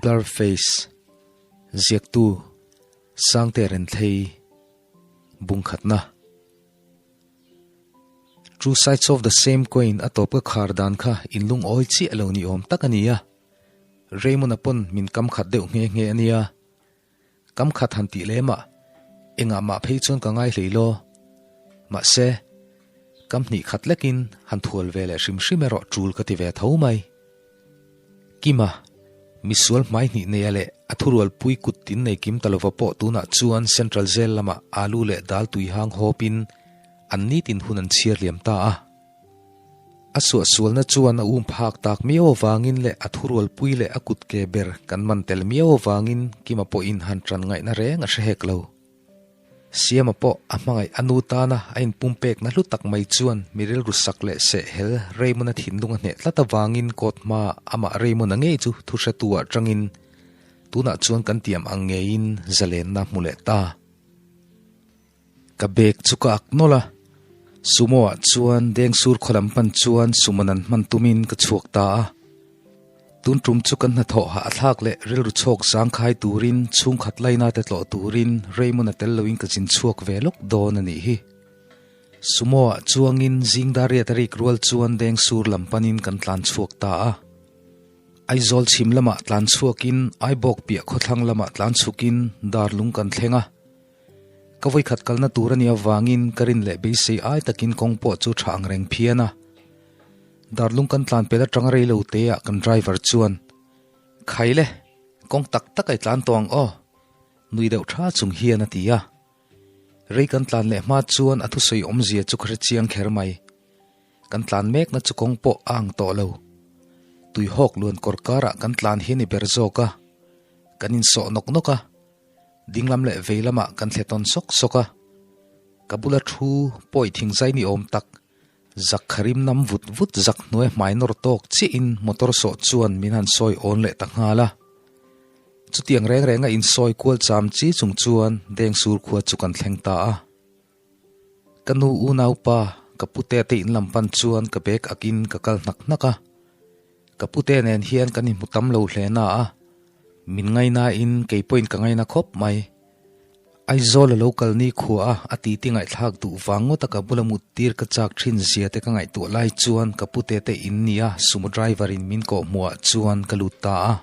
Blur Face, Ziaktu, Sangte Renthei, Bungkhatna. Two sides of the same coin a tawp ka khar dan kha inlungawi chiah lo ni awm tak a ni a. Raymond-a pawn min kam khat deuh nghe nghe a nia. Kam khat han tih lem ah engah mah phei chuan ka ngai hlei law. Mahse, kam hnih khat lekin han thual ve leh hrim hrim erawh tul ka ti ve tho mai. Kima, misual hmai hnih neia leh a thurualpui kut tin nei kim ta lova pawh tunah chuan Central Jail lamah alu leh dal tui hang hawpin an nitin hun an chhiar liam ta a. A suahsualna chuan a um phak tak miau avangin leh a thurualpui leh a kut ke ber kan man tel miau avangin Kima pawhin han tan ngaihna reng a hre hek lo. Siama pawh a hmangaih a nu tana a inpumpekna hlu tak mai chuan mi rilru sak leh sehhel Raymond-a thinlung a hneh tlat avangin court hmaah amah Raymond-a ngei chu thu hretu-ah tangin tunah chuan kan tiam ang ngeiin zalenna hmu leh ta. Ka bag chu ka ak nawlh a, sumo ah chuan Dengsur khaw lam pan chuan sumo nan hman tumin ka chhuak ta a. Tun tum chu kan hnathawh hah a thlak leh rilru chhawk zangkhai turin chhungkhat laina te tlawh turin Raymond a tel loin ka zin chhuak ve lawk dawn a nih hi. Sumo ah chuangin zingdariat a rik rual chuan Dengsur lam panin kan tlan chhuak ta a. Aizawl chhim lamah tlan chhuakin Aibawk piah khawthlang lamah tlan chhukin Darlung kan thleng a. Ka vawikhat kalna tur a nih avangin ka rin leh beisei ai takin kawng pawh chu tha ang reng phian a. Darlung kan tlan pel atanga rei lo te ah kan driver chuan, Khai le, kawng tak tak ai tlan tawh ang aw, nui deuh tha chung hian a ti a. Rei kan tlan leh hma chuan a thusawi awmzia chu ka hre chiang kher mai. Kan tlan mekna chu kawng pawh a ang tawh lo. Tuihawk luan kawr karah kan tlan hi a ni ber zawk a. Kan insawh nawk nawk a. Dinglam leh vei lamah kan thle tawn sawk sawk a, ka bula thu pawi thingzai ni awm tak zak kharim nam vut vut zak hnuai hmai nawr tawk chiahin motor sawh chuan min han sawi awn leh ta nghal a. Chutiang reng renga insawi kual cham chi chung chuan Dengsur khua chu kan thleng ta a. Ka nu unaupa ka pute te in lam pan chuan ka bag akin ka kal hnak hnak a. Ka pute nen hian kan inhmu tam lo hle na a, min ngainain kei pawhin ka ngaina khawp mai. Aizawl a lo kal ni khua a, a titi ngaihthlak duh vang ngawt a ka bula mut tir ka chak thin zia te ka ngaihtuah lai chuan ka pute te in nia sumo driver in min kawh hmuh ah chuan ka lut ta a.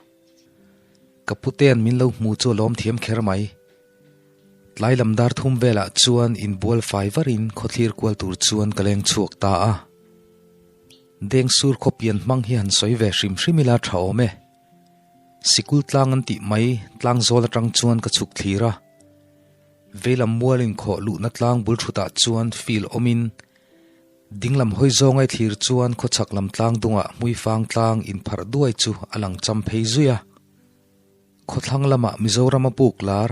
Ka putean min lo hmu chu a lawm thiam kher mai. Tlai lam dar thum velah chuan inbual fai varin khawthlir kual tur chuan ka leng chhuak ta a. Dengsur khawpian hmang hi han sawi ve hrim hrim ila tha awm e. Sikul tlang an tih mai tlang zawl atang chuan ka chhuk thlir a. Veilam mual inkhawh luhna tlang bul thutah chuan field awmin dinglam hawi zawngai thlir chuan khawchhak lam tlang dungah hmuifang tlang inpharh duai chu a lang cham phei zui a. Khawthlang lamah Mizorama puk lar,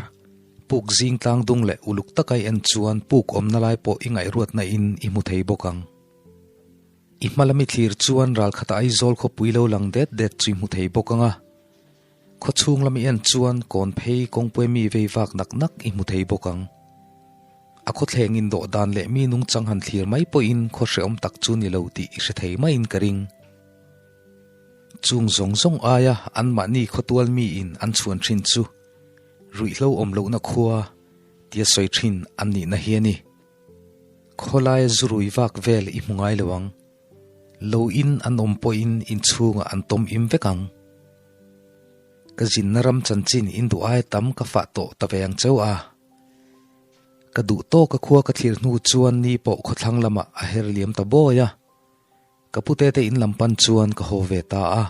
puk zing tlang dung leh uluk taka i en chuan puk awmna lai pawh i ngaihruatna in i hmu thei bawk ang. I hma lami thlir chuan ralkhata Aizawl khawpui lo lang det det chu i hmu thei bawk ang a. Khawchhung lami en chuan kawn phei kawngpui mi vei vak nak nak i hmu thei bawk ang. A khawthleng in dawh dan leh mi nungchang han thlir mai pawhin khaw hrehawm tak chu ni lo tih i hre thei maiin ka ring. Chung zawng zawng aia anmahni khawtual miin an chhuan thin chu ruihhlo awm lohna khua tia sawi thin an nihna hi a ni. Khawlaia zu rui vak vel i hmu ngai lo ang. Lo in an awm pawhin inchhungah an tawm im vek ang. Ka zinna ram chanchin in duh aia tam ka fah tawh ta ve ang cheu a. Ka duh tawka khua ka thlir hnu chuan ni pawh khawthlang lamah a her liam ta bawi a. Ka pute te in lam pan chuan ka haw ve ta a.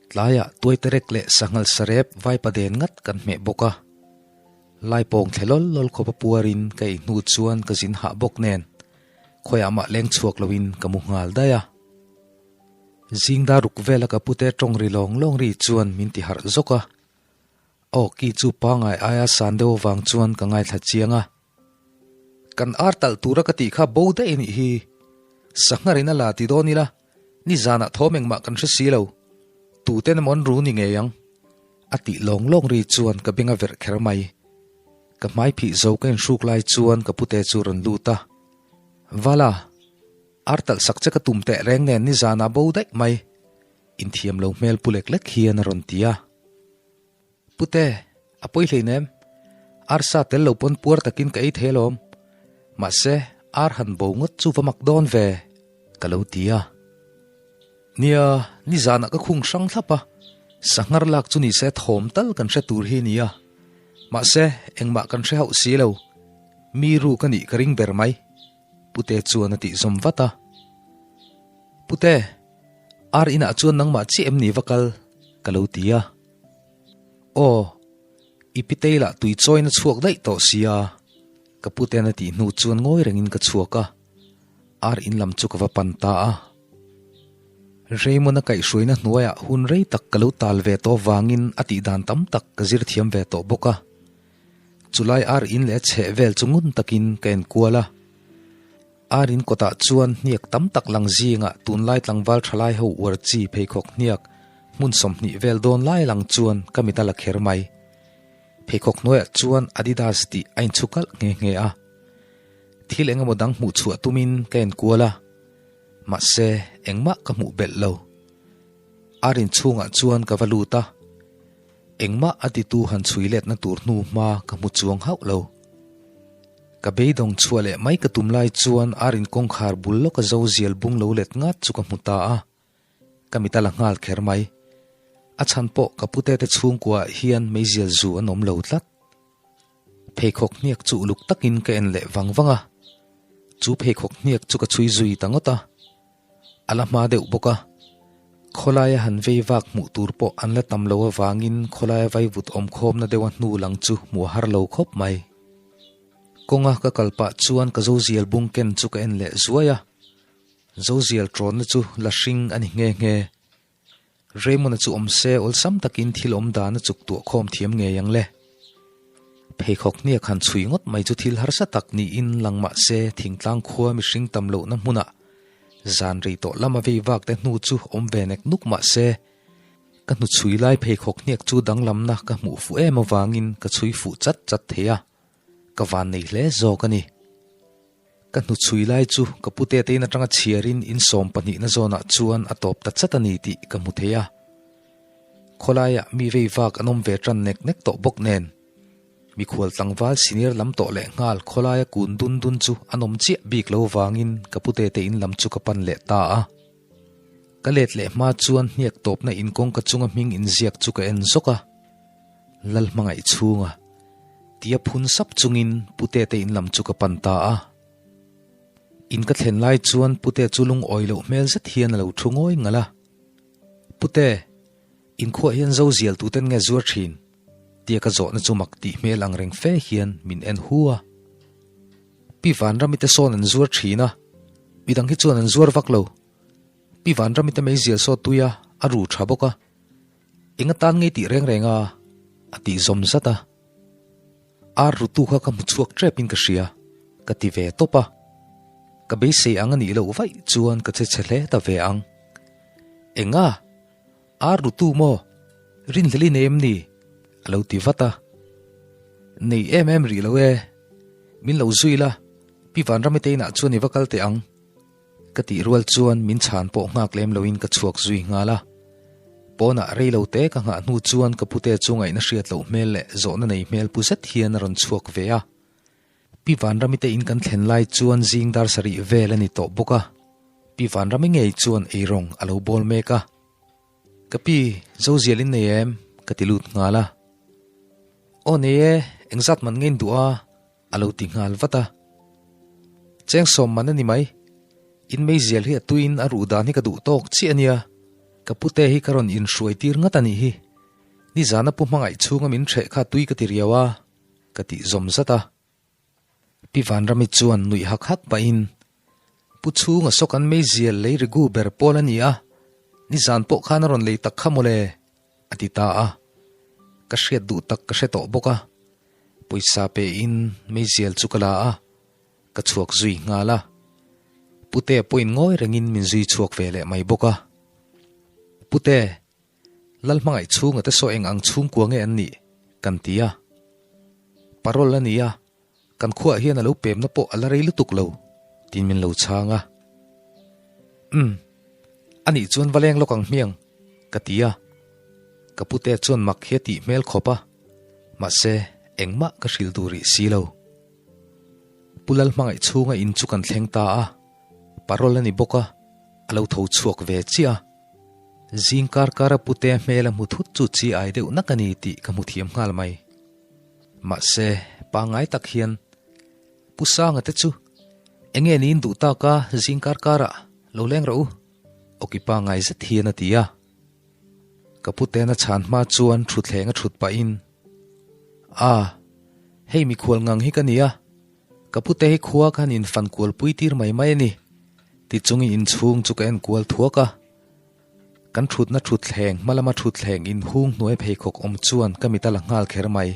Tlaiah tuaiterek leh sanghal sarep vaipaden ngat kan hmeh bawk a. Laipawng thle lawl lawl khawpa puarin ka ei hnu chuan ka zin hah bawk nen khawiah mah leng chhuak loin ka mu nghal daih a. Zingdar ruk vela ka pute tawng ri lawng lawng ri chuan min ti harh zawk a. Aw ki chu pangai aia san deuh avang chuan ka ngaithla chiang a. Kan ar talh tura ka tih kha bo daih a nih hi. Sangharin a la ti dawn ila, nizanah thawm engmah kan hre si lo. Tuten emaw an ru ni ngei ang. A tih lawng lawng ri chuan ka beng a verh kher mai. Ka hmai phih zo ka inhruk lai chuan ka pute chu rawn lut a. Vala, ar talh sak che ka tum teh reng nen nizanah bo daih mai. Inthiam lo hmel pu lek lek hian a rawn ti a. Pute, a pawi hleinem. Arsa tel lo pawn puar takin ka ei thei alawm. Mahse, ar han bo ngawt chu va mak dawn ve, ka lo ti a. Nia, nizanah ka khung hrang thlap a, sanghar lak chu nise thawm tal kan hre tur hi nia. Mahse, engmah kan hre hauh si lo. Mi ru ka nih ka ring ber mai. Pute chuan a tih zawm vat a. Pute, ar inah chuan nangmah chiah em ni va kal? ka lo ti a. Aw, i pitei lah tui chawin a chhuak daih tawh sia. Ka puten a tih hnu chuan ngawi rengin ka chhuak a, ar in lam chu ka va pan ta a. Raymond-a kaihhruaina hnuaiah hun rei tak ka lo tal ve tawh vangin a tih dan tam tak ka zir thiam ve tawh bawk a. Chulai ar in leh a chheh vel chu ngun takin ka enkual a. Ar in kawtah chuan hniak tam tak lang zingah tunlai tlangval thalai ho uar chi pheikhawk hniak hmun 20 vel dawn lai lang chuan ka mit a la kher mai. Pheikhawk hnuaiah chuan Adidas tih a inchhu kalh nghe nghe a. Thil eng emaw dang hmuh chhuah tumin ka enkual a, mahse engmah ka hmuh belh lo. Ar in chhungah chuan ka va lut a, engmah a titu han chhui letna tur hnu hma ka hmu chuang hauh lo. Ka beidawng chhuah leh mai ka tum lai chuan ar in kawngkhar bul lawka zo zial bung lo let ngat chu ka hmu ta a, ka mit a la nghal kher mai. A chhan pawh ka pute te chhungkua ah hian meizial zu an awm lo tlat. Pheikhawk hniak chu uluk takin ka en leh vang vang a, chu pheikhawk hniak chu ka chhui zui ta ngawt a. A la hma deuh bawk a, khawlaia han vei vak hmuh tur pawh an la tam lo avangin khawlaia vaivut awmkhawmna deuha hnu lang chu hmuh a har lo khawp mai. Kawnga ka kal pah chuan ka zozial bung ken chu ka en leh zuai a, zozial tawnna chu la hring a ni nghe nghe. Raymond-a chu awm se awlsam takin thil awm dan a chuk tuah khawm thiam ngei ang le. Pheikhawk hniak han chhui ngawt mai chu thil harsa tak niin lang mah se thingtlang khua mihring tam lohna hmunah zan rei tawh lama vei vak te hnu chu awm ve nek nuk mah se ka hnu chhui lai pheikhawk hniak chu danglamna ka hmuh fuh em avangin ka chhui fuh chat chat thei a, ka van nei hle zawk a ni. Ka hnuchhui lai chu ka pute te in atanga chhiarin in 12 na zawnah chuan a tawp ta chat a ni tih ka hmu thei a. Khawlaiah mi vei vak an awm ve tan nek nek tawh bawk nen. Mikhual tlangval senior lam tawh leh nghal khawlaia kun dun dun chu an awm chiah bik lo vangin ka pute te in lam chu ka pan leh ta a. Ka let leh hma chuan hniak tawpna in kawngka chunga hming inziak chu ka en zawk a. Lalhmangaih chhunga tia phun sap chungin Pute te in lam chu ka pan ta a. In ka thlen lai chuan Pute chu lungawi loh hmel zet hian a lo thu ngawi ngalh a. Pute, inkhuah hian zo zial tuten nge zuar thin? tia ka zawhna chu mak tih hmel ang reng fe hian min en hu a. Pi Vanrami te sawn an zuar thin a, midang hi chuan an zuar vak lo. Pi Vanrami te meizial saw tui a, a ru tha bawk a. Eng atan ngei tih reng reng a, a tih zawm zat a. Ar rutu kha ka hmu chhuak tep in ka hria, ka ti ve tawp a. Ka beisei ang a nih loh vaih chuan ka che chhe hle ta ve ang. Enga? Ar rutu maw? Rinhlel i nei em ni? A lo ti vat a. Nei em em rih lo e. Min lo zui la, Pi Vanramite inah chuan i va kal teh ang. Ka tih rual chuan min chhan pawh nghak lem loin ka chhuak zui nghal a. Pawnah rei lo te ka nghah hnu chuan ka pute chu ngaihna hriat loh hmel leh zawhna nei hmel pu zet hian a rawn chhuak ve a. Pi Vanrami te in kan thlen lai chuan zing dar sarih vel a ni tawh bawk a. Pi Vanrami ngei chuan eirawng a lo bawl mek a. Ka pi, Zozial in nei em? ka ti lut nghal a. Aw nei e, engzat man nge in duh a? A lo ti nghal vat a. Cheng sawm man a ni mai. In meizial hi a tuiin a ruh dan hi ka duh tawk chiah a nia. Ka pute hi ka rawn inhruai tir ngat a nih hi. Nizana pu hmangaih chhunga min hreh kha tui ka ti riau a, ka tih zawm zat a. Pi Vanrami chuan nuih hak hak pahin, Pu chhunga saw kan meizial lei rigu ber pawl a ni a, nizan pawh khan a rawn lei tak kha mawle, a ti ta a. Ka hriat duh tak ka hre tawh bawk a. Pawisa pe in meizial chu ka la a, ka chhuak zui nghal a. Pute pawhin ngawi rengin min zui chhuak ve leh mai bawk a. Pute, Lalhmangaih chhunga te saw eng ang chhungkua nge an nih? kan ti a. Parol a ni a, kan khuaah hian a lo pemna pawh a la rei lutuk lo, tiin min lo chhang a. Umm, anih chuan va leng lawk ang hmiang, ka ti a. Ka pute chuan mak hi a tih hmel khawp a, mahse engmah ka hrilh duh rih si lo. Pu Lalhmangaih chhunga in chu kan thleng ta a, parol a ni bawk a, a lo tho chhuak ve chiah a. Zing kar kara pute hmel a hmu thut chu chi ai deuh nak a ni tih ka hmu thiam nghal mai. Mahse, pangngai tak hian Pu Sanga te chu enge niin duh tak a zing kar karah lo leng rawh u, awki pangngai zet hian a ti a. Ka putena chhan hma chuan thutthleng a thut pahin, A, hei mikhual ngang hi ka ni a, ka pute hi khua khan in fan kual pui tir mai mai a ni, ti chungin inchhung chu ka en kual thuak a. Kan thutna thutthleng hma lama thutthleng inhung hnuai pheikhawk awm chuan ka mit a la nghal kher mai.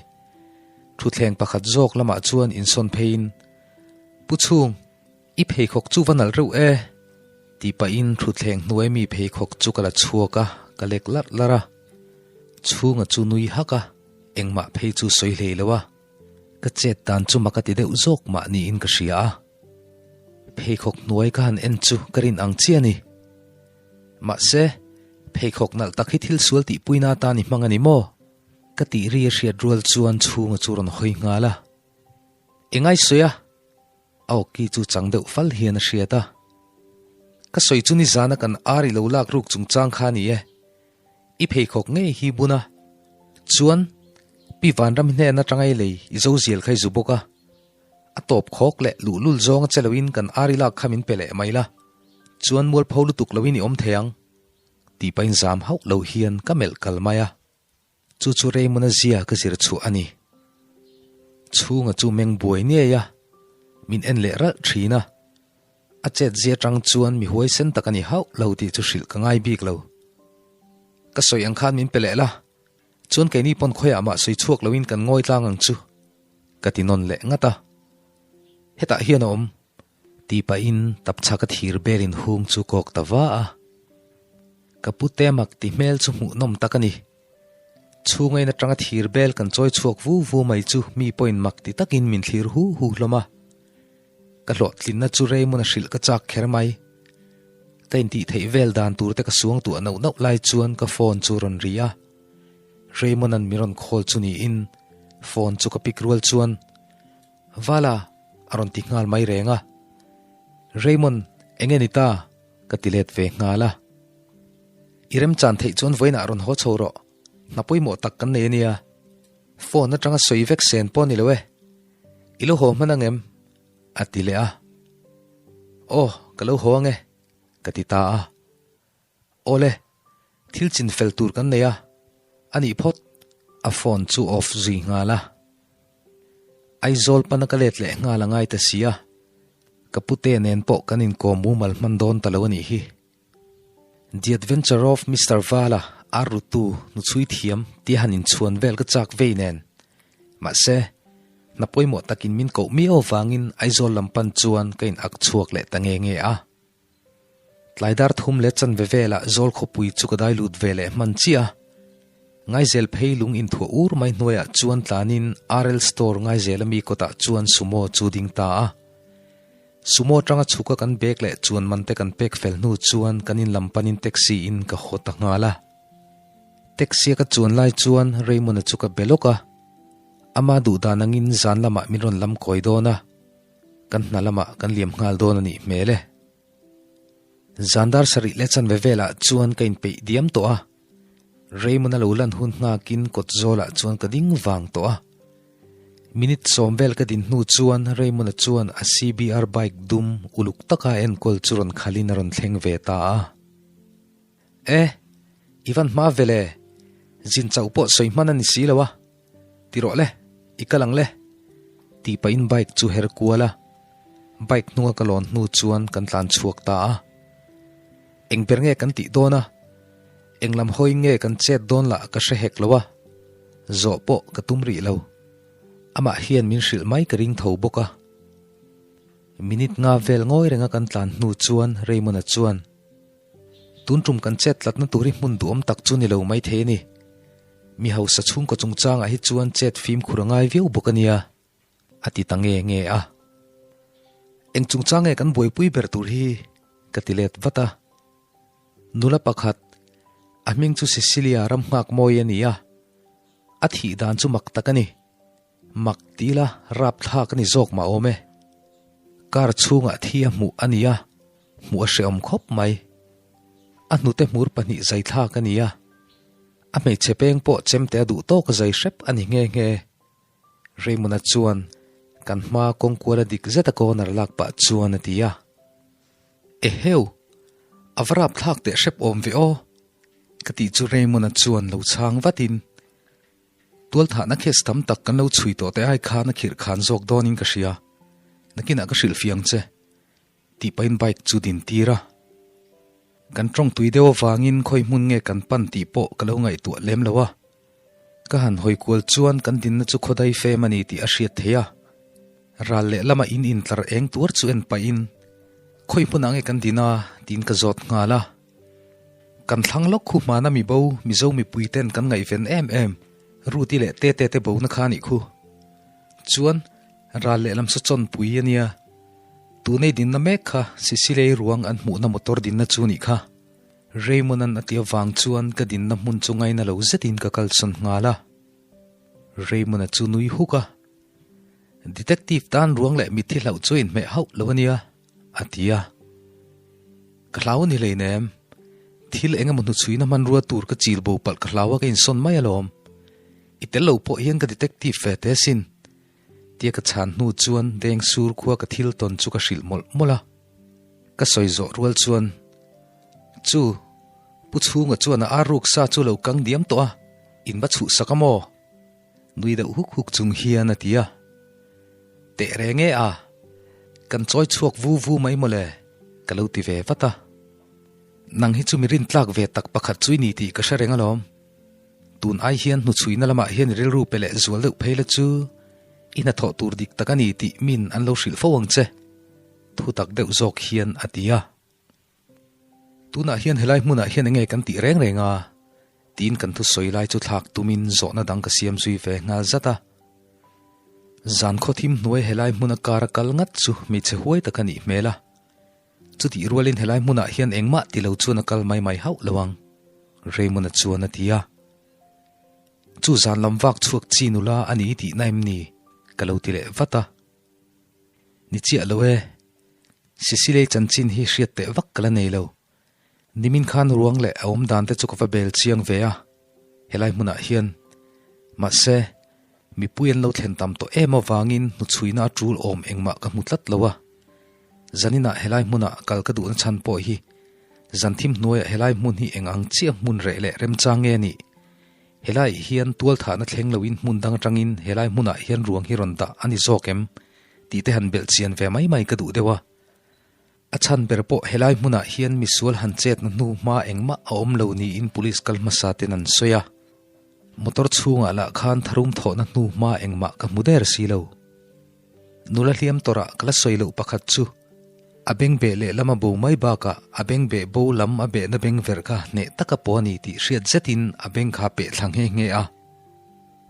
Thutthleng pakhat zawk lamah chuan insawn pheiin, Pu Chhung, i pheikhawk chu va nalh reuh e, tih pahin thutthleng hnuai mi pheikhawk chu ka la chhuak a, ka lek larh larh a. Chhunga chu nui hak a, engmah phei chu sawi hlei lo a. Ka chet dan chu mak a ti deuh zawk mah niin ka hria a. Pheikhawk hnuai ka han en chu ka rin ang chiah a ni. Mahse, pheikhawk nalh tak hi thil sual tihpuina atan i hmang a ni maw? Ka tih ri a hriat rual chuan chhunga chu rawn hawi nghal a. Engai sawi a? A awki chu chang deuh fal hian a hriat a. Ka sawi chu nizana kan ar i lo lak ruk chungchang kha a ni e. I pheikhawk ngei hi bun a. Chuan, Pi Vanram hnen atanga i lei i zo zial kha i zu bawk a. A tawp khawk leh luhlul zawnga che loin kan ar i lak kha min pe leh mai la, chuan mualpho lutuk loin i awm thei ang, tih pahin zam hauh lo hian ka melh kal mai a. Chu chu Raymond-a zia ka zir chhuah a ni. Chhunga chu meng buai niai a, min en leh ralh thin a. A chet zia tang chuan mi huaisen tak a ni hauh lo tih chu hrilh ka ngai bik lo. Ka sawi ang khan min pe leh la, Chuan keini pawn khawiah mah sawi chhuak loin kan ngawi tlang ang chu, ka ti nawn leh ngat a. Hetah hian a awm, tih pahin tapchhak a thir belin hung chu kawk ta va a. Ka pute mak ti hmel chu hmuhnawm tak a ni. Chhungain atanga thir bel kan chawi chhuak vu vu mai chu mi pawhin mak ti takin min thlir hu hu hlawm a. Ka hlawhtlinna chu Raymond a hrilh ka chak kher mai. Ka intih theih vel dan tur te ka suang tuah nauh nauh lai chuan ka phone chu rawn ri a. Raymond-a'n min rawn call chu niin phone chu ka pick rual chuan Vala a rawn ti nghal mai reng a. Raymond, enge ni ta? ka ti let ve nghal a. I remchan theih chuan vawiinah rawn haw chho rawh. Hna pawimawh tak kan nei a nia. Phone atanga sawi vek sen pawh a ni lo e. I lo haw hman ang em? A ti leh a. Aw, ka lo haw ang e, ka ti ta a. Awle, thil chin fel tur kan nei a, a nih phawt. A phone chu off zui nghal a. Aizawl pana ka let leh nghal a ngai ta si a, ka pute nen pawh kan inkawm mumal hman dawn ta lo a nih hi. The Adventure of Mister Vala, ar rutu, hnuchhui thiam, tia han inchhuan vel ka chak vei nen. Mahse, hna pawimawh takin min koh miau avangin Aizawl lam pan chuan ka in ak chhuak leh ta nge nge a. Tlai dar thum leh chanve velah Zawl khawpui chu ka dai lut ve leh hman chiah a. Ngaizel phei lung inthuah ur mai hnuaiah chuan tlanin RL Store Ngaizel ami kawtah chuan Sumo chu ding ta a. Sumo atanga chhuka kan bag leh chuan man te kan pek fel hnu chuan kan in lam panin taxi in ka haw ta nghal a. Taxi a ka chuan lai chuan Raymond-a chu ka be lawk a, ama duh dan angin zan lamah min rawn lam kawi dawn a, kan hna lamah kan liam nghal dawn a nih hmel e. Zan dar sarih leh chanve velah chuan ka inpeih diam tawh a, Raymond-a lo lan hun nghakin kawt zawlah chuan ka ding vang tawh a. Minute sawm vel ka din hnu chuan Raymond-a chuan a CBR bike dum uluk taka enkawl chu rawn khalin a rawn thleng ve ta a. E, i van hma ve le, zin chauh pawh sawi hman a ni si lo a, ti rawh le, i kal ang le, tih pahin bike chu her kual a, bike hnunga ka lawn hnu chuan kan tlan chhuak ta a. Eng ber nge kan tih dawn a? Eng lam hawi nge kan chet dawn lah ka hre hek lo a, zawh pawh ka tum rih lo. Amah hian min hrilh mai ka ring tho bawk a. Minute nga vel ngawi renga kan tlan hnu chuan Raymond-a chuan, Tun tum kan chet tlatna tur hi hmun duhawm tak chu ni lo mai thei a ni. Mi hausa chhungkaw chungchangah hi chuan chet fimkhur a ngai viau bawk a nia. A ti ta nge nge a. Eng chungchang nge kan buaipui ber tur hi? Ka ti let vat a. Nula pakhat, A hming chu Cecilia ram nghak mawi a ni a, a thih dan chu mak tak a ni. Mak ti ila rapthlak a ni zawk mah awm e. Car chhungah thi a hmuh a ni a, hmuh a hrehawm khawp mai. A hnute hmur pahnih zaithlak a ni a, a hmeichhe peng pawh chemte a duh tawk a zai hrep a ni nghe nghe. Raymond-a chuan kan hma kawngkuala dik zeta corner lak pah chuan a ti a. Eheu! A va rapthlak teh hrep awm ve aw! Ka tih chu Raymond-a chuan lo chhang vatin, Tualthahna case tam tak kan lo chhui tawh te ai khan a khirh khan zawk dawnin ka hria. Nakinah ka hrilhfiang che. Tih pahin bike chu din tir a. Kan tawng tui deuh avangin khawi hmun nge kan pan tih pawh ka lo ngaihtuah lem lo a. Ka han hawi kual chuan kan dinna chu khawdai fem a ni tih a hriat theih a. Ral leh lama in intlar eng tuar chu en pahin khawi hmunah nge kan din a tiin ka zawt nghal a. Kan thlang lawk khu hmana mi bo Mizo mipui ten kan ngaihven em em Ruti leh Tete te bona kha a nih khu. Chuan ral lehlam saw chawnpui a nia. Tunei dinna mek kha Sicilei ruang an hmuhna motor dinna chu nih kha. Raymond-a'n a ti avang chuan ka dinna hmun chu ngaina lo zetin ka kalsawn nghal a. Raymond-a chu nui huk a, Detective tan ruang leh mitthi hlauh chu a inhmeh hauh lo a nia, a ti a. Ka hlau a ni hleinem. Thil eng emaw hnuchhuina hmanrua tur ka chil bo palh ka hlau a ka insawn mai alawm. I tel lo pawh hian ka detective ve teh asin. Tia ka chhan hnu chuan deng sur khua ka thil tawn chu ka hrilh mawlh mawlh a. Ka sawi zawh rual chuan, Chu, Pu Chhunga chuan a ar ruk sa chu lo kang diam tawh a, in va chhuh sak a maw? Nui deuh huk huk chung hian a ti a. Teh reng e a, kan chawi chhuak vu vu mai mawle, ka lo ti ve vat a. Nang hi chu mi rintlak ve tak pakhat chu i ni tih ka hre reng alawm. Tun ai hian hnuchhuina lamah hian i rilru pe leh zual deuh phei la chu i hnathawh tur dik tak a ni tih min an lo hrilh fo ang che, thu tak deuh zawk hian a ti a. Tunah hian helai hmunah hian enge kan tih reng reng a? tiin kan thusawi lai chu thlak tumin zawhna dang ka siam zui ve nghal zat a. Zan khawthim hnuai helai hmuna kar a kal ngat chu hmeichhe huai tak a nih hmel a. Chutih rualin helai hmunah hian engmah ti lo chuan a kal mai mai hauh lo ang, Raymond-a chuan a ti a. Chu zan lam vak chhuak chi nula a ni tihna em ni? ka lo ti leh vat a. Ni chiah lo e, Sicily chanchin hi hriat teh vak ka la nei lo. Nimin khan ruang leh a awm dan te chu ka va bel chiang ve a, helai hmunah hian. Mahse, mipui an lo thlen tam tawh em avangin hnuchhuina a tul awm engmah ka hmu tlat lo a. Zaninah helai hmunah kal ka duhna chhan pawh hi zan thim hnuaiah helai hmun hi eng ang chiah hmun reh leh remchang nge nih? Helaiah hian tualthahna thleng loin hmun dang atangin helai hmunah hian ruang hi rawn dah a ni zawk em? tih te han belh chian ve mai mai ka duh deuh a. A chhan ber pawh helai hmunah hian misual han chetna hnu hma engmah a awm lo niin police kal hmasa ten an sawi a. Motor chhungah lah khan tharum thawhna hnu hma engmah ka hmu der si lo. Nula hliam tawrah ka la sawi loh pakhat chu a bengbeh lehlam a bo mai bakah a bengbeh bo lam a behna bengverh kha hneh taka pawh a ni tih hriat zetin a beng kha peh thla nghe nghe a.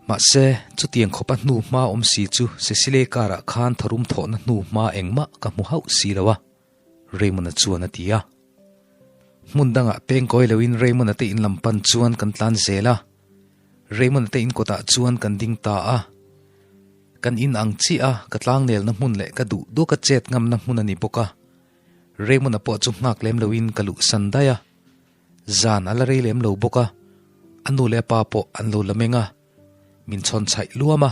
Mahse, chutiang khawpa hnu hma awm si chu Cecile car-ah khan tharum thawhna hnu hma engmah ka hmu hauh si lo a, Raymond-a chuan a ti a. Hmun dangah peng kawi loin Raymond-a te in lam pan chuan kan tlan zel a. Raymond-a te in kawtah chuan kan ding ta a. Kan in ang chiah a, ka tlangnelna hmun leh ka duh duaka chet ngamna hmun a ni bawk a. Raymond-a pawh chu nghak lem loin ka luhsan daih a. Zan a la rei lem lo bawk a, a nu leh a pa pawh an lo la meng a, min chhawn chhaih luam a.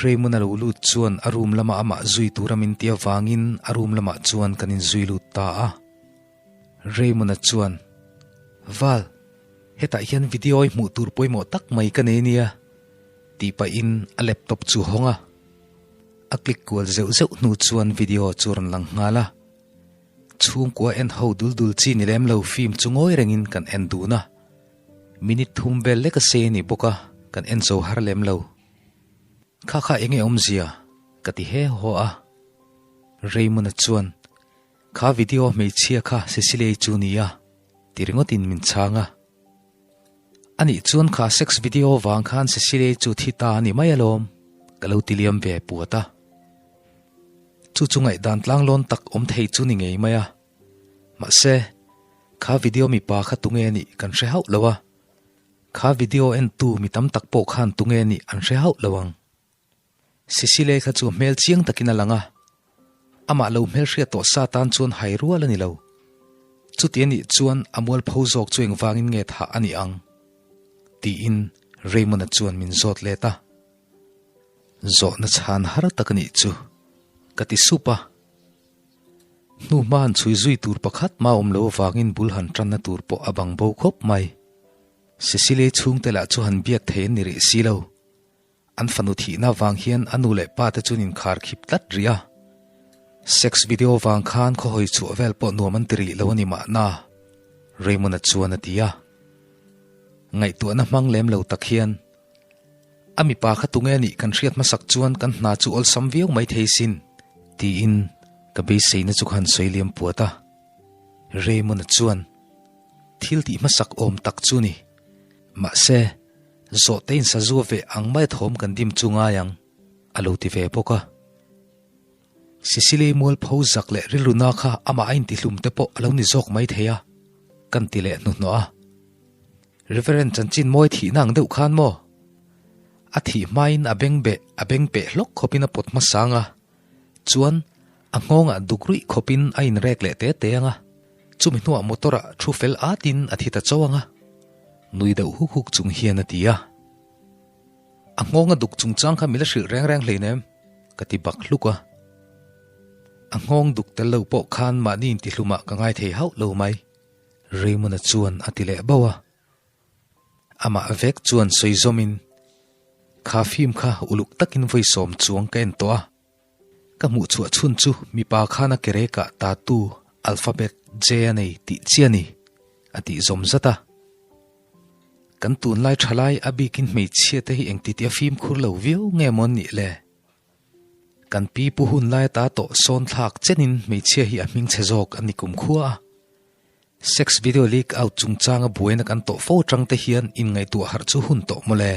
Raymond a lo lut chuan a room lama amah zui tura min ti avangin a room lamah chuan kan inzui lut ta a. Raymond-a chuan, Val, hetah hian video i hmuh tur pawimawh tak mai ka nei nia, tih pahin a laptop chu hawng a. A click kual zeuh zeuh hnu chuan video chu a rawn lang nghal a. Chhungkua en ho dul dul chi ni lem lo film chu ngawi rengin kan en dun a. Minute thum vel lek a sei a ni bawk a, kan en zo har lem lo. Kha kha enge awmzia? ka ti he haw a. Raymond-a chuan, Kha video hmeichhia kha Cecilia-i chu nia, ti ringawtin min chhang a. Anih chuan kha sex video vang khan Cecilia-i chu thi ta a ni mai alawm, ka lo ti liam ve puat a. Chu chu ngaihdan tlanglawn tak awm thei chu ni ngei mai a. Mahse, Kha video mipa kha tunge a nih kan hre hauh lo a, kha video entu mi tam tak pawh khan tunge a nih an hre hauh lo ang. Sisile kha chu hmel chiang takin a lang a, amah lo hmelhriat tawh sa tan chuan hai rual a ni lo. Chuti a nih chuan a mualpho zawk chu engvangin nge thah a nih ang? tiin Raymond-a chuan min zawt let a. Zawhna chhan har tak a nih chu ka ti sup a. Hnu hma han chhui zui tur pakhat mah awm lo avangin bul han tanna tur pawh a bang bo khawp mai. Cecilia chhungte lah chu han biak thei an ni rih si lo. An fanu thihna vang hian a nu leh pa te chuan inkhar khip tlat rih a. Sex video vang khan khawhawi chhuah vel pawh nuam an ti rih lo a ni mahna, Raymond-a chuan a ti a. Ngaihtuahna hmang lem lo tak hian a mipa kha tunge nih kan hriat hmasak chuan kan hna chu awlsam viau mai thei sin, tiin ka beiseina chu ka han sawi liam puat a. Raymond-a chuan thil tih hmasak awm tak chu ni. Mahse, Zawhte in sazu ve ang mai thawm kan dim chu ngai ang, a lo ti ve bawk a. Sicily mualpho zak leh rilruna kha amah a intihlum te pawh a lo ni zawk mai thei a, kan ti leh hnuhnawh a. Reverend chanchin mawi thihna ang deuh khan maw? A thih hmain a beng beh a beng peh hlawk khawpin a pawt hmasang a, chuan a nghawngah duk ruih khawpin a inrek leh te te ang a, chumi hnuah motor-ah thu fel atin a thi ta chauh ang a. Nui deuh huk huk chung hian a ti a. A nghawng a duk chungchang kha mi la hrilh reng reng hleinem, ka ti bak hluk a. A nghawng duk tel lo pawh khan mahni intihlumah ka ngai thei hauh lo mai, Raymond-a chuan a ti leh bauh a. Amah vek chuan sawi zawmin, Kha film kha uluk takin vawi sawm chuang ka en tawh a. Ka hmuh chhuah chhun chu mipa khan a kerekah tattoo alphabet J a nei tih chiah a ni, a tih zawm zat a. Kan tunlai thalai a bikin hmeichhia te hi engtiti a fimkhur lo viau nge maw an nih le? Kan pi pu hun lai ata tawh sawn thlak chenin hmeichhia hi a hming chhe zawk a ni kumkhua a. Sex video leak out chungchanga buaina kan tawh fo atang te hian inngaihtuah harh chu hun tawh maw le?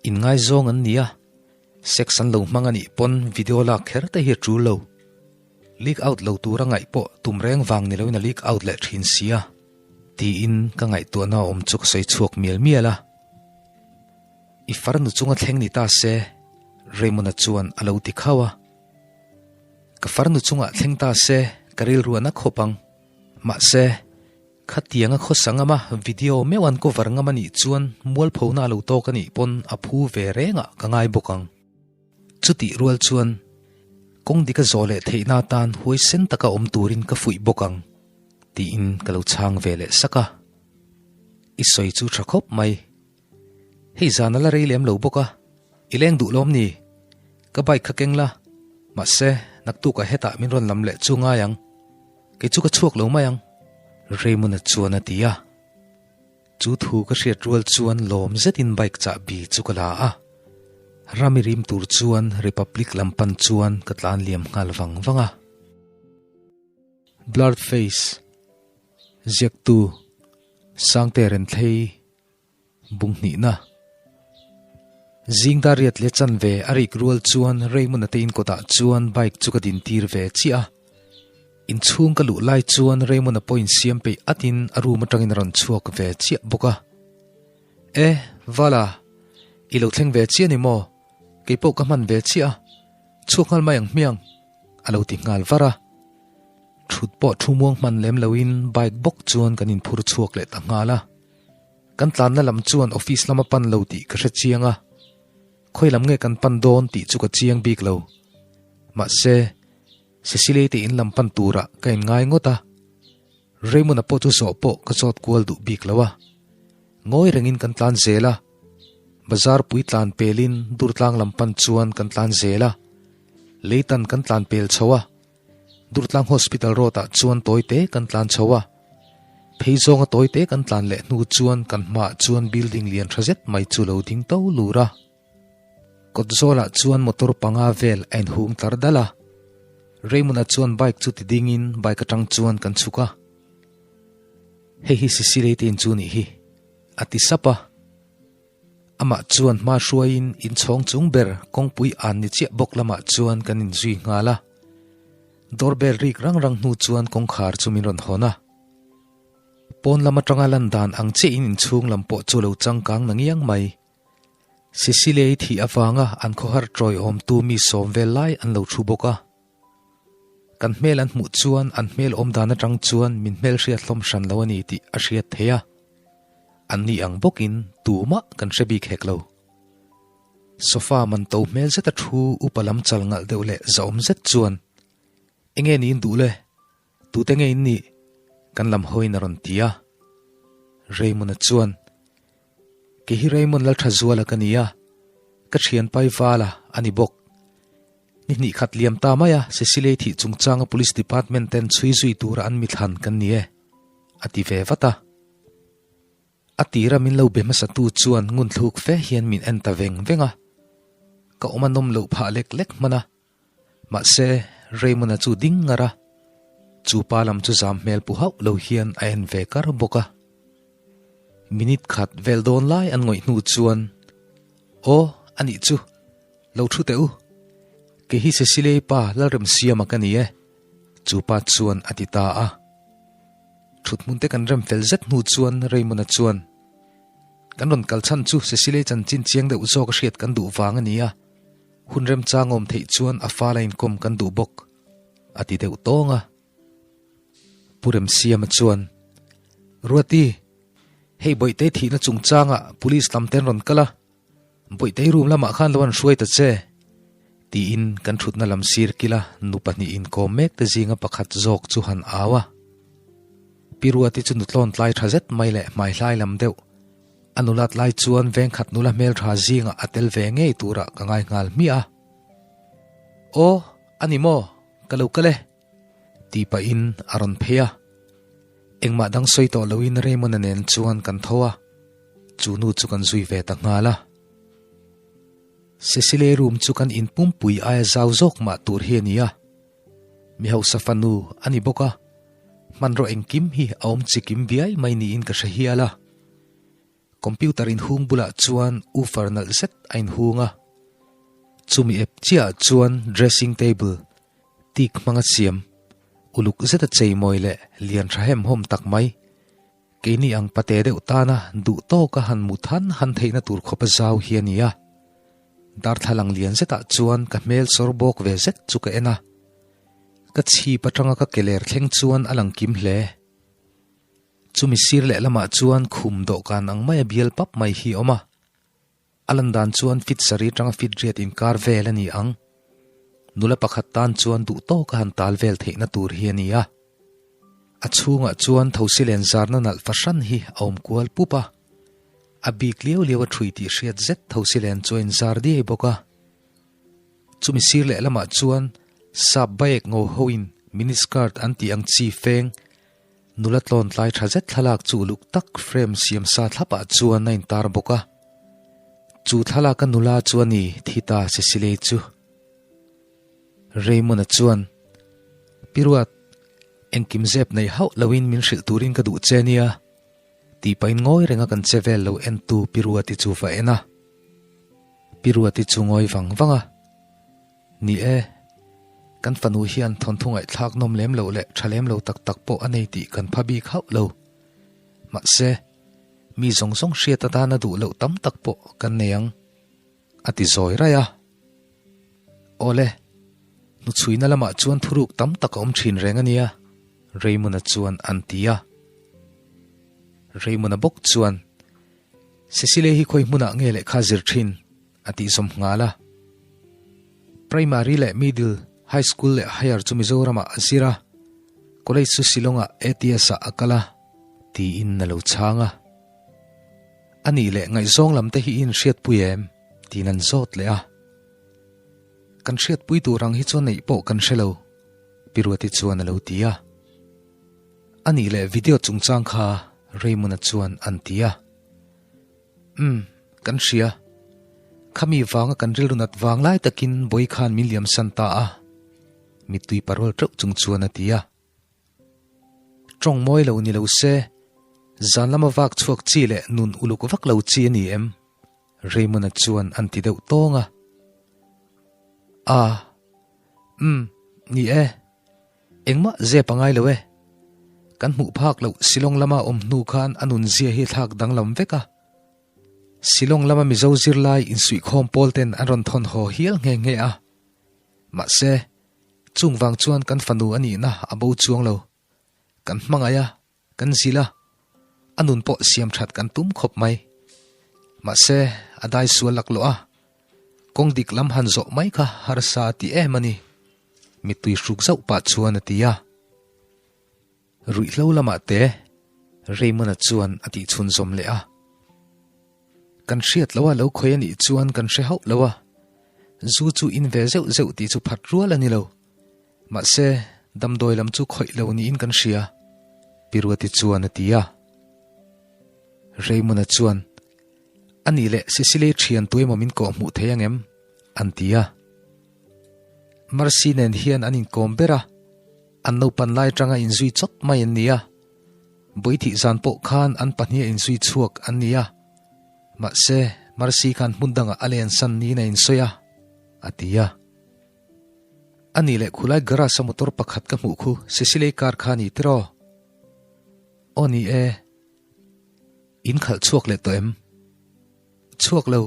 Inngaizawng an ni a, sex an lo hmang a nih pawn video lak kher te hi a tul lo. Leak out lo tura ngaih pawh tum reng vang ni loin a leak out leh thin sia. Tiin ka ngaihtuahna awm chu ka sawi chhuak mial mial a. I farnu chunga thleng ni ta se, Raymond-a chuan a lo ti khauh a. Ka farnu chungah thleng ta se, ka rilru a na khawp ang. Mahse, khatianga khawsa ngama video meuh an cover ngam a nih chuan mualphona a lo tawk a nih pawn a phu ve rengah ka ngai bawk ang. Chutih rual chuan kawng dik a zawh leh theihna atan huaisen taka awm turin ka fuih bawk ang, tiin ka lo chhang ve leh sak a. I sawi chu tha khawp mai. Hei zan a la rei lem lo bawk a, i leng duh lawm ni? Ka bike kha keng la, mahse naktukah hetah min rawn lam leh chu ngai ang. Kei chu ka chhuak lo mai ang, Raymond-a chuan a ti a. Chu thu ka hriat rual chuan lawm zetin bike chahbi chu ka la a. Rami rim tur chuan Republic lam pan chuan ka tlan liam nghal vang vang a. Blurred face, Ziaktu, Sangte Renthlei. Bung hnihna. Zing dar riat leh chanve a rik rual chuan Raymond-a te inkawtah chuan bike chu ka din tir ve chiah a. Inchhung ka luh lai chuan Raymond-a pawh insiam peih atin a room atangin a rawn chhuak ve chiah bawk a. E, Vala, i lo thleng ve chiah ni maw? Kei pawh ka hman ve chiah a, chhuak nghal mai ang hmiang, a lo ti nghal var a. Thut pawh thu muang hman lem loin bike bawk chuan kan inphur chhuak leh ta nghal a. Kan tlanna lam chuan office lama pan lo tih ka hre chiang a, khawi lam nge kan pan dawn tih chu ka chiang bik lo. Mahse, Cecilia te in lam pan turah ka inngai ngawt a, Raymond-a pawh chu zawh pawh ka zawt kual duh bik lo a. Ngawi rengin kan tlan zel a, bazar pui tlan pelin Durtlang lam pan chuan kan tlan zel a, Leitan kan tlan pel chho a, Durtlang Hospital Road ah chuan tawi te kan tlan chho a, phei zawnga tawi te kan tlan leh hnu chuan kan hmaah chuan building lian tha zet mai chu lo ding to lur a. Kawt zawlah chuan motor panga vel a inhung tlar dal a, Raymond-a chuan bike chu ti dingin bike atang chuan kan chhuk a. Hei hi Cecily te in chu nih hi, a ti sap a. Amah chuan hma hruaiin inchhawng chung ber kawngpui an ni chiah bawk lamah chuan kan inzui nghal a. Doorbell rik rang rang hnu chuan kawngkhar chu min rawn hawn a. Pawn lam atanga lan dan ang chiahin inchhung lam pawh chu lo changkang na ngiang mai. Cecilia-i thih avanga an khawhar tawiawmtu mi sawm vel lai an lo thu bawk a. Kan hmel an hmuh chuan an hmel awm dan atang chuan min hmelhriat hlawm hran lo a ni tih a hriat theih a. An ni ang bawkin tumah kan hre bik hek lo. Sofa man to hmel zeta thu upa lam chal ngalh deuh leh zahawm zet chuan, Enge niin duh le? Tute nge in nih? Kan lam hawiin a rawn ti a. Raymond-a chuan, Kei hi Raymond Lalthazuala ka ni a, ka thianpa i vala a ni bawk. Ni hnih khat liam ta mai a, Cecilia-i thih chungchanga Police Department ten chhui zui tura an mithlan kan ni e, a ti ve vat a. A tira min lo be hmasatu chuan ngun thluk fe hian min en ta veng veng a, ka awm a nawm loh phah lek lek hman a. Mahse, Raymond-a chu ding ngar a, chu pa lam chu zam hmel pu hauh lo hian a en ve kar bawk a. Minute khat vel dawn lai an ngawih hnu chuan, Aw, a nih chu, lo thu teh u. Kei hi Cecilia-i pa Lalremsiama ka ni e, chu pa chuan a ti ta a. Thuthmun te kan rem fel zet hnu chuan Raymond-a chuan, Kan rawn kal chhan chu Cecilia-i chanchin chiang deuh zawk a hriat kan duh vang a ni a. Hun remchang awm theih chuan a fala inkawm kan duh bawk, a ti deuh tawng a. Pu Remsiama chuan, Ruati, hei Bawihtei thihna chungchangah Police lam ten rawn kal a, Bawihtei room lamah khan lo an hruai ta che, tiin kan thutna lam sir kila nu pahnih inkawm mek te zinga pakhat zawk chu han au a. Pi Ruati chu nutlawn tlai tha zet mai leh hmaihlai lam deuh, A nulat lai chuan vengkhat nula hmeltha zingah a tel ve ngei turah ka ngai nghal hmiah a. Aw, a ni maw? Ka lo kal e. Tih pahin a rawn phei a. Engmah dang sawi tawh loin Raymond-a nen chuan kan tho a, chu nu chu kan zui ve ta nghal a. Cecile room chu kan in pumpui aia zau zawk mah tur hi a ni a. Mi hausa fanu a ni bawk a, hmanraw engkim hi a awm chikim biai mai niin ka hre hial a. Computer inhung bulah chuan woofer nalh zet a inhung a, chumi ep chiahah chuan dressing table tik hmanga siam uluk zeta cheimawi leh lian tha hemhawm tak mai, keini ang pate deuh tana duh tawka han mu than han theihna tur khawpa zau hi a ni a. Darthlalang lian zetah chuan ka hmel sawr bawk ve zet chu ka en a, ka chhip atanga ka keler thleng chuan a lang kim hle. Chumi sir lehlamah chuan khum dawhkan ang maia bial pap mai hi a awm a, a lan dan chuan fit sarih atanga fit riat inkar vel a ni ang. Nula pakhat tan chuan duh tawka han tal vel theihna tur hi a ni a. A chhungah chuan thosi len zarna nalh fahran hi a awm kual pup a, a bik liau liau a ṭhui tih hriat zet thosi len chu a inzar diai bawk a. Chumi sir lehlamah chuan sap bike ngo hoin mini skirt an tih ang chi feng Nula tlawn tlai tha zet thlalak chu uluk tak frame siam sa thlapah chuan a intar bawk a. Chu thlalaka nula chu a ni thi ta Cecily chu. Raymond-a chuan, Pi Ruat, engkim zep nei hauh loin min hrilh turin ka duh che nia, tih pahin ngawi renga kan che vel lo entu Pi Ruati chu va en a. Pi Ruati chu ngawi vang vang a. Ni e, kan fanu hian thawnthu ngaihthlak nawm lem loh leh tha lem lo tak tak pawh a nei tih kan pha bik hauh lo. Mahse, mi zawng zawng hriat atana duh loh tam tak pawh kan nei ang, a ti zawi raih a. Awle, hnuchhuina lamah chuan thuruk tam tak a awm thin reng a nia, Raymond-a chuan an ti a. Raymond-a bawk chuan, Cecilia hi khawi hmunah nge lehkha zir thin? A tih zawm nghal a. Primary leh Middle, High School leh Higher chu Mizoramah a zir a, College chu Shillong-ah ATS-ah a kal a, tiin a lo chhang a. A nih leh ngaihzawng lam te hi i inhriatpui em? tiin an zawt leh a. Kan hriatpui tur ang hi chuan neih pawh kan hre lo, Pi Ruati chuan a lo ti a. A nih leh video chungchang kha Raymond-a chuan an ti a. Umm, kan hria. Khami vanga kan rilru nat vang lai takin Bawi khan min liam san ta a, mittui parol teuh chung chuan a ti a. Tawng mawi lo ni lo se, zan lama vak chhuak chi leh nun uluk vak lo chi a ni em? Raymond-a chuan an ti deuh tawng a. A, umm, ni e. Engmah zep a ngai lo e. Kan hmuh phak loh Shillong lama awm hnu khan a nunzia hi thlak danglam vek a. Shillong lama Mizo zirlai insuihkhawm pawl ten an rawn thawn haw hial nghe nghe a. Mahse, chung vang chuan kan fanu a nihna a bo chuang lo. Kan hmangaih a, kan zilh a, a nun pawh siam that kan tum khawp mai. Mahse, a dai sual laklawh a, kawng dik lam han zawh mai kha harsa ti em a ni. Mittui hruk zauh pah chuan a ti a. Ruihhlo lamah te Raymond-a chuan a tih chhunzawm leh a. Kan hriat loh a lo khawi a nih chuan kan hre hauh lo a, zu chu in ve zeuh zeuh tih chu phat rual a ni lo. Mahse, damdawi lam chu khawih lo niin kan hria, Pi Ruati chuan a ti a. Raymond-a chuan, A nih leh Sicily thian tu emaw min kawh hmuh thei angem? an ti a. Mercy nen hian an inkawm ber a, an naupan lai atanga inzui chawt mai an ni a. Bawithih zan pawh khan an pahniha inzui chhuak an ni a. Mahse, Mercy khan hmun dangah a lensan niin a insawi a, a ti a. A nih leh khulai garage a motor pakhat ka hmuh khu Cecily car kha a ni tiraw? Aw ni e. In khalh chhuak leh tawh em? Chhuak lo.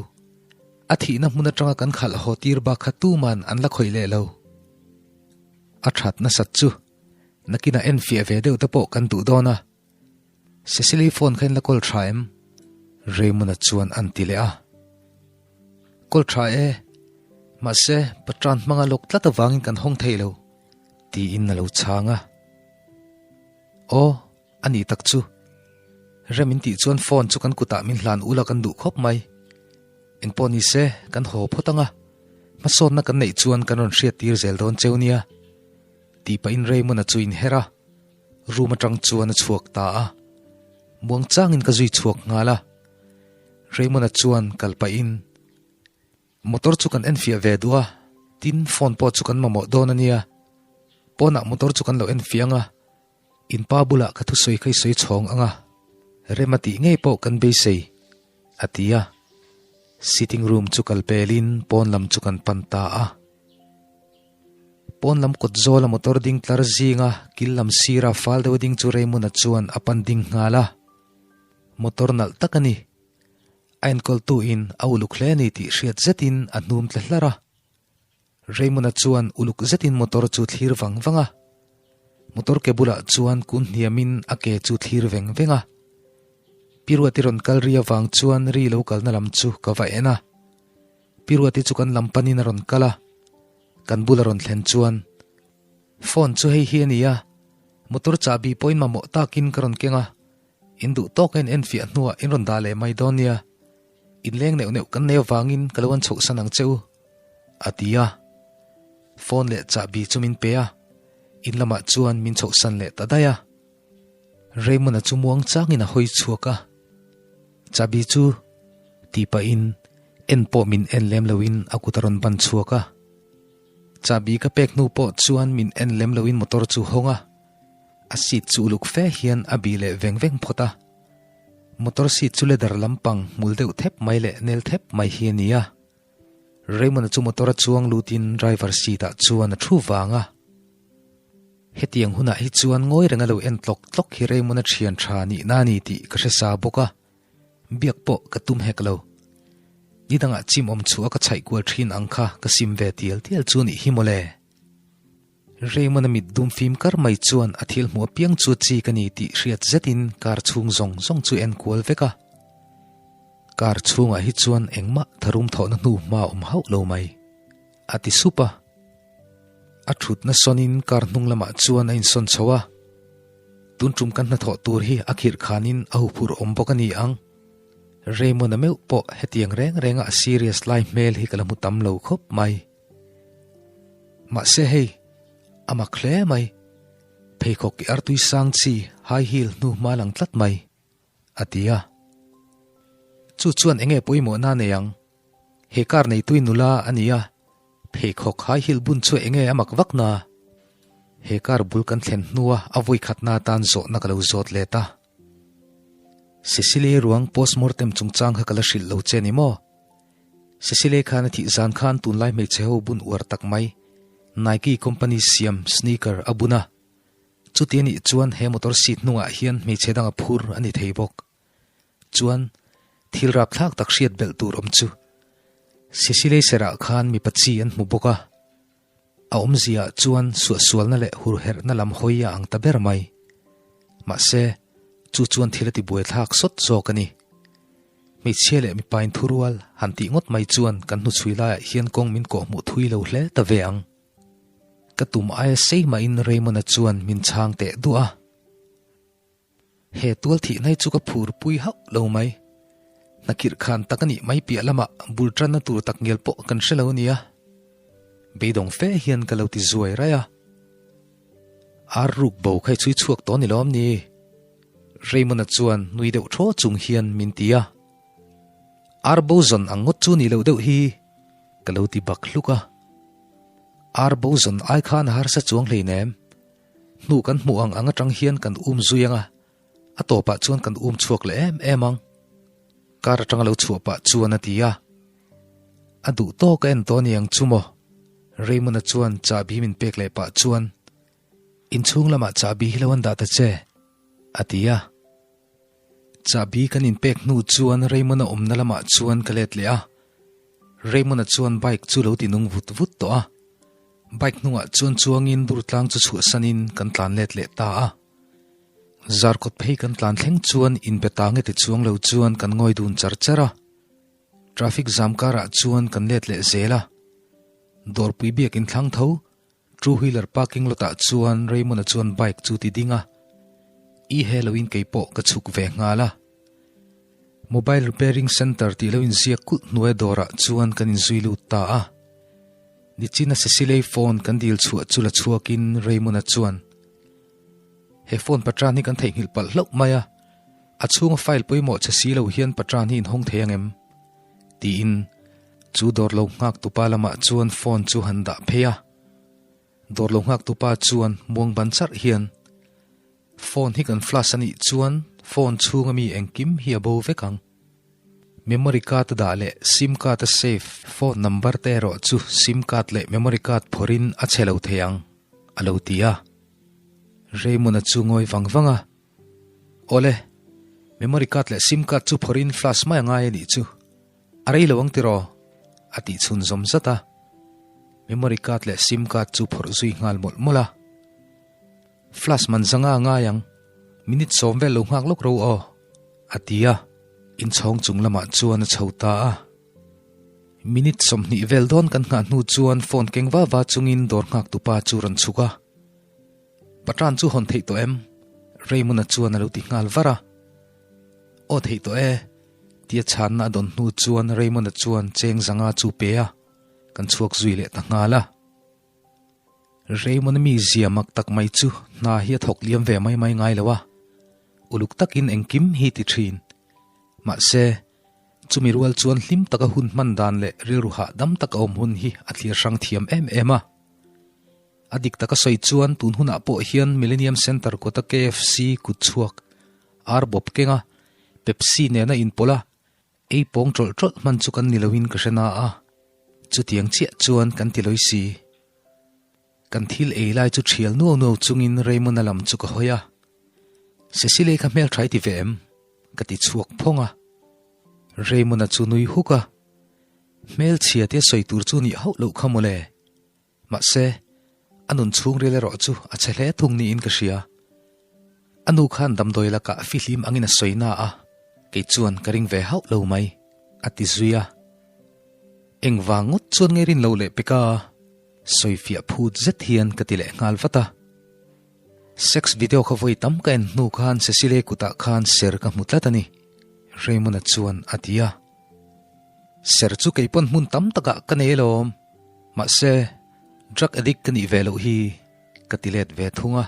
A thihna hmun atanga kan khalh haw tir bak kha tuman an la khawih leh lo. A that nasat chu nakinah enfiah ve deuh te pawh kan duh dawn a. Cecily phone kha in la kawl tha em? Raymond-a chuan an ti leh a. Kawl tha e. Mahse, Patran hmanga lawk tlat avangin kan hawng thei lo, tiin a lo chhang a. Aw, a nih tak chu. Rem in tih chuan phone chu kan kutah min hlan ula kan duh khawp mai. Engpawh ni se, kan haw phawt ang a. Hmasawnna kan neih chuan kan rawn hriat tir zel dawn cheu nia. Tih pahin Raymond-a chu inher a. Room atang chuan a chhuak ta a. Muang changin ka zui chhuak nghal a. Raymond-a chuan kal pahin motor chu kan enfiah ve duh a, tin phone pawh chu kan mamawh dawn a nia. Pawnah motor chu kan lo enfiah ang a, in pa bulah ka thusawi kha i sawi chhawng ang a, rem a tih ngei pawh kan beisei, a ti a. Sitting room chu kal pelin pawn lam chu kan pan ta a. Pawn lam kawt zawla motor ding tlar zinga kil lam sira fal deuh ding chu Raymond-a chuan a pan ding nghal a. Motor nalh tak a ni. A enkawltu in a uluk hle a ni tih hriat zetin a hnum tle hlar a. Raymond-a chuan uluk zetin motor chu thlir vang vang a. Motor ke bulah chuan kun hniamin a ke chu thlir veng veng a. Pi Ruati rawn kal ri avang chuan ri lo kalna lam chu ka va en a. Pi Ruati chu kan lam panin a rawn kal a, kan bula rawn thlen chuan, Phone chu hei hi a ni a, motor chahbi pawhin mamawh takin ka rawn keng a, in duh tawk a in enfiah hnuah in rawn dah leh mai dawn nia, inleng neuh neuh kan nei avangin ka lo an chhohsan ang che u, a ti a. Phone leh chahbi chu min pe a, in lamah chuan min chhohsan leh ta daih a. Raymond-a chu muang changin a hawi chhuak a, Chahbi chu tih pahin en pawh min en lem loin a kut a rawn ban chhuak a. Chahbi ka pek hnu pawh chuan min en lem loin motor chu hawng a, a seat chu uluk fe hian a bih leh veng veng phawt a. Motor seat chu leather lampang hmul deuh thep mai leh nel thep mai hi a ni a. Raymond-a chu motor a chuang lutin driver seat ah chuan a thu vang a. Hetiang hunah hi chuan ngawi renga lo en tlawk tlawk hi Raymond-a thian tha nihna a ni tih ka hre sa bawk a, biak pawh ka tum hek lo. Ni dangah chim awm chhuah a ka chhaih kual thin ang kha ka sim ve tial tial chu nih hi mawle. Raymond-a mit dum fim kar mai chuan a thil hmuh apiang chu chi ka ni tih hriat zetin car chhung zawng zawng chu en kual vek a. Car chhungah hi chuan engmah tharum thawhna hnu hma awm hauh lo mai, a ti sup a. A thutna sawnin car hnung lamah chuan a insawn chho a, tun tum kan hnathawh tur hi a khirh khanin a huphurh awm bawk a ni ang. Raymond-a meuh pawh hetiang reng renga a serious lai hmel hi ka la hmu tam lo khawp mai. Mahse hei, a mak hle mai. Pheikhawk i artui sang chi high heel hnu hma lang tlat mai, a ti a. Chu chuan enge pawimawhna nei ang? He car neitui nula a ni a, pheikhawk high heel bun chu enge a mak vak na? He car bul kan thlen hnua a vawi khatna atan zawhna ka lo zawt let a. Cecily ruang postmortem chungchang kha ka la hrilh lo che ni maw? Cecily khan a thih zan khan tunlai hmeichhe ho bun uar tak mai, Nike company siam sneaker a bun a. Chuti a nih chuan he motor seat hnungah hian hmeichhe dang a phur a ni thei bawk. Chuan thil rapthlak tak hriat belh tur awm chu Cecilei serah khan mipa chi an hmu bawk a, a awmziaah chuan suahsualna leh hurherhna lam hawi a ang ta ber mai. Mahse, chu chuan thil a ti buaithlak sawt zawk a ni. Hmeichhia leh mipa inthurual han tih ngawt mai chuan kan hnuchhui laiah hian kawng min kawhhmuh thui lo hle ta ve ang. Ka tum aia sei mahin Raymond-a chuan min chhang teh duah a. He tual thihna hi chu ka phur pui hauh lo mai. Hnakirh khan tak a nih mai piah lamah bul tanna tur tak ngial pawh kan hre lo a nia. Beidawng fe hian ka lo ti zuai raih a. Ar ruk bo kha i chhui chhuak tawh ni lawm ni? Raymond-a chuan nui deuh thaw chung hian min ti a. Ar bo zawn ang ngawt chu nih loh deuh hi ka lo ti bak hluk a. Ar bo zawn ai khan a harsa chuang hleinem. Hnu kan hmuh ang ang atang hian kan um zui ang a, a tawpah chuan kan um chhuak leh em em ang. Car atanga lo chhuah pah chuan a ti a. A duh tawk a en tawh a ni ang chu maw? Raymond-a chuan chahbi min pek leh pah chuan, Inchhung lamah chahbi hi lo an dah ta che, a ti a. Chahbi kan inpek hnu chuan Raymond-a awmna lamah chuan ka let leh a. Raymond-a chuan bike chu lo ti nung vut vut tawh a. Bike hnungah chuan chuangin Durtlang chu chhuahsanin kan tlan let leh ta a. Zarkawt phei kan tlan thleng chuan inbe ta nge ti chuang lo chuan kan ngawi dun char char a. Traffic jam karah chuan kan let leh zel a. Dawrpui biakin thlang tho Two wheeler parking lot ah chuan Raymond-a chuan bike chu ti ding a, i he loin kei pawh ka chhuk ve nghal a. Mobile repairing center tih lo inziak kulh hnuai dawrah chuan kan inzui lut ta a. Nichina Cecilei phone kan dil chhuah chu la chhuakin Raymond-a chuan, He phone patran hi kan theihnghilh palh hlauh mai a, a chhunga file pawimawh che si lo hian patran hi inhawng thei ang em? Tiin chu dawr lo nghak tupa lamah chuan phone chu han dah phei a. Dawr lo nghak tupa chuan muang ban charh hian phone hi kan flash a nih chuan phone chhunga mi engkim hi a bo vek ang. Memory card a dah leh sim card a save phone number te erawh chu sim card leh memory card phawrhin a chhe lo thei ang, a lo ti a. Raymond-a chu ngawi vang vang a. Awle, memory card leh sim card chu phawrhin flash mai a ngai a nih chu. A rei lo ang tiraw? A tih chhun zawm zat a. Memory card leh sim card chu phawrh zui nghal mawlh mawlh a. Flash man zanga a ngai ang, minute sawm vel lo nghak lawk ro aw, a ti a. Inchhawng chung lamah chuan a chho ta a. Minute 20 vel dawn kan nghah hnu chuan phone keng va va chungin dawr nghak tupa chu rawn chhuk a. Patran chu hawn theih tawh em? Raymond-a chuan a lo ti nghal var a. Aw theih tawh e, tia chhanna a dawn hnu chuan Raymond-a chuan cheng zanga chu pe a, kan chhuak zui leh ta nghal a. Raymond-a mi zia mak tak mai chu hna hi a thawk liam ve mai mai ngai lo a, uluk takin engkim hi ti thin. Mahse, chumi rual chuan hlim taka hun hman dan leh rilru hahdam taka awm hun hi a thlir hrang thiam em em a. A dik taka sawi chuan tun hunah pawh hian Millennium Centre kawta KFC kut chhuak ar bawp kenga Pepsi nena inpawlh a, ei pawng tawlh tawlh hman chu kan ni loin ka hre na a, chutiang chiah chuan kan ti lawi si. Kan thil ei lai chu thial nuau nuau chungin Raymond-a lam chu ka hawi a, Cecily kha hmeltha i ti ve em? ka ti chhuak phawng a. Raymond-a chu nui huk a, Hmelchhia tia sawi tur chu nih hauh loh kha mawle. Mahse, a nun chhungril erawh chu a chhe hle thung niin ka hria. A nu khan damdawi lakah fihlim angin a sawi na a, kei chuan ka ring ve hauh lo mai, a ti zui a. Engvang ngawt chuan nge rin lo leh pek a? Sawifiah phut zet hian ka ti leh nghal vat a. Sex video kha vawi tam ka en hnu khan Cecile kutah khan ser ka hmu tlat a ni, Raymond-a chuan a ti a. Ser chu kei pawn hmun tam takah ka nei alawm. Mahse, drug addict ka nih ve loh hi ka ti let ve thung a.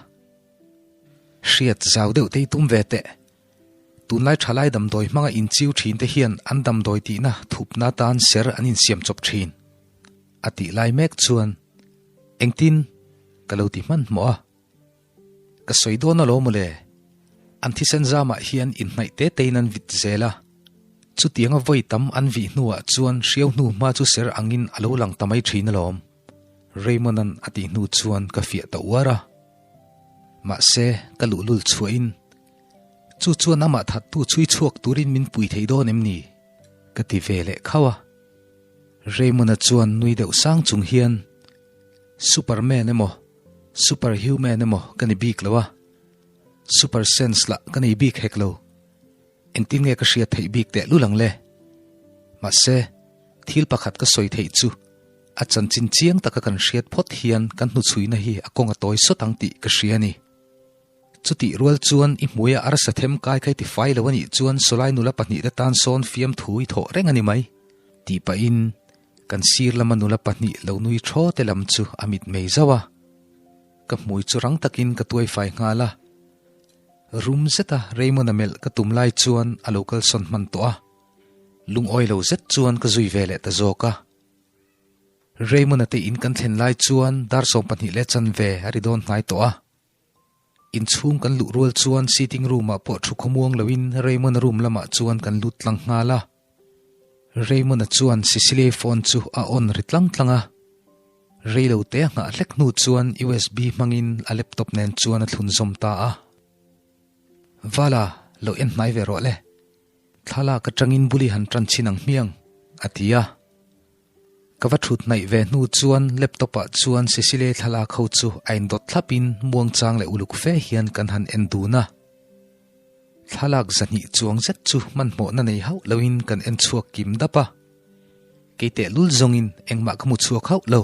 Hriat zau deuh te hi tum ve teh. Tunlai thalai damdawi hmanga inchiu thin te hian an damdawi tihna thupna atan ser an insiam chawp thin. A tih lai mek chuan, Engtin? ka lo ti hmanhmawh a. Ka sawi dawn alawm mawle. An thisen zamah hian inhnaih te tein an vit zel a. Chutianga vawi tam an vih hnuah chuan hriau hnu hma chu ser angin a lo lang ta mai thin alawm. Raymond-a'n a tih hnu chuan ka fiah ta uar a. Mahse, ka luhlul chhuahin, Chu chuan amah thattu chhui chhuak turin min pui thei dawn em ni? ka ti ve leh khauh a. Raymond-a chuan nui deuh sang chung hian, Superman emaw, Superhuman emaw ka ni bik lo a, Super sense lah ka nei bik hek lo. Engtin nge ka hriat theih bik teh lul ang le? Mahse, thil pakhat ka sawi theih chu a chanchin chiang taka kan hriat phawt hian kan hnuchhuina hi a kawng a tawi sawt ang tih ka hria a ni. Chutih rual chuan i hmuia arsa them kai kai tifai lo a nih chuan sawlai nula pahnihte tan sawn fiamthu i thawh reng a ni mai, tih pahin kan sir lama nula pahnih lo nui thaw te lam chu a mitmei zauh a. Ka hmui chu rang takin ka tuai fai nghal a. Rum zeta Raymond-a melh ka tum lai chuan a lo kalsawn hman tawh a. Lungawi lo zet chuan ka zui ve leh ta zawk a. Raymond-a te in kan thlen lai chuan dar 12 leh chanve a ri dawn hnai tawh a. Inchhung kan luh rual chuan sitting room ah pawh thu khawmuang loin Raymond-a room lamah chuan kan lut tlang nghal a. Raymond-a chuan Cecilia phone chu a on ri tlang tlang a. Rei lo te a nghah hlek hnu chuan USB hmangin a laptop nen chuan a thlun zawm ta a. Vala, lo en hnai ve rawh le. Thlalak atangin buli han tan chhin ang hmiang, a ti a. Ka va thut hnaih ve hnu chuan laptop ah chuan Cecilia thlalak ho chu a indawt thlapin muangchang leh uluk fe hian kan han en dun a. Thlalak zahnih chuang zet chu hmanhmawhna nei hauh loin kan en chhuak kim dap a. Kei tehlul zawngin engmah ka hmu chhuak hauh lo.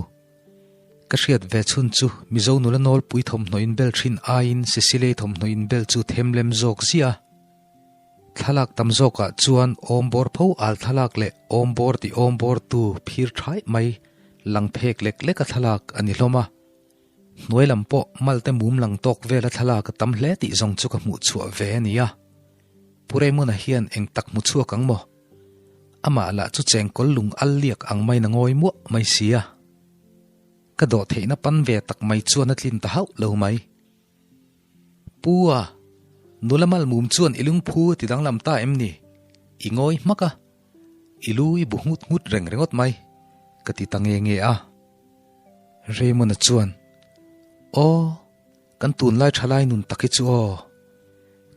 Ka hriat ve chhun chu Mizo nula nawlpui thawmhnaw inbel thin aiin Cecilia thawmhnaw inbel chu themlem zawk ziah a. Thlalak tam zawkah chuan awmbawr pho al thlalak leh awmbawr ti awmbawrtu phir thaih mai lang phek lek leka thlalak a ni hlawm a. Hnuai lam pawh malte mum lang tawk vela thlalak a tam hle tih zawng chu ka hmuh chhuah ve a ni a. Pu Raymond-a hian eng tak hmu chhuak ang maw? Amah lah chu chengkawl lung al liak ang maiin a ngawi muah mai si a. Ka dawh theihna pan ve tak mai chuan a tlin ta hauh lo mai. Pu a, nula malmum chuan i lungphu a ti danglam ta em ni? I ngawi hmak a, i lu i bu nghut nghut reng ringawt mai, ka ti ta nge nge a. Raymond-a chuan, Aw, kan tunlai thalai nun tak hi chu aw.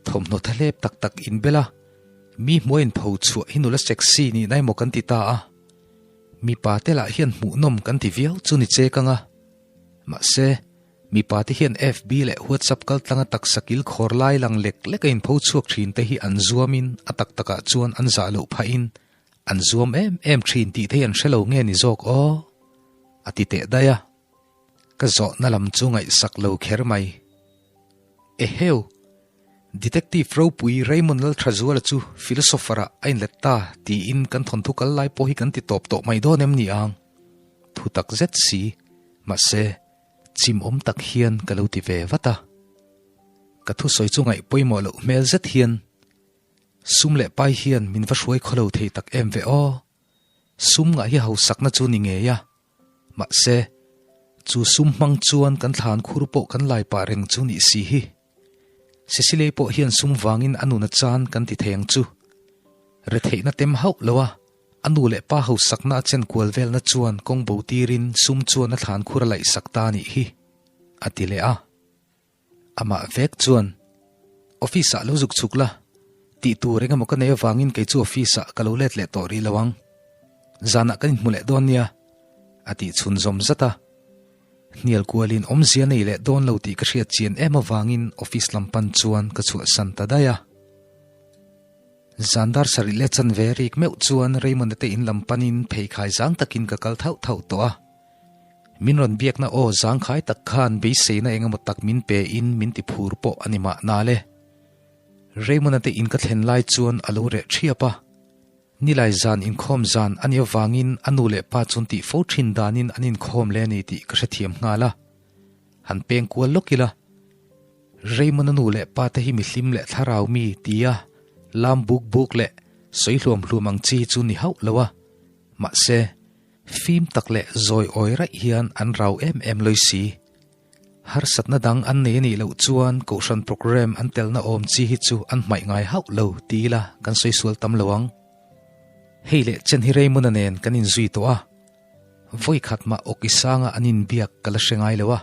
Thawmhnaw thahlep tak tak inbel a, mi hmuai inpho chhuah hi nula sexy nih na emaw kan ti ta a. Mipa te lah hian hmuhnawm kan ti viau chu ni che kang a. Mahse, Mipa te hian FB leh WhatsApp kaltlanga taksa kil khawr lai lang lek lek a inpho chhuak thin te hi an zuamin a tak takah chuan an zah loh phahin an zuam em em thin tih te hi an hre lo nge ni zawk aw? A ti teh daih a. Ka zawhna lam chu ngaihsak lo kher mai. Eheu! Detective ropui Raymond Lalthazuala chu philosopher-ah a inlet ta tiin kan thawnthu kal lai pawh hi kan ti tawp tawh mai dawn em ni ang? Thu tak zet si. Mahse. Chimawm tak hian ka lo ti ve vat a. Ka thusawi chu ngaih pawimawh loh hmel zet hian sum leh pai hian min va hruai khaw lo thei tak em ve aw. Sum ngah hi hausakna chu ni ngei a. Mahse, chu sum hmang chuan kan thlan khur pawh kan lai pah reng chu nih si hi. Cecilei pawh hian sum vangin a nun a chan kan ti thei ang chu. Retheihna tem hauh lo a. A nu leh pa hausakna a chen kual velna chuan kawng bo tirin sum chuan a thlan khur a laihsak ta a nih hi, a ti leh a. Amah vek chuan, Office-ah lo zuk chhuk la, tih tur eng emaw ka nei avangin kei chu office-ah ka lo let leh tawh rih lo ang. Zanah kan inhmu leh dawn nia, a tih chhun zawm zat a. Hnial kualin awmzia nei leh dawn lo tih ka hriat chian em avangin office lam pan chuan ka chhuahsan ta daih a. Zandar sarih leh chanve rik meuh chuan Raymond-a te in lam panin pheikhai zang takin ka kal thauh thauh tawh a. Min rawn biakna aw zangkhai tak khan beiseina eng emaw tak min pe in min ti phur pawh a ni mahna le. Raymond-a te in ka thlen lai chuan a lo reh thiap a. Nilai zan inkhawm zan a nih avangin a nu leh pa chuan tih fo thin danin an inkhawm leh a ni tih ka hrethiam nghal a. Han peng kual lawk ila. Raymond-a nu leh pa te hi mihlim leh thlarau mi tia lam buk buk leh sawi hluam hluam ang chi chu ni hauh lo a. Mahse, fim tak leh zawi awi raih hian an rau em em lawi si. Harsatna dang an nei a nih loh chuan kohhran programme an telna awm chi hi chu an hmaih ngai hauh lo ti ila kan sawi sual tam lo ang. Hei leh chen hi Raymond-a nen kan inzui tawh a, vawi khat mah awki sanga an inbiak ka la hre ngai lo a.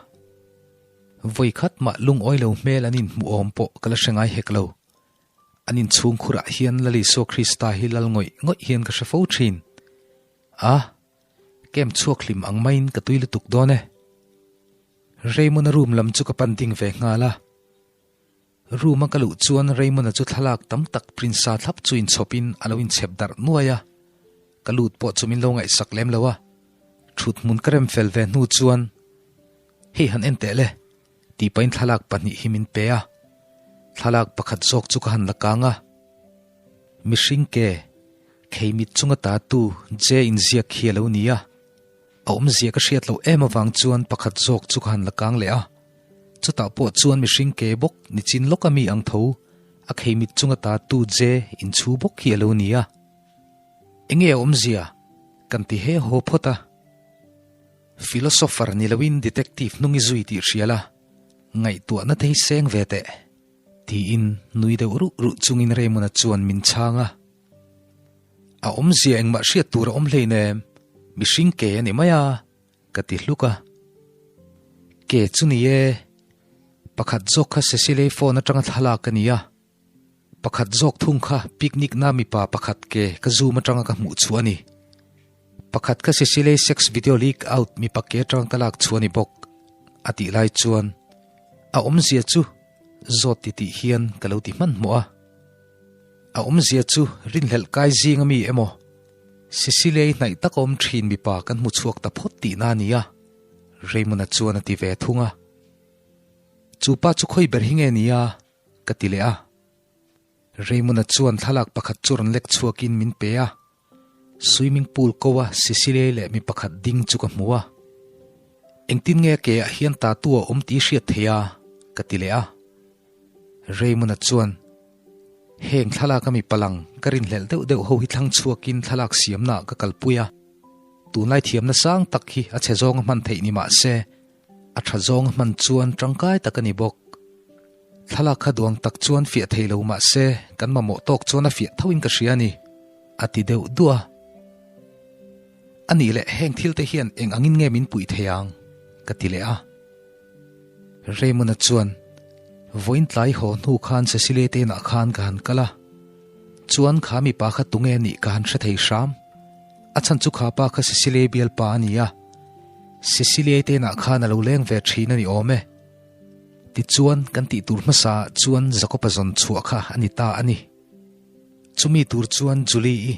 Vawi khat mah lungawi lo hmel an inhmuh awm pawh ka la hre ngai hek lo. An inchhung khurah hian Lal Isua Krista hi lal ngawih ngawih hian ka hre fo thin. A, kem chhuak hlim ang maiin ka tui lutuk dawn e. Raymond-a room lam chu ka pan ding ve nghal a. Room-a ka luh chuan Raymond-a chu thlalak tam tak print sa thlap chu inchhawpin a lo inchhep darh nuai a. Ka lut pawh chu min lo ngaihsak lem lo a. Thut hmun ka rem fel ve hnu chuan, Hei han en teh le, tih pahin thlalak pahnih hi min pe a. Thlalak pakhat zawk chu ka han la kang a. Mihring ke, kheimit chunga tatu J inziak hi a lo ni a. A awmzia ka hriat loh em avang chuan pakhat zawk chu ka han la kang leh a. Chutah pawh chuan mihring ke bawk nichin lawka mi ang tho, a kheimit chunga tatu J inchhu bawk hi a lo ni a. Enge a awmzia? Kan ti he haw phawt a. Philosopher ni loin detective hnung i zui tih hria la, ngaihtuahna te hi seng ve teh, tiin nui deuh ruh ruh chungin Raymond-a chuan min chhang a. A awmzia engmah hriat tur a awm hleinem, mihring ke a ni mai a, ka ti hluk a. Ke chu ni e, pakhat zawk kha Cecilei phone atanga thlalak a ni a. Pakhat zawk thung kha picnic na mipa pakhat ke ka zoom atanga ka hmuh chhuah a ni. Pakhat kha Cecilei sex video leak out mipa ke atanga ka lak chhuah a ni bawk, a tih lai chuan a awmzia chu zawt ti tih hian ka lo ti hmanhmawh a. A awmzia chu rinhlelh kai zing ami emaw Cecilei hnaih tak awm thin mipa kan hmu chhuak ta phawt tihna a ni a, Raymond-a chuan a ti ve thung a. Chu pa chu khawi ber hi nge ni a? Ka ti leh a. Raymond-a chuan thlalak pakhat chu rawn lek chhuakin min pe a. Swimming pool ko a Cecilia leh mi pakhat ding chu ka hmu a. Engtin nge a ke ah hian tattoo a awm tih hriat thei a? Ka ti leh a. Raymond-a chuan, Heng thlalak a mi palang ka rinhlelh deuh deuh ho hi thlang chhuakin thlalak siamna ah ka kalpui a. Tunlai thiamna sang tak hi a chhe zawnga hman theih ni mah se, A tha zawng hman chuan tangkai tak a ni bawk. Thlalak kha duang tak chuan fiah thei lo mah se kan mamawh tawk chuan a fiah thoin ka hria a ni, a ti deuh duah a. A nih leh heng thil te hian eng angin nge min puih thei ang? ka ti leh a. Raymond-a chuan, Vawiin tlai haw hnu khan Cecilia te inah khan ka han kal a, chuan kha mipa kha tunge a nih ka han hre thei hram. A chhan chu kha pa kha Cecilia bialpa a ni a. Cecilia te inah khan a lo leng ve thin a ni awm e. Tichuan, kan tih tur hmasa ah chuan Jacob-a zawn chhuah kha a ni ta a ni. Chumi tur chuan Julie-i,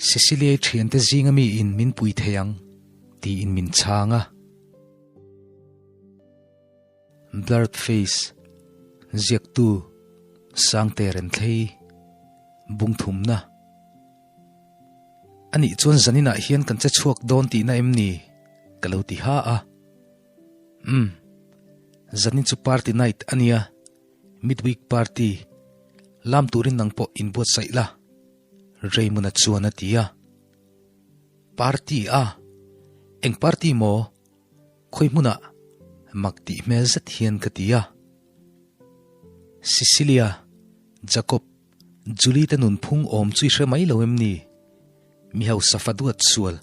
Cecilia-i thiante zinga mi in min pui thei ang, tiin min chhang a. Blurred Face, Ziaktu, Sangte Renthlei, Bungthumna. A nih chuan zaninah hian kan che chhuak dawn tihna em ni? Ka lo ti ha a. Umm, zanin chu party night a nia, midweek party, lam turin nang pawh inbuatsaih la, Raymond-a chuan a ti a. Party a? Eng party maw? Khawi hmunah? Mak tih hmel zet hian ka ti a. Cecilia, Jacob, Julie te nunphung awm chu i hre mai lo em ni? Mi hausa fa duat sual,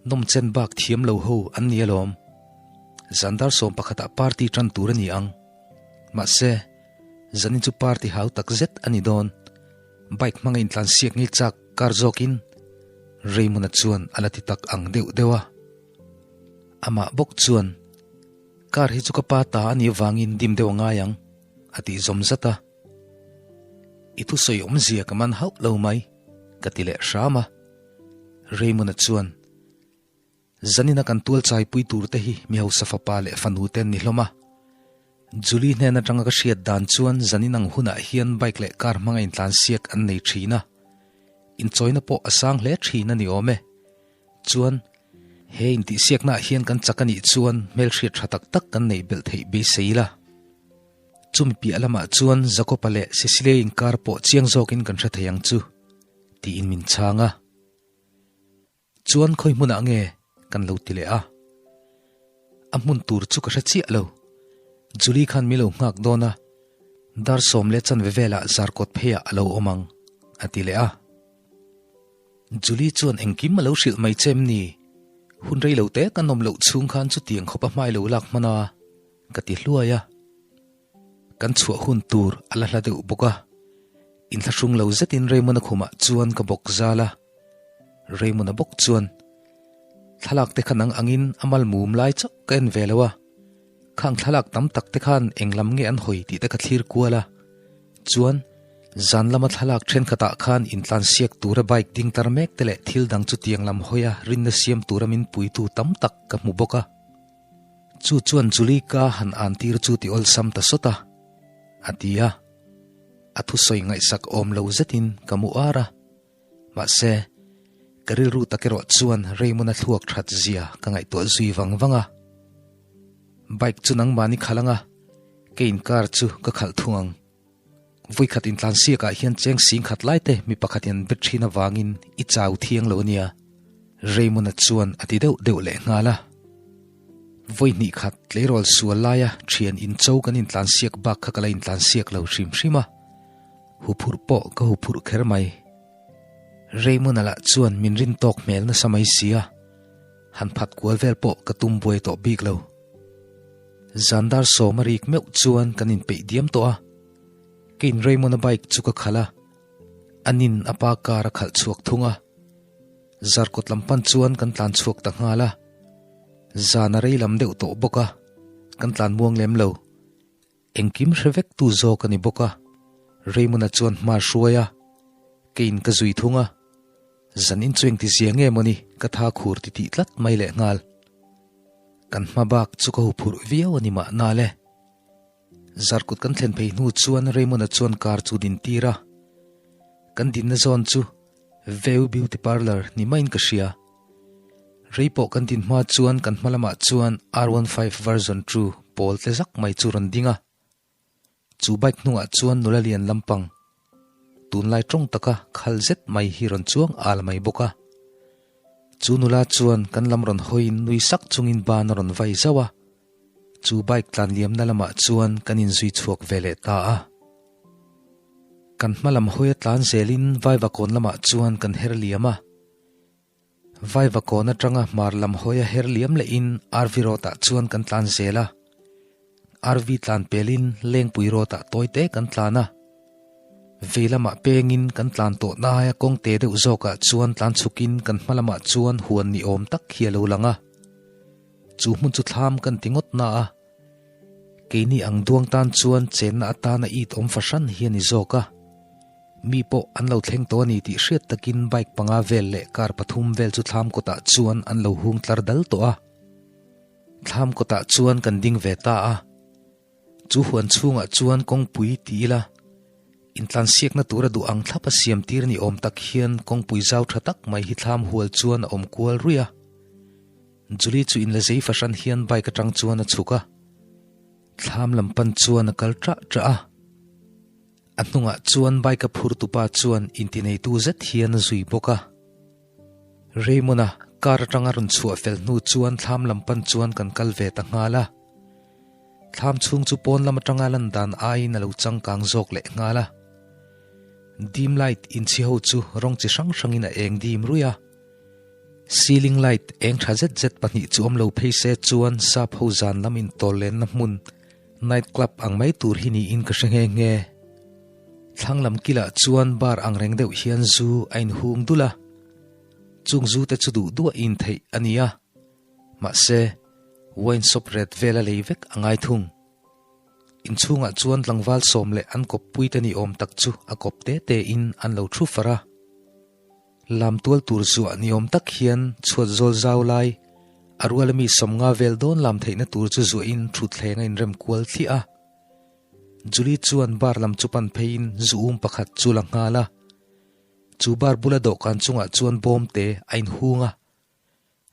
nawmchen bak thiam lo ho an ni alawm. Zandar sawm pakhatah party tan tur a ni ang. Mahse, zanin chu party hau tak zet a ni dawn. Bike hmanga intlansiak ngei chak kar zawkin Raymond-a chuan a la ti tak ang deuh deuh a. Amah bawk chuan, Car hi chu ka pa ta a nih avangin dim deuh a ngai ang, a tih zawm zat a. I thusawi awmzia ka man hauh lo mai, ka ti leh hram a. Raymond-a chuan, Zanina kan tual chaipui tur te hi mi hausa fapa leh fanu te an ni hlawm a. Julie hnen atanga ka hriat dan chuan zanin ang hunah hian bike leh car hmanga intlansiak an nei thin a. Inchawina pawh a sang hle thin a ni awm e. Chuan, he intihsiaknaah hian kan chak a nih chuan hmelhriat tha tak tak kan neih belh theih beisei ila. Chumi piah lamah chuan Jacob-a leh Cecilia inkar pawh chiang zawkin kan hre thei ang chu, tiin min chhang a. Chuan khawi hmunah nge kan lo ti leh a? A hmun tur chu ka hre chiah lo. Julie khan mi lo nghak dawn a, dar 10 leh chanve velah zarkawt pheiah a lo awm ang, a ti leh a. Julie chuan engkim a lo hrilh mai che em ni? Hun rei lo te kan awm loh chhung khan chutiang khawpa hmai lo lak hman a. ka ti hluai a. Kan chhuah hun tur a la hla deuh bawk a, inthlahrung lo zetin Raymond-a khumah chuan ka bawk zal a. Raymond-a bawk chuan, Thlalak te kha nang angin a mal mum lai chauh ka en ve lo a, khang thlalak tam tak te khan eng lam nge an hawi tih te ka thlir kual a. Chuan, zan lama thlalak thenkhatah khan intlansiak tura bike ding tar mek te leh thil dang chu tiang lam hawia rinna siam tura min puitu tam tak ka hmu bawk a. Chu chuan Julie ka han an tir chu ti awlsam ta sawt a, a ti a. A thusawi ngaihsak awm lo zetin ka mu ar a. Mahse, ka rilru tak erawh chuan Raymond-a thluak that zia ka ngaihtuah zui vang vang a. Bike chu nangmahni khalh anga, ka inkar chu ka khalh thung ang. Vawikhat intlansiakah hian cheng sing khat lai te mi pakhat in an bet thin avangin i chau thiang lo ania, Raymond-a chuan a ti deuh deuh leh nghal a. Vawihnih khat tleirawl sual laia thian incho kan intlansiak bak kha ka la intlansiak lo hrim hrim a, huphurh pawh ka huphurh kher mai. Raymond-a lah chuan min rin tawk hmel nasa mai sia, han phat kual vel pawh ka tum buai tawh bik lo. Zandar sawm a rik meuh chuan kan inpeih diam tawh a, keiin Raymond-a bike chu ka khalh a, anin a pa car a khalh chhuak thung a. Zarkawt lam pan chuan kan tlan chhuak ta nghal a, zan a rei lam deuh tawh bawk a, kan tlan muang lem lo. Engkim hre vek tu zawk a ni bawk a, Raymond-a chuan hma hruai a, keiin ka zui thung a, zanin chu engti zia nge mawni ka tha khur ti tih tlat mai leh nghal. Kan hma bak chu ka huphurh viau a ni mahna le. Zarkut kan thlen phei hnu chuan Raymond-a chuan car chu din tir a, kan dinna zawn chu Veu Beauty Parlour ni maiin ka hria. Rei pawh kan din hma chuan kan hma lamah chuan R15 version 2 pawl tle zak mai chu rawn ding a. Chu bike hnungah chuan nula lian lampang, tunlai tawng taka khal zet mai hi rawn chuang al mai bawk a. Chu nula chuan kan lam rawn hawiin nui sak chungin ban a rawn vai zauh a. Chu bike tlan liamna lamah chuan kan inzui chhuak ve leh ta a. Kan hma lam hawia tlan zelin Vaivakawn lamah chuan kan her liam a. Vaivakawn atanga hmar lam hawia her liam lehin RV Road ah chuan kan tlan zel a. RV tlan pelin Lengpui Road ah tawi te kan tlan a. Vei lamah pengin kan tlan tawh naia kawng te deuh zawkah chuan tlan chhukin kan hma lamah chuan huan ni awm tak hi a lo lang a. Chu hmun chu thlam kan ti ngawt na a. Keini ang duang tan chuan chenna atana it awm fahran hi a ni zawk a. Mi pawh an lo thleng tawh a ni tih hriat takin bike panga vel leh car pathum vel chu thlam kawtah chuan an lo hung tlar dal tawh a. Thlam kawtah chuan kan ding ve ta a. Chu huan chhungah chuan kawngpui ti ila, intlansiakna tura duh ang thlapa siam tir ni awm tak hian kawngpui zau tha tak mai hi thlam hual chuan a awm kual ruih a. Julie chu inla zei fahran hian bike atang chuan a chhuk a. Thlam lam pan chuan a kal ṭah ṭah a. A hnungah chuan bike a phur tupa chuan intineitu zet hian a zui bawk a. Raymond-a car atanga rawn chhuah fel hnu chuan thlam lam pan chuan kan kal ve ta nghal a. Thlam chhung chu pawn lam atanga lan dan aiin a lo changkang zawk leh nghal a. Dim light inchhi ho chu rawng chi hrang hrangin a eng dim ruih a. Ceiling light eng tha zet zet pahnih chu awm lo phei se chuan sap ho zan lam intawl lenna hmun night club ang mai tur hi niin ka hre nghe nghe. Thlang lam kilah chuan bar ang reng deuh hian zu a inhung dul a, chung zu te chu duh duah in theih a ni a, mahse wine shop ret vel a lei vek a ngai thung. Inchhungah chuan tlangval sawm leh an kawppui te ni awm tak chu a kawp te te in an lo thu far a. Lam tual tur zuah ni awm tak hian chhuat zawl zau lai, a ruala mi sawmnga vel dawn lam theihna tur chu zuahin thutthleng a inrem kual thliah a. Julie chuan bar lam chu pan pheiin zu um pakhat chu la nghal a. Chu bar bula dawhkan chungah chuan bawm te a inhung a.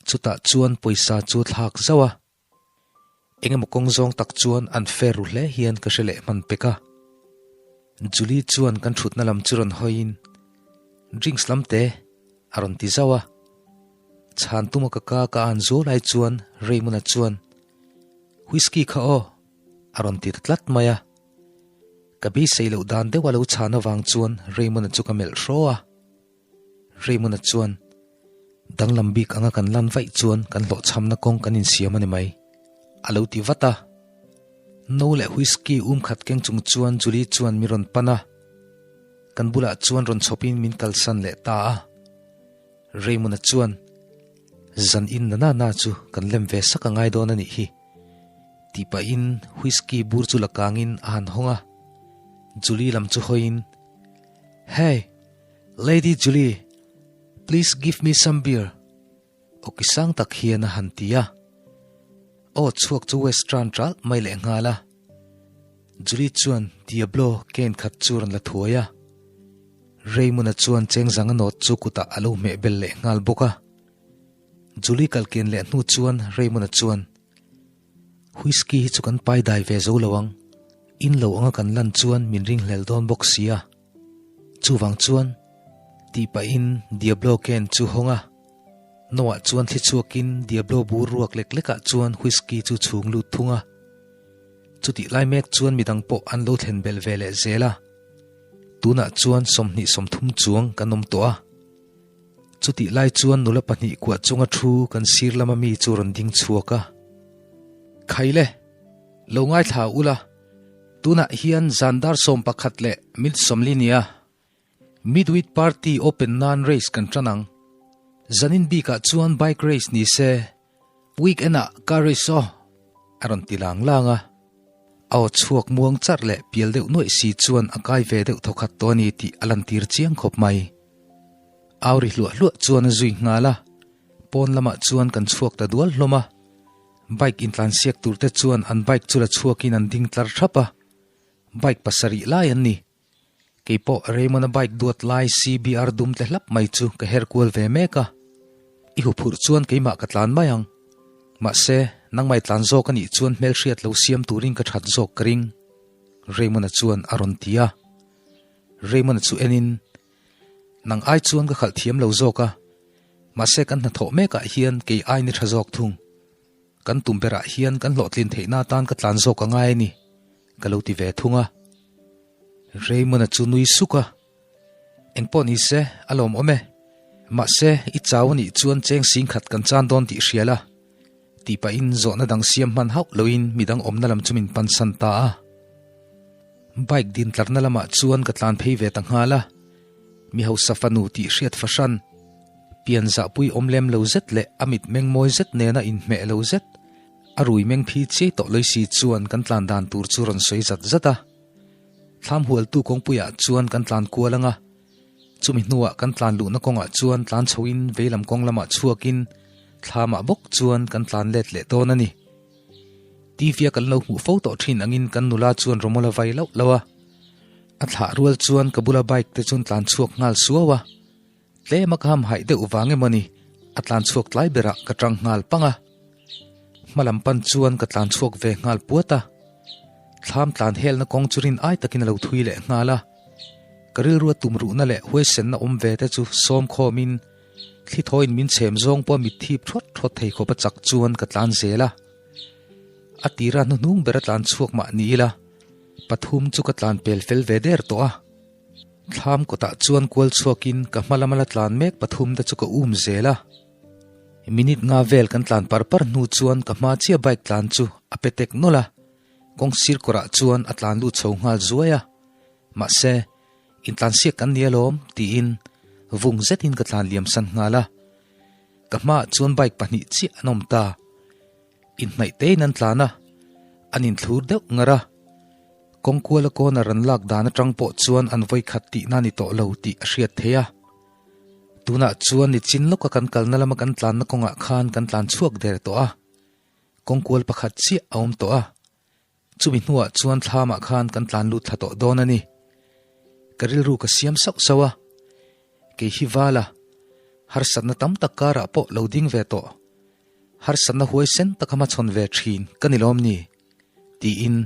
Chutah chuan pawisa chu a thlak zauh a. Engemaw kawng zawng tak chuan an fair ru hle hian ka hre leh hman pek a. Julie chuan kan thutna lam chu rawn hawiin, Drinks lam te, a rawn ti zauh a. Chhan tuma ka ka ka an zuau lai chuan Raymond-a chuan, Whisky kha aw, a rawn ti ta tlat mai a. Ka beisei loh dan deuh a lo chhan avang chuan Raymond-a chu ka melh hraw a. Raymond-a chuan, Danglam bik anga kan lan vaih chuan kan hlawhchhamna kawng kan insiam a ni mai, a lo ti vat a. No leh whisky um khat keng chung chuan Julie chuan mi rawn pan a, kan bulah chuan rawn chhawpin min kalsan leh ta a. Raymond-a chuan, Zan in na na na chu kan lem ve sak a ngai dawn a nih hi, tih pahin whisky bur chu la kangin a han hawng a. Julie lam chu hawiin, Hey, Lady Julie, please give me some beer. Awki sang tak hian a han ti a. Aw chhuak chu West tan ṭalh mai leh nghal a. Julie chuan Diablo cane khat chu rawn la thuai a. Raymond-a chuan chengzang a nawt chu kutah a lo hmeh bel leh nghal bawk a. Julie kal ken leh hnu chuan Raymond-a chuan, Whisky hi chu kan pai dai ve zo lo ang. In lo anga kan lan chuan min ringhlel dawn bawk si a. Chuvang chuan, tih pahin Diablo cane chu hawng a. Noah chuan thli chhuakin Diablo bur ruak lek lekah chuan whisky chu chhung lut thung a. Chutih lai mek chuan midang pawh an lo thlen belh ve leh zel a. Tunah chuan 20 30 chuang kan awm tawh a. Chutih lai chuan nula pahnih kuah chunga thu kan sir lama mi chu rawn ding chhuak a. Khaile, lo ngaithla ula, tunah hian zan dar 11 leh minute 40 nia. Midweek Party open nan race kan tan ang. Zanin bikah chuan bike race ni se, weekend ah car race aw, a rawn ti lang lang a. A aw chhuak muang charh leh pial deuh nuaih si chuan a kai ve deuh thawkhat tawh a ni tih a lantir chiang khawp mai. Au ri hluah hluah chuan a zui nghal a, pawn lamah chuan kan chhuak ta dual hlawm a. Bike intlansiak tur te chuan an bike chu la chhuakin an ding tlar thap a, bike pasarih lai an ni. Keipawh Raymond-a bike duat lai CBR dum tle hlap mai chu ka her kual ve mek a. I huphurh chuan keimah ka tlan mai ang. Mahse, nangmai tlan zawk a nih chuan hmelhriat lo siam turin ka that zawk ka ring, Raymond-a chuan a rawn ti a. Raymond-a chu enin, Nang ai chuan ka khalh thiam lo zawk a, mahse kan hnathawh mekah hian kei ai ni tha zawk thung. Kan tum berah hian kan hlawhtlin theihna atan ka tlan zawk a ngai a ni, ka lo ti ve thung a. Raymond-a chu nui suk a, Engpawh ni se, a lawmawm e. Mahse, i chau a nih chuan cheng sing khat kan chan dawn tih hria la, tih pahin zawhna dang siam hman hauh loin midang awmna lam chu min pansan ta a. Bike din tlarna lamah chuan ka tlan phei ve ta nghal a, mi hausa fanu tih hriat fahran, pian zahpui awm lem lo zet leh a mit meng mawi zet nena inhmeh lo zet, a rui meng phi chiai tawh lawisi chuan kan tlan dan tur chu rawn sawi zat zat a. Thlam hualtu kawngpuiah chuan kan tlan kual ang a, chumi hnuah kan tlan luhna kawngah chuan tlan chhoin veilam kawng lamah chhuakin thlamah bawk chuan kan tlan let leh dawn a ni. TV a kan lo hmuh fo tawh thin angin kan nula chuan rawmawl a vai lauh lauh a. A thlah rual chuan ka bula bike te chuan tlan chhuak nghal suau a. Tlem a ka ham haih deuh vang emaw ni, a tlan chhuak tlai berah ka tang nghal pang a. Hma lam pan chuan ka tlan chhuak ve nghal puat a. Thlam tlan helna kawng chu rin ai takin a lo thui leh nghal a. Ka rilrua tum ruhna leh huaisenna awm ve te chu sawm khawmin thli thawiin min chhem zawng pawh mit thip thawt thawt thei khawp a chak chuan ka tlan zel a. A tira hnuhnung ber a tlan chhuak mah ni ila, pathum chu ka tlan pel fel ve der tawh a. Thlam kawtah chuan kual chhuakin ka hma lama la tlan mek pathum te chu ka um zel a. Minute nga vel kan tlan par par hnu chuan ka hma chiah bike tlan chu a pe tek nawlh a, kawng sir kawrah chuan a tlan lut chho nghal zuai a. Mahse, intlansiak kan ni alawm tiin vung zetin ka tlan liam san nghal a. Ka hmaah chuan bike pahnih chiah an awm ta. Inhnaih tein an tlan a, an inthlur deuh ngar a. Kawng kuala corner an lak dan atang pawh chuan an vawi khat tihna ni tawh lo tih a hriat theih a. Tunah chuan nichin lawka kan kalna lama kan tlanna kawngah khan kan tlan chhuak der tawh a. Kawng kual pakhat chiah a awm tawh a. Chumi hnuah chuan thlamah khan kan tlan lut thla tawh dawn a ni. Ka rilru ka siam sauh sauh a. Kei hi vala, harsatna tam tak karah pawh lo ding ve tawh. Harsatna huaisen taka hmachhawn ve thin ka ni lawm ni? Tiin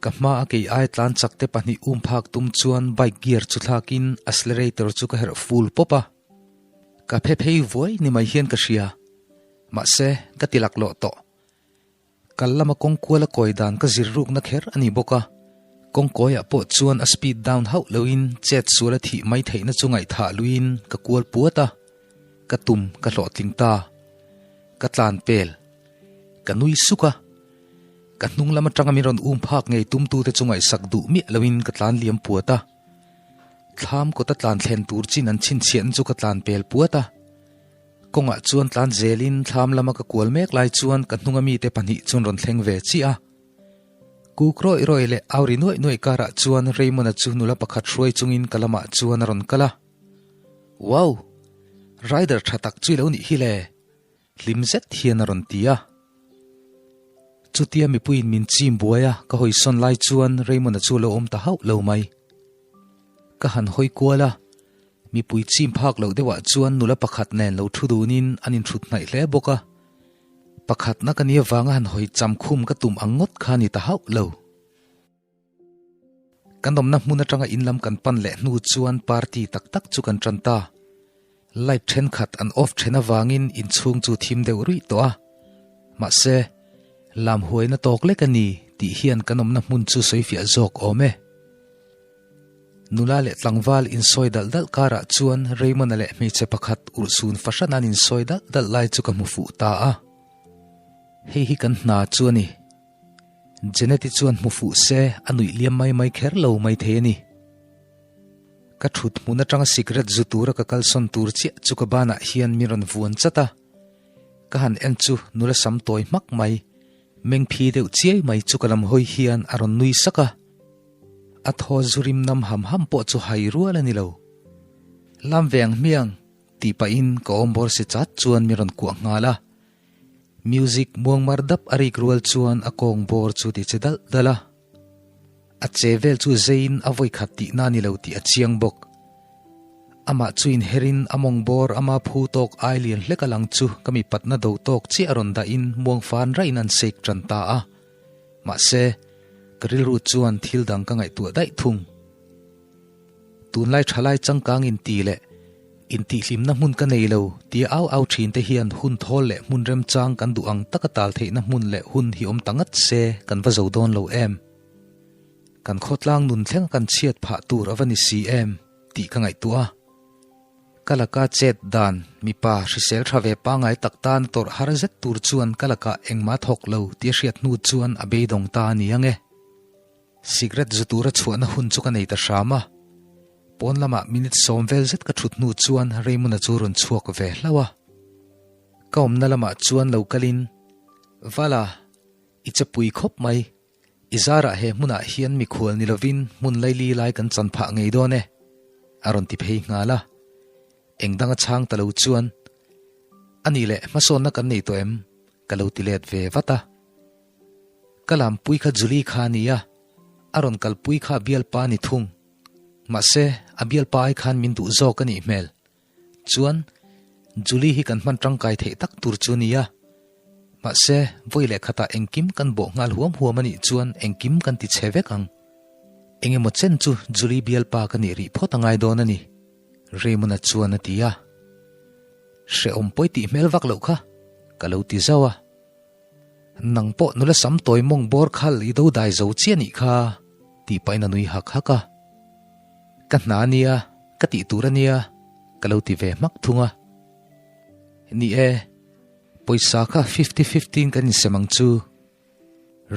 ka hma a kei ai tlan chak te pahnih um phak tum chuan bike gear chu thlakin accelerator chu ka herh full pawp a. Ka phe phei vuai ni mai hian ka hria. Mahse, ka ti laklawh tawh. Kal lama kawng kuala kawi dan ka zir rukna kher a ni bawk a, kawng kawiah pawh chuan a speed down hauh loin chet sual a thih mai theihna chu ngaihthah luiin ka kual puat a, ka tum ka hlawhtling ta. Ka tlan pel. Ka nui suk a. Ka hnung lam atanga min rawn um phak ngei tumtute chu ngaihsak duh miah loin ka tlan liam puat a. Thlam kawta tlan thlen tur chin an chhinchhiahna chu ka tlan pel puat a. Kawngah chuan tlan zelin thlam lama ka kual mek lai chuan ka hnunga mite pahnih chuan rawn thleng ve chiah a. Kuk rawih rawih leh au ri nuaih nuaih karah chuan Raymond-a chu nula pakhat hruai chungin ka lamah chuan a rawn kal a. Wow! Rider tha tak chu i lo nih hi le! Hlim zet hian a rawn ti a. Chutia mipuiin min chim buai a, ka hawi sawn lai chuan Raymond-a chu a lo awm ta hauh lo mai. Ka han hawi kual a, mipui chim phak loh deuhah chuan nula pakhat nen lo thu dunin an inthut hnaih hle bawk a. Pakhatna ka nia vanga han hawi cham khum ka tum ang ngawt kha ni ta hauh lo. Kan awmna hmun atanga in lam kan pan leh hnu chuan party tak tak chu kan tan ta. Light thenkhat an off then avangin inchhung chu thim deuh ruih tawh a. Mahse, lam huaina tawk lek a ni tih hian kan awmna hmun chu sawifiah zawk awm e. Nula leh tlangval insawi dalh dalh karah chuan Raymond-a leh hmeichhe pakhat urhsun fahran an insawi dalh dalh lai chu ka hmu fuh ta a. Hei hi kan hna chu a ni. Janet-i chuan hmu fuh se a nuih liam mai mai kher lo mai thei a ni. Ka thut hmun atanga cigarette zu tura ka kalsawn tur chiah chu ka banah hian min rawn vuan chat a. Ka han en chu nula sam tawi hmak mai, meng phi deuh chiai mai chu ka lam hawi hian a rawn nui sak a. A thaw zu rim nam ham ham pawh chu hai rual a ni lo. Lam ve ang hmiang, tih pahin ka awm bawr si chat chuan min rawn kuah nghal a. Music muangmar dap a rik rual chuan a kawng bawr chu ti che dalh dalh a. A che vel chu zeiin a vawi khat tihna a ni lo tih a chiang bawk. Amah chu inherin a mawng bawr ama phu tawk ai lian hlek a lang chu ka mipatna do tawk chiah a rawn dahin muang fan raihin an shake tan ta a. Mahse, ka rilru chuan thil dang ka ngaihtuah daih thung. Tunlai thalai changkang inti leh intihhlimna hmun ka nei lo tia au au thin te hian hun thawl leh hmun remchang kan duh ang taka tal theihna hmun leh hun hi awm ta ngat se kan va zo dawn lo em? Kan khawtlang nun thleng a kan chhiat phah tur a va ni si em tih ka ngaihtuah a. Ka laka chet dan mipa hrisel tha ve pangai tak tan tawrh har zet tur chuan ka lakah engmah thawk lo tia hriat hnu chuan a beidawng ta a ni ang e. Cigarette zu tura chhuahna hun chu ka nei ta hram a, pawn lamah minute sawm vel zet ka thut hnu chuan Raymond-a chu rawn chhuak ve hlauh a. Ka awmna lamah chuan lo kalin, Vala, i che pui khawp mai, i zarah he hmunah hian mikhual ni lovin hmun laili lai kan chan phah ngei dawn e, a rawn ti phei nghal a. Eng danga chhang ta lo chuan, A nih leh hmasawnna kan nei tawh em? ka lo ti let ve vat a. Ka lampui kha Julie kha a nia, a rawn kalpui kha a bialpa a ni thung. Mahse, a bialpa ai khan min duh zawk a nih hmel. Chuan, Julie hi kan hman tangkai theih tak tur chu a nia. Mahse, vawi leh khatah engkim kan bawh nghal huam huam a nih chuan engkim kan ti chhe vek ang. Eng emaw chen chu Julie bialpa ka nih rih phawt a ngai dawn a ni, Raymond-a chuan a ti a. Hrehawm pawi tih hmel vak loh kha, ka lo ti zauh a. Nang pawh nula sam tawi mawng bawr khal i do dai zo chiah nih kha, tih pahin a nui hak hak a. Ka hna a nia, ka tih tur a nia, ka lo ti ve hmak thung a. Ni e, pawisa kha fifty fifty in kan insem ang chu,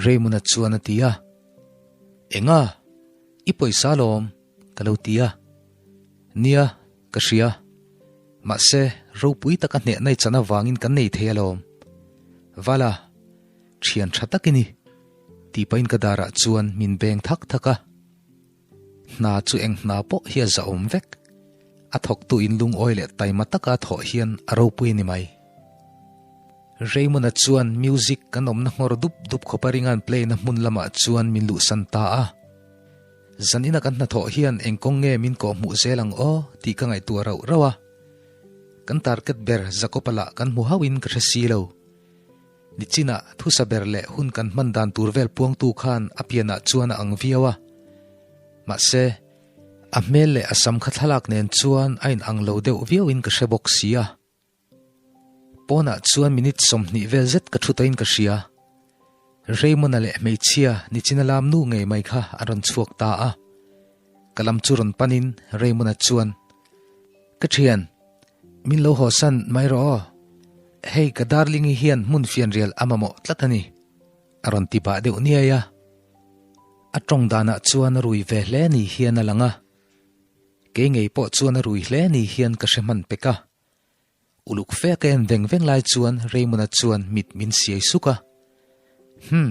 Raymond-a chuan a ti a. Enga? I pawisa alawm, ka lo ti a. Nia, ka hria. Mahse, ropui taka hnehna i chan avangin kan nei thei alawm. Vala, thian tha tak i ni, tih pahin ka darah chuan min beng thak thak a. Hna chu eng hna pawh hi a zahawm vek. A thawktu in lungawi leh taima taka a thawh hian a ropui a ni mai. Raymond-a chuan music kan awmna nghawr dup dup khawpa ringa'n play na hmun lamah chuan min luhsan ta a. Zan ina kan hnathawh hian eng kawng nge min kawh hmuh zel ang aw tih ka ngaihtuah rauh rauh a. Kan target ber Jacob-a lah kan hmu hauhin ka hre si lo. Nichinah thusa ber leh hun kan hman dan tur vel puangtu khan a pianah chuan a ang viau a. Mahse, a hmel leh a sam kha thlalak nen chuan a inang lo deuh viauin ka hre bawk si a. Pawnah chuan minute 20 vel zet ka thu tawhin ka hria. Raymond-a leh hmeichhia nichina lam nu ngei mai kha an rawn chhuak ta a. Ka lam chu rawn panin Raymond-a chuan, Ka thian, min lo hawsan mai rawh aw. Hei ka darling-i hian hmun fianrial a mamawh tlat a ni. A rawn ti bah deuh niai a. A tawng danah chuan a rui ve hle ni hian a lang a. Kei ngei pawh chuan a rui hle ni hian ka hre hman pek a. Uluk fe ka en veng veng lai chuan Raymond-a chuan mit min siai suk a. Hum,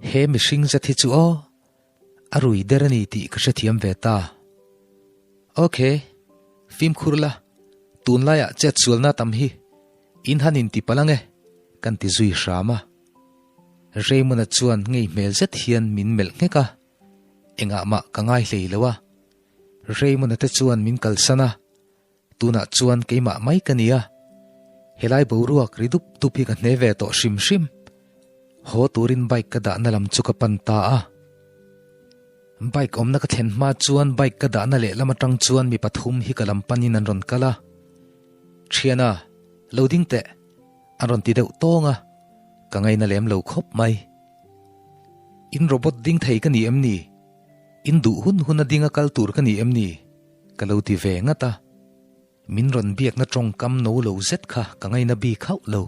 he mihring zet hi chu aw, a rui der a ni tih ka hrethiam ve ta. Ok, fimkhur la, tunlaiah chetsualna tam hi in han inti palh ang e, kan ti zui hram a. Raymond-a chuan ngei hmel zet hian min melh nghek a, engah mah ka ngai hlei lo a. Raymond-a te chuan min kalsan a, tunah chuan keimah mai ka ni a. Helai boruak ri dup dup hi ka hne ve tawh hrim hrim. Haw turin bike ka dahna lam chu ka pan ta a. Bike awmna ka thlen hma chuan bike ka dahna lehlam atang chuan mi pathum hi ka lam panin an rawn kal a. Thiana, lo ding teh! An rawn ti deuh tawng a, ka ngaina lem lo khawp mai. In robot ding thei ka ni em ni? In duh hun hun a ding a kal tur ka ni em ni? Ka lo ti ve ngat a. Min rawn biakna tawngkam no lo zet kha ka ngaina bik hauh lo.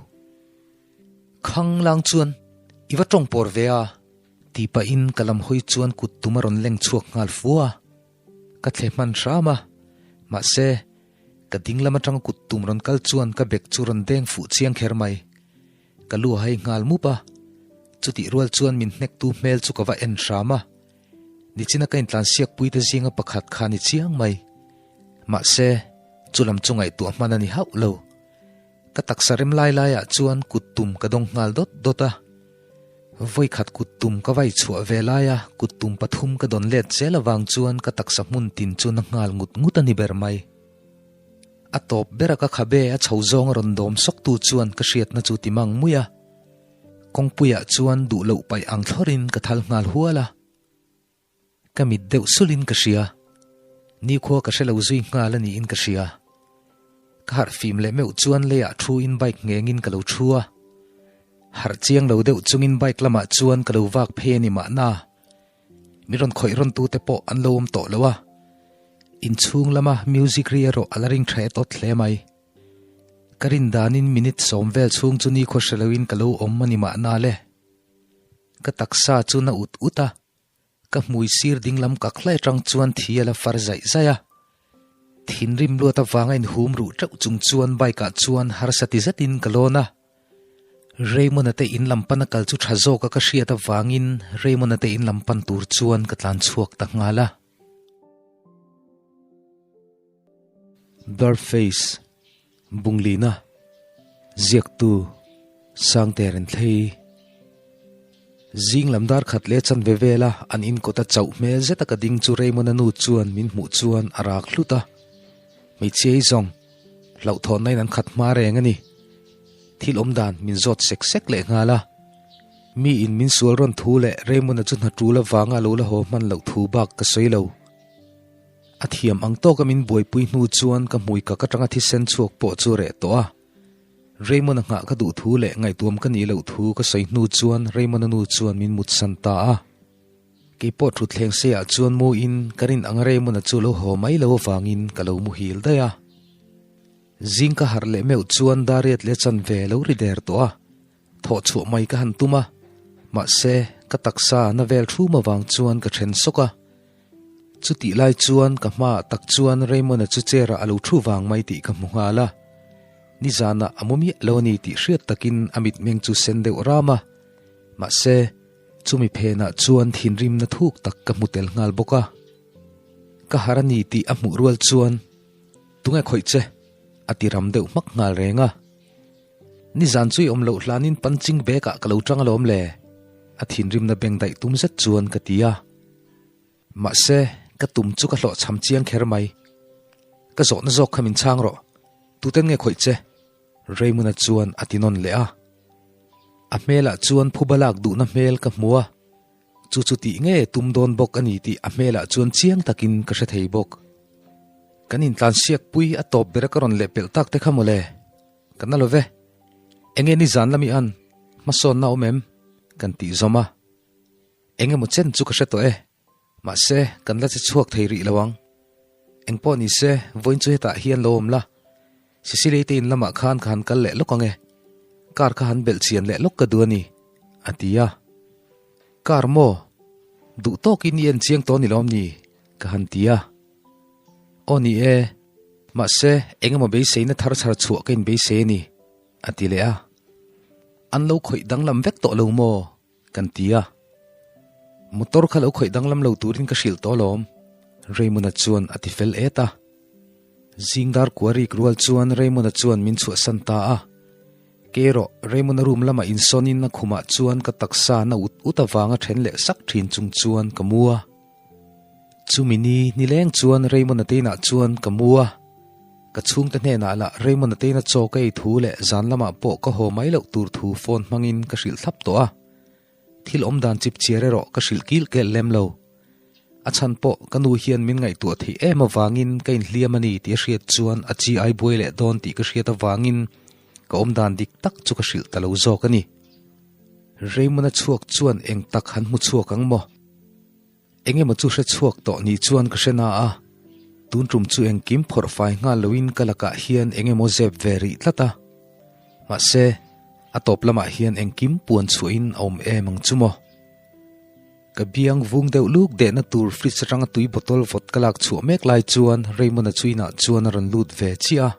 Khang lang chuan i va tawng pawr ve a, ti pahin ka lam hawi chuan kut tum a rawn leng chhuak nghal fu a. Ka thle hman hram a, mahse, ka ding lam atanga kut tum rawn kal chuan ka bek chu rawn deng fuh chiang kher mai. Ka lu a hai nghal mup a, chutih rual chuan min hnektu hmel chu ka va en hram a, nichina ka intlansiakpui te zinga pakhat kha ni chiang mai. Mahse, chu lam chu ngaihtuah hman a ni hauh lo. Ka taksa rem lai laiah chuan kut tum ka dawng nghal dawt dawt a. Vawikhat kut tum ka vai chhuah ve laia kut tum pathum ka dawn let zel avang chuan ka taksa hmun tin chu na nghal ngut ngut a ni ber mai. A tawp bera ka khabe a chho zawng a rawn dawm sawktu chuan ka hriatna chu ti mang mui a. Kawngpuiah chuan duh loh paih ang thlawrin ka thal nghal hual a. Ka mit deuh sulin ka hria. Nikhua ka hre lo zui nghal a niin ka hria. Ka harh fim leh meuh chuan leiah thu in bike nghengin ka lo thu a. Harh chiang lo deuh chungin bike lamah chuan ka lo vak phei a ni mahna. Mi rawn khawih rawn tute pawh an lo awm tawh lo a. Inchhung lama music ri erawh a la ring tha et awt hle mai. Ka rin danin minute sawm vel chhung chu nikhua hre loin ka lo awm a ni mahna le. Ka taksa chu na ut ut a. Ka hmui sir dinglam kak hlai atang chuan thi a la far zaih zaih a. Thinrim luat avanga inhum ruh teuh chung chuan bike ah chuan harsa ti zetin ka lawn a. Raymond-a te in lam pan a kal chu tha zawk a ka hriat avangin Raymond-a te in lam pan tur chuan ka tlan chhuak ta nghal a. Blurface, Bunglina, Ziaktu, Sangte Renthlei. Zing lam dar khat leh chanve vela an inkawt a chauh hmel zet a ka ding chu Raymond-a nu chuan min hmuh chuan a rak hlut a. Hmeichhia hi zawng, hlauhthawnna in an khat hma reng a ni. Thil awm dan min zawt sek sek leh nghal a. Mi in min sual rawn thu leh Raymond-a chu hna tul avanga lo la haw hman loh thu bak ka sawi lo. A thiam ang tawka min buaipui hnu chuan ka hmui kak atanga thisen chhuak pawh chu reh tawh a. Raymond-a nghah ka duh thu leh ngaihtuam ka nih loh thu ka sawi hnu chuan Raymond-a nu chuan min mutsan ta a. Kei pawh thutthleng seiah chuan mu in ka rin ang Raymond-a chu lo haw mai lo avangin ka lo muhil daih a. Zing ka harh leh meuh chuan Dariat leh chanve lo ri der tawh a. Thawh chhuah mai ka han tum a, mahse ka taksa na vel thum avang chuan ka then sawk a. Chutih lai chuan ka hmaah tak chuan Raymond-a chu chair-ah a lo thu vang mai tih ka hmu nghal a. Nizanah a mu miah lo a ni tih hriat takin a mitmeng chu sen deuh ram a. Mahse, chumi phenah chuan thinrimna thuk tak ka hmu tel nghal bawk a. Ka har a ni tih a hmuh rual chuan, Tunge khawih che? a ti ram deuh hmak nghal reng a. Nizan chu i awm loh hlanin punching bag ah ka lo tang alawm le, a thinrimna beng daih tum zet chuan ka ti a. Mahse, ka tum chu ka hlawhchham chiang kher mai. Ka zawhna zawk kha min chhang rawh, tuten nge khawih che? Raymond-a chuan a ti nawn leh a. A hmelah chuan phuba lak duhna hmel ka hmu a, chu chu tih nge tum dawn bawk a ni tih a hmelah chuan chiang takin ka hre thei bawk. Kan intlansiak pui a tawp bera ka rawn lehpelh tak te kha mawle. Ka na lo ve. Enge nizan lami an hmasawnna awm em? Kan tih zawm a. Eng emaw chen chu ka hre tawh e. Mahse, kan la che chhuak thei rih lo ang. Eng pawh ni se, vawiin chu hetah hian lo awm la. Sicily te in lamah khan ka han kal leh lawk ang e. Car kha han belh chian leh lawk ka duh a ni, a ti a. Car maw? Duh tawkin i en chiang tawh ni lawm ni? Ka han ti a. Aw ni e, mahse engemaw beiseina thar chhar chhuah ka inbeisei a ni, a ti leh a. An lo khawih danglam vek tawh lo maw? Kan ti a. Motor kha lo khawih danglam lo turin ka hrilh tawh alawm, Raymond-a chuan a ti fel et a. Zingdar kua rik rual chuan Raymond-a chuan min chhuahsan ta a. Ke erawh Raymond-a room lamah insawnin a khumah chuan ka taksa na ut ut avanga then leh sak thin chung chuan ka mu a. Chumi ni nileng chuan Raymond-a te inah chuan ka mu a. Ka chhungte hnenah lah Raymond-a te ina chaw ka ei thu leh zan lamah pawh ka haw mai loh tur thu phone hmangin ka hrilh thlap tawh a. Thil awm dan chip chiar erawh ka hrilh kil kel lem lo. A chhan pawh ka nu hian min ngaihtuah theih em avangin ka inhliam a ni tih a hriat chuan a chi ai buai leh dawn tih ka hriat avangin ka awm dan dik tak chu ka hrilh ta lo zawk a ni. Raymond-a chhuak chuan eng tak han hmu chhuak ang maw? Engemaw chu hre chhuak tawh ni chuan ka hre na a, tun tum chu engkim phawrh fai nghal loin ka lakah hian engemaw zep ve rih tlat a. Mahse, a tawp lamah hian engkim puan chhuahin a awm em ang chu maw? Ka biang vung deuh luk dehna tur fridge atanga tui bottle vawt ka lak chhuah mek lai chuan Raymond-a chu inah chuan a rawn lut ve chiah a.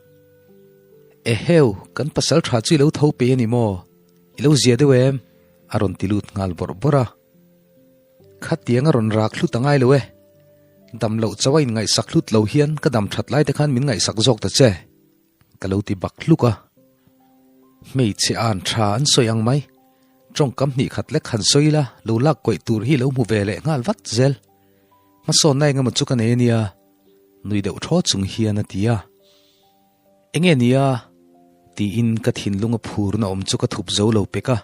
Eheu, kan pasal tha chu i lo tho pei a ni maw? I lo zia deuh em? A rawn ti lut nghal bawrh bawrh a. Khatiang a rawn rak hlut a ngai lo e. Dam loh chauh a inngaihsak hlut lo hian ka dam that lai te khan min ngaihsak zawk ta che. Ka lo ti bak hluk a. Hmeichhe an tha an sawi ang mai. Tawngkam hnih khat lek han sawi ila lo lak kawih tur hi lo hmu ve leh nghal vat zel. Hmasawnna engemaw chu ka nei a nia, nui deuh thaw chung hian a ti a. Enge nia? tiin ka thinlunga phurna awm chu ka thup zo lo pek a.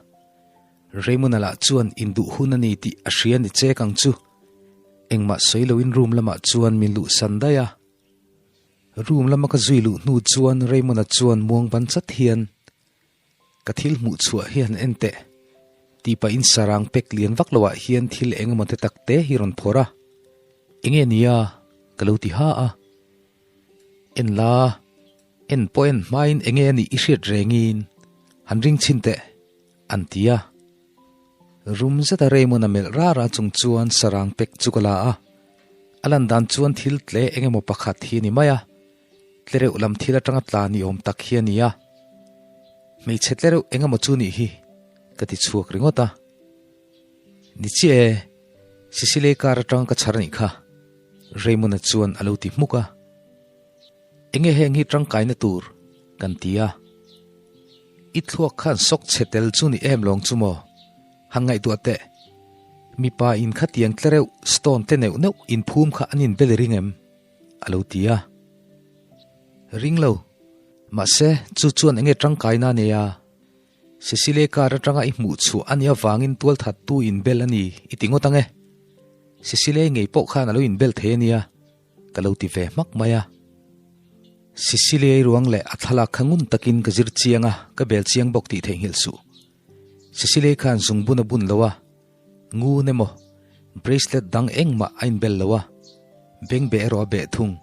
Raymond-a lah chuan induh hun a ni tih a hria ni chek ang chu. Engmah sawi loin room lamah chuan min luhsan daih a. Room lama ka zui luh hnu chuan Raymond-a chuan muang ban chat hian ka thil hmuh chhuah hi han en teh tih pahin sarang pek lian vak loah hian thil eng emaw te tak te hi rawn phawrh a. Enge nia? ka lo ti ha a. En la, en pawh en hmain enge a nih i hriat rengin han ring chhin teh an ti a. Rum zeta Raymond-a melh rara chung chuan sarang pek chu ka la a. A lan dan chuan thil tle eng emaw pakhat hi a ni mai a, tle reuh lam thil atanga tla ni awm tak hi a ni a. Hmeichhe tle reuh eng emaw chu nih hi ka ti chhuak ringawt a. Ni chiah e, Sicily car atanga ka chhar anih kha, Raymond-a chuan a lo ti hmuk a. Enge heng hi tangkaina tur kan ti a. I thluak khan sawk chhe tel chu ni em lawng chu maw? Han ngaihtuah teh. Mipa in khatiang tle reuh stone te neuh neuh inphum kha an inbel i ring em? A lo ti a. Ring lo. Mahse, chu chuan enge tangkaina a nei a? Cecilia car atanga i hmuh chhuah a nih avangin tualthattu inbel a ni i ti ngawt ang e. Cecilia ngei pawh khan a lo inbel thei a nia. Ka lo ti ve hmak mai a. Cecilia-i ruang leh a thlalak kha ngun takin ka zir chiang a, ka bel chiang bawk tih theihnghilh suh. Cecilia-i khan zungbun a bun lo a, ngun emaw, bracelet dang engmah a inbel lo a, bengbeh erawh a beh thung.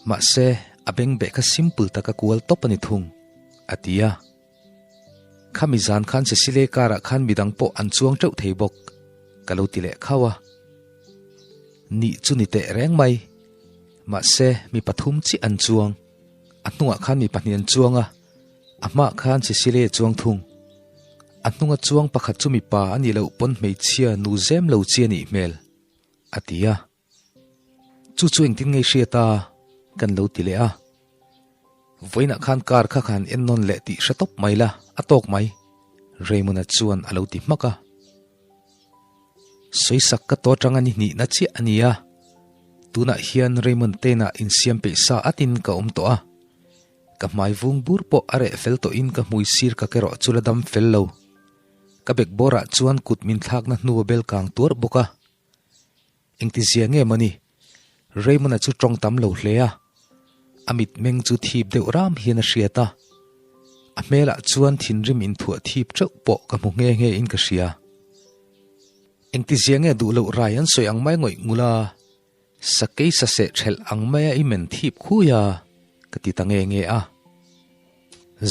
Mahse, a bengbeh kha simple taka kual tawp a ni thung, a ti a. Khami zan khan Cecilia car ah khan midang pawh an chuang teuh thei bawk, ka lo ti leh khauh a. Nih chu ni teh reng mai. Mahse, mi pathum chiah an chuang. A hnungah khan mi pahnih an chuang a, a hmaah khan Cecilia chuang thung. A hnunga chuang pakhat chu mipa a nih loh pawn hmeichhia nu zem lo chi a nih hmel, a ti a. Chu chu engtin ngei hriat a? Kan lo ti leh a. Vawiinah khan car kha khan en nawn leh tih hre tawp mai la, a tawk mai, Raymond-a chuan a lo ti hmak a. Sawisak ka tawt anga ni hnihna chiah a ni a, tunah hian Raymond tena insiam peih sa atin ka awm tawh a. Ka hmai vung bur pawh a reh fel tawhin ka hmui sir ka kerawh chu la dam fel lo. Ka bekbawrah chuan kut min thlakna hnu a bel kang tuarh bawk a. Engtizia nge mawni? Raymond-a chu tawng tam lo hle a, a mitmeng chu thip deuh ram hian a hriat a. A hmelah chuan thinrim inthuah thip teuh pawh ka hmu nghe nghe in ka hria. Engtizia nge duh loh rai an sawi ang mai ngawih ngul a, sakei saseh thelh ang maia i men thip khui a, ka ti ta nge nge a.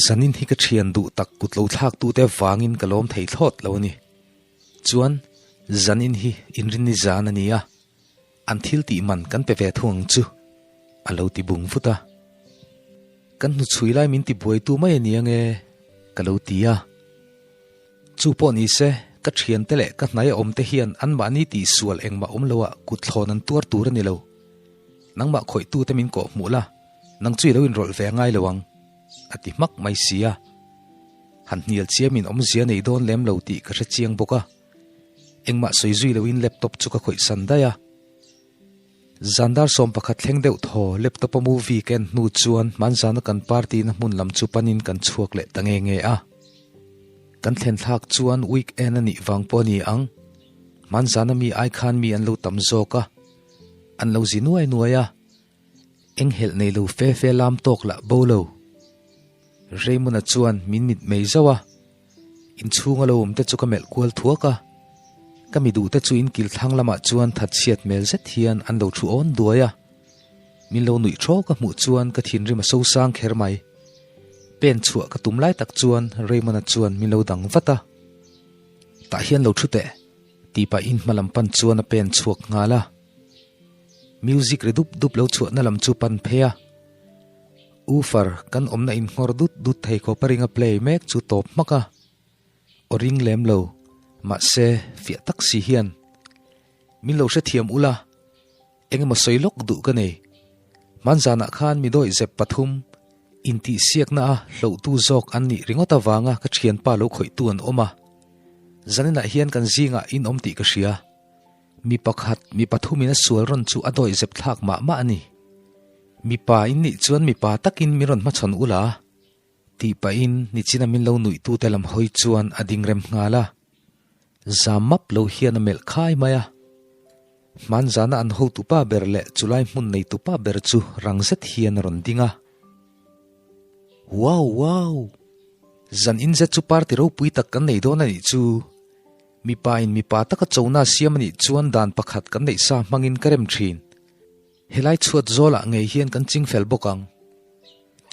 Zanin hi ka thian duh tak kut lo thlaktute vangin ka lawm thei thlawt lo a ni. Chuan. Zanin hi inrinni zan a ni a, an thil tih man kan pe ve thung ang chu, a lo ti bung vut a. Kan hnuchhui lai min ti buaitu mai a ni ange, ka lo ti a. Chu pawh ni se, ka thiante leh ka hnaia awmte hian anmahni tihsual engmah awm loah kutthlawn an tuar tur a ni lo. Nangmah khawihtute min kawh hmuh la, nang chu i lo inrawlh ve a ngai lo ang, a ti hmak mai si a. Han hnial chiamin awmzia nei dawn lem lo tih ka hre chiang bawk a. Engmah sawi zui loin laptop chu ka khawih san daih a. Zandar 11 thleng deuh thaw laptop a movie ka en hnu chuan hmanzana kan party na hmun lam chu panin kan chhuak leh ta nge nge a. Kan thlen thlak chuan weekend a nih vang pawh a ni ang, hmanzana mi ai khan mi an lo tam zawk a, an lo zi nuai nuai a. Enghelh nei lo fe fe lam tawk lah bo lo. Raymond-a chuan min mit mei zauh a, inchhunga lo awm te chu ka melh kual thuak a, ka mi duh te chu in kil thlang lamah chuan thatchhiat hmel zet hian an lo thu awn duai a, min lo nuih thaw ka hmuh chuan ka thinrim a sosang kher mai. Pen chhuah ka tum lai tak chuan Raymond-a chuan min lo dang vat a, Tah hian lo thu teh, tih pahin hma lam pan chuan a pen chhuak nghal a. Music ri dup dup lo chhuahna lam chu pan phei a, Woofer kan awmna innghawr dut dut thei khawp a ringa play mek chu tawp hmak a, aw ring lem lo, mahse fiah tak si hian min lo hrethiam ula, eng emaw sawi lawk duh ka nei. Hmanzanah khan mi dawih zep pathum intihsiakna a hlohtu zawk an nih ringawt avanga ka thianpa lo khawihtu an awm a, zaninah hian kan zingah in awm tih ka hria. Mi pakhat, mi pathumin a sual rawn chu a dawih zep thlak mah mah a ni. Mipa in nih chuan mipa takin min rawn hmachhawn ula, tih pahin nichina min lo nuihtute lam hawi chuan a ding rem nghal a. Zam map lo hian a melh khai mai a. Hmanzana an hotupa ber leh chulai hmun neitupa ber chu rang zet hian a rawn ding a. Wow! Wow! Zan in zet chu party ropui tak kan nei dawn a nih chu. Mipa in mipa taka chona siam a nih chuan dan pakhat kan neih sa hmangin ka rem thin. Helai chhuat zawlah ngei hian kan ching fel bawk ang.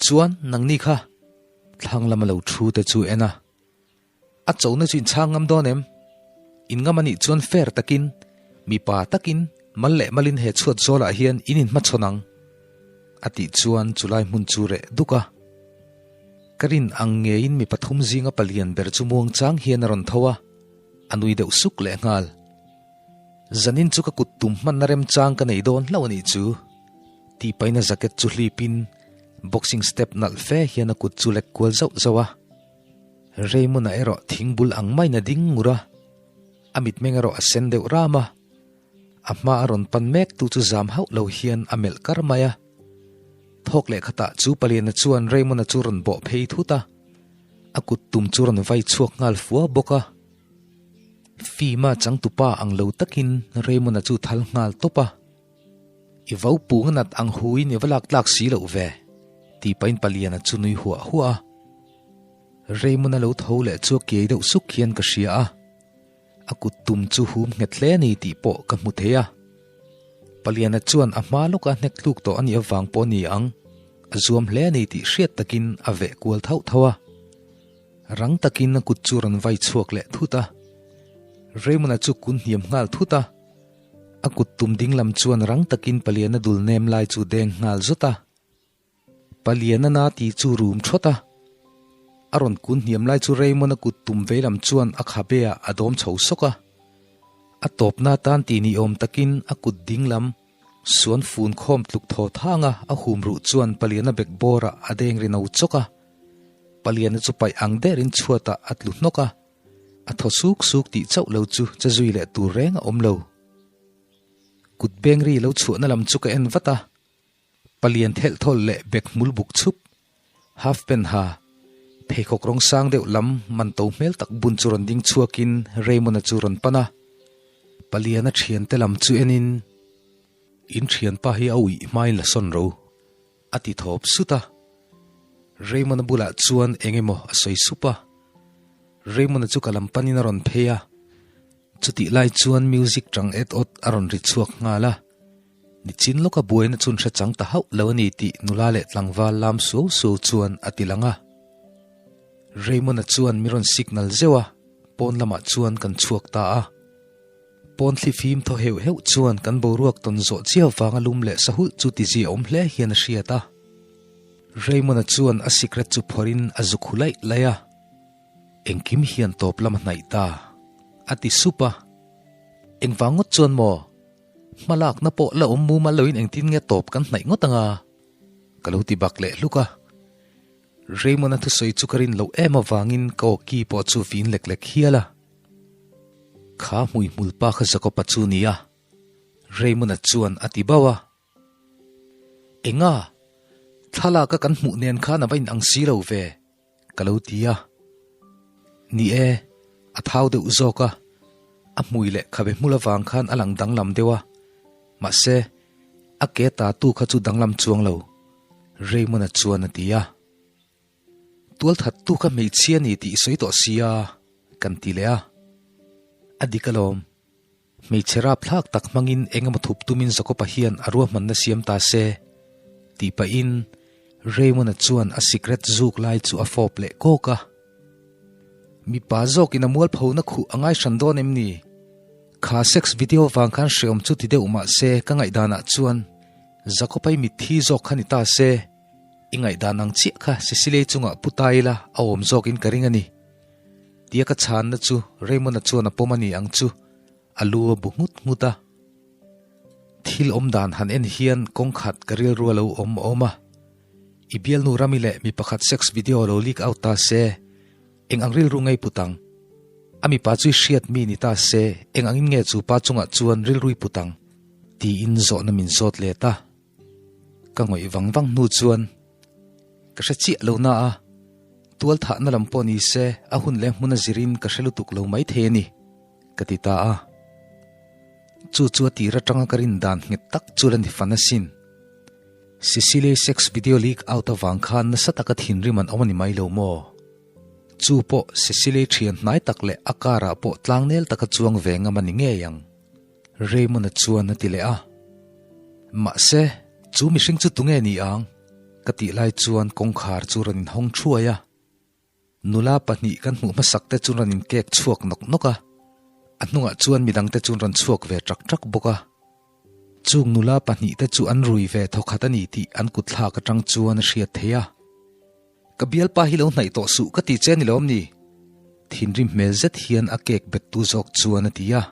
Chuan nangni kha thlang lama lo thu te chu en a. A chona chu in chhang ngam dawn em? In ngam a nih chuan fair takin, mipa takin mal leh malin he chhuat zawlah hian in inhmachhawn ang. A tih chuan chulai hmun chu reh duk a. Ka rin ang ngeiin mi pathum zinga palian ber chu muangchang hian a rawn tho a, a nui deuh suk leh nghal. Zanin chu ka kut tum hmanna remchang ka nei dawn hlauh a nih chu. Tih paina jacket chu hlipin boxing step nalh fe hian a kut chu lek kual zauh zauh a. Raymond-a erawh thing bul ang maiin a ding ngur a, a mitmeng erawh a sen deuh ram a. A hma a rawn pan mek tu chu zam hauh lo hian a melh kar mai a. Thawk leh khatah chu paliana chuan Raymond-a chu rawn bawh phei thut a, a kut tum chu rawn vai chhuak nghal fua bawk a. Fima changtupa ang lo takin Raymond-a chu thal nghal tawp a. I vo pung a nat ang huin i va lak tlak si loh ve, tih pahin paliana chu nui huah huah a. Raymond-a lo tho leh chu a kiai deuh suk hian ka hria a. A kut tum chu hum nghet hle a ni tih pawh ka hmu thei a. Paliana chuan a hma lawka hnek tluk tawh a nih avang pawh a ni ang, a zuam hle a ni tih hriat takin a veh kual thauh thauh a. Rang takin a kut chu rawn vai chhuak leh thut a. Raymond-a chu kun hniam nghal thut a. A kut tum ding lam chuan rang takin Paliana dul nem lai chu deng nghal zawt a. Paliana na ti chu rum thawt a, a rawn kun hniam lai chu Raymond-a kut tum vei lam chuan a khabe ah a dawm chho sawk a. A tawpna tan ti ni awm takin a kut ding lam suan fun khawm tluk thaw thang a, a hum ruh chuan Paliana bek bawr ah a deng ri no chawk a. Paliana chu paih ang derin chhuat ah a tlu hnawk a, a thaw suk suk tih chauh lo chu che zui leh tur reng a awm lo. Kut beng ri lo chhuahna lam chu ka en vat a. Palian thelh thawl leh bek hmul buk chhup, half pant ha, pheikhawk rawng sang deuh lam man to hmel tak bun chu rawn ding chhuakin Raymond-a chu rawn pan a. Paliana thiante lam chu enin, In thianpa hi a uih hmain la sawn ro, a ti thawp sut a. Raymond-a bulah chuan eng emaw a sawi sup a. Raymond-a chu ka lam panin a rawn phei a. Chutih lai chuan music tang et awt a rawn ri chhuak nghal a. Nichin lawka buaina chun hre chang ta hauh lo a ni tih nula leh tlangval lam suau suau chuan a ti lang a. Raymond-a chuan mi rawn signal zeuh a, pawn lamah chuan kan chhuak ta a. Pawn thli fim thaw heuh heuh chuan kan boruak tawn zawh chiau vanga lum leh sahulh chu ti zia awm hle hian a hriat a. Raymond-a chuan a sikret chu phawrhin a zuk hu laih laih a. Engkim hian tawp lam a hnaih ta, a ti sup a. Engvang ngawt chuan maw? Hmalakna pawh la awm mumal loin engtin nge tawp kan hnaih ngawt anga? Ka lo ti bak leh hluk a. Raymond-a thusawi chu ka rin loh em avangin ka aw ki pawh chu vin lek lek hial a. Kha hmuihmul pa kha Jacob-a chu nia, Raymond-a chuan a ti bauh a. Enga? Thlalaka kan hmuh nen khan a va inang si lo ve, ka lo ti a. Ni e, a thau deuh zawk a, a hmui leh khabe hmul avang khan a lang danglam deuh a, mahse, a ke ta tu kha chu danglam chuang lo, Raymond-a chuan a ti a. Tualthattu kha hmeichhia ni tih i sawi tawh sia, kan ti leh a. A dik alawm. Hmeichhe rapthlak tak hmangin eng emaw thup tumin Jakob-a hian a ruahmanna siam ta se, tih pahin Raymond-a chuan a sikret zuk lai chu a fawp leh kawk a. Mipa zawkin a mualphona khuh a ngaihran dawn em ni? Kha sex video vang khan hreawm chu ti deuh mah se ka ngaihdanah chuan Jakob-a i mitthi zawk kha ni ta se, i ngaihdan ang chiah kha Cecily chungah pu ta ila a awm zawkin ka ring a ni. Tia ka chhanna chu Raymond-a chuan a pawm a ni ang chu a lu a bu nghut nghut a. Thil awm dan han en hian kawngkhat ka rilru a lo awm awm a. I bialnu Rami leh mi pakhat sex video lo leak out ta se, eng ang rilru ngei put ang? A mipa chu i hriat mi ni ta se, eng angin nge chu pa chungah chuan rilru i put ang? Tiin zawhna min zawt let a. Ka ngawih vang vang hnu chuan ka hre chiah lo na a, tual thahna lam pawh ni se a hun leh hmun a zirin ka hre lutuk lo mai thei a ni, ka ti ta a. Chu chu a tir atanga ka rin dan nghet tak chu la ni fan asin. Sicily sex video leak out avang khan nasa taka thinrim an awm a ni mai lo maw? Chu pawh Sicily thian hnai tak leh a car ah pawh tlangnel taka chuang ve ngam a ni ngei ang. Raymond-a chuan a ti leh a. Mahse, chu mihring chu tunge ni ang? Ka tih lai chuan kawngkhar chu rawn inhawng thuai a. Nula pahnih kan hmuh hmasak te chu rawn inkek chhuak nawk nawk a, a hnungah chuan midang te chu rawn chhuak ve ṭak ṭak bawk a. Chung nula pahnih te chu an rui ve thawkhat a ni tih an kutthlak aṭang chuan a hriat theih a. Ka bialpa hi lo hnaih tawh suh ka ti che ni lawm ni? Thinrim hmel zet hian a cake bettu zawk chuan a ti a.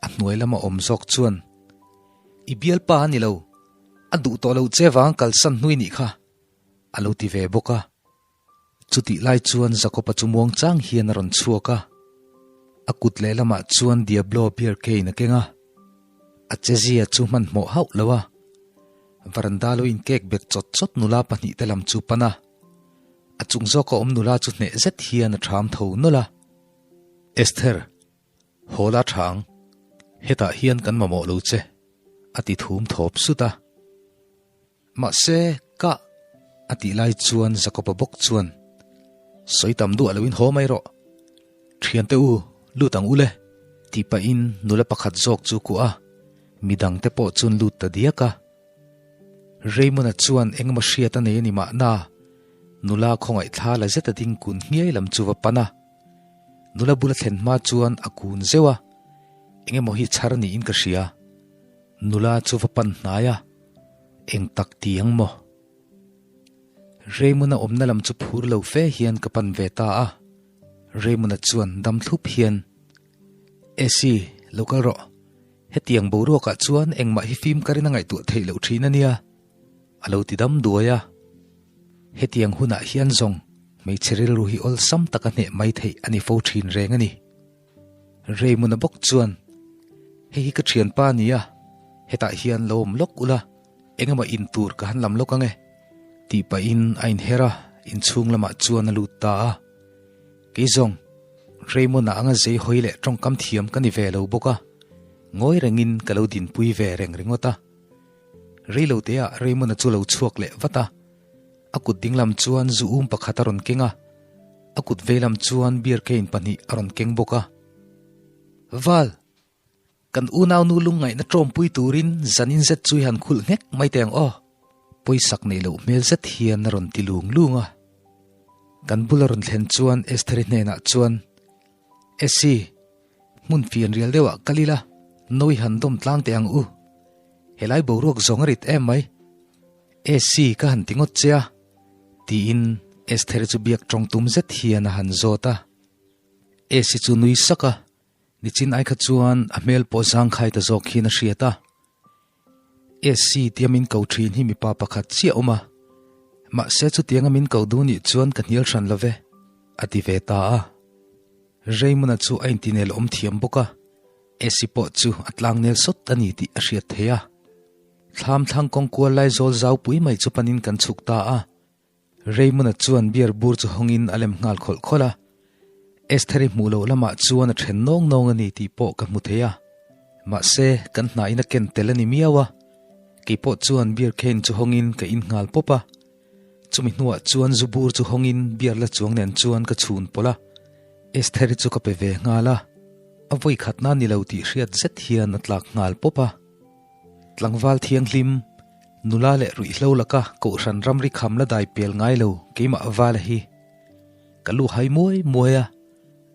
A hnuai lama awm zawk chuan, I bialpa a ni lo, a duh tawh lo che vang kalsan hnui nih kha, a lo ti ve bawk a. Chutih lai chuan Jakob-a chu muang chang hian a rawn chhuak a, a kut lehlamah chuan Diablo beer cane a keng a, a chezia chu hmanhmawh hauh lo a. Varanda lo inkek bet chawt chawt nula pahnihte lam chu pan a, a chung zawka awm nula chu hneh zet hian a ṭham tho nawlh a. Esther, haw la ṭhang, hetah hian kan mamawh lo che, a ti thum thawp sut a. Mahse, ka a tih lai chuan Jakob-a bawk chuan, Sawi tam duah loin haw mai rawh. Thiante u, lut ang ule, tih pahin nula pakhat zawk chu kuah a, midangte pawh chuan lut ta diak a. Raymond-a chuan engemaw hriat a nei a ni mahna, nula khawngaih thla la zet a ding kun hniai lam chu va pan a. Nula bula thlen hma chuan a kun zeuh a, engemaw hi chhar niin ka hria. Nula chu va pan hnai a, eng tak ti ang maw? Raymond-a awmna lam chu phur lo fe hian ka pan ve ta a. Raymond-a chuan dam thlup hian, Esi, lo kal rawh. Hetiang boruakah chuan engmah hi fim karin a ngaihtuah theih loh thin a nia, a lo ti dam duai a. Hetiang hunah hian zawng hmeichhe rilru hi awlsam taka hneh mai theih a ni fo thin reng a ni. Raymond-a bawk chuan, Hei hi ka thianpa a nia, hetah hian lo awm lawk ula, engemaw in tur ka han lam lawk ang e, tih pahin a inher a, inchhung lamah chuan a lut ta a. Kei zawng, Raymond-a anga zei hawi leh tawngkam thiam ka ni ve lo bawk a, ngawi rengin ka lo dinpui ve reng ringawt a. Reiloteah Raymond-a chu lo chhuak leh vat a, a kut dinglam chuan zu um pakhat a rawn keng a, a kut veilam chuan beer cane pahnih a rawn keng bawk a. Val! Kan unaunu lungngaihna tawmpui turin zanin zet chu i han khulh nghek mai teh ang aw! Pawisak neih loh hmel zet hian a rawn ti lung lung a. Kan bula rawn thlen chuan Estheri hnenah chuan, Esi! Hmun fianrial deuhah kal ila, no i han dawm tlang teh ang u. Helai boruak zawng a rit em mai. Esi ka han ti ngawt che a, tiin Esther chu biak tawng tum zet hian a han zawt a. Esi chu nui sak a, nichin ai kha chuan a hmel pawh zangkhai ta zawk hian a hriat a. Esi tia min ko thin hi mipa pakhat chiah awm a, mahse chutianga min ko duh nih chuan ka hnial hran lo ve, a ti ve ta a. Raymond-a chu a intinel awm thiam bawk a, Esi pawh chu a tlangnel sawt a ni tih a hriat thei a. Thlam thlang kawng kual lai zawl zau pui mai chu panin kan chhuk ta a. Raymond-a chuan beer bur chu hawngin a lem nghal khawlh khawlh a. Estheri hmuh loh lamah chuan a then nawng nawng a ni tih pawh ka hmu thei a. Mahse, kan hnahin a ken tel a ni miau a. Kei pawh chuan beer cane chu hawngin ka in nghal pawp a. Chumi hnuah chuan zu bur chu hawngin beer la chuang nen chuan ka chhun pawlh a. Estheri chu ka pe ve nghal a. A vawi khatna ni lo tih hriat zet hian a tlak nghal pawp a. Tlangval thianghlim, nula leh ruihhlo laka Kohhran ramri kham la dai pel ngai lo keimah vala hi ka lu hai muai muai a,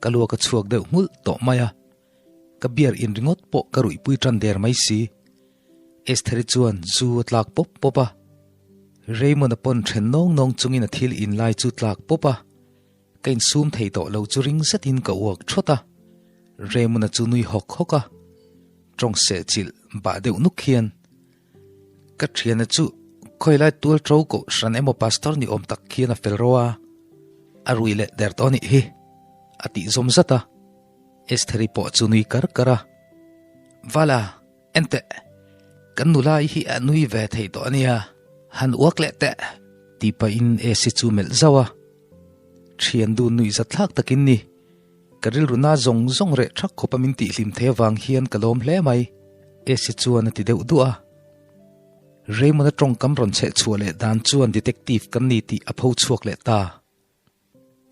ka lu a ka chhuak deuh nghulh tawh mai a, ka beer in ringawt pawh ka ruihpui tan der mai si. Estheri chuan zu a tlak pawp pawp a, Raymond-a pawn then nawng nawng chungin a thil in lai chu tlak pawp a, ka insum thei tawh lo chu ring zetin ka uak thawt a, Raymond-a chu nui hawk hawk a. Tawng seh chilh bah deuh nuk hian ka thiana chu khawilai tual to koh hran emaw pastor ni awm tak khian a fel ro a, a rui leh der tawh anih hi a tih zawm zat a, Estheri pawh chu nui kar kar a, Vala, enteh, kan nula i hi a nui ve thei tawh ania, han uak leh teh tih pahin Esi chu melh zauh a, thian dun nuih zat thlak takin ni. Ka rilru na zawng zawng reh thak khawp a min tihhlim thei avang hian ka lawm hle mai, Esi chuan a ti deuh duah a. Raymond-a tawngkam rawn chheh chhuah leh dan chuan detective kan ni tih a pho chhuak leh ta.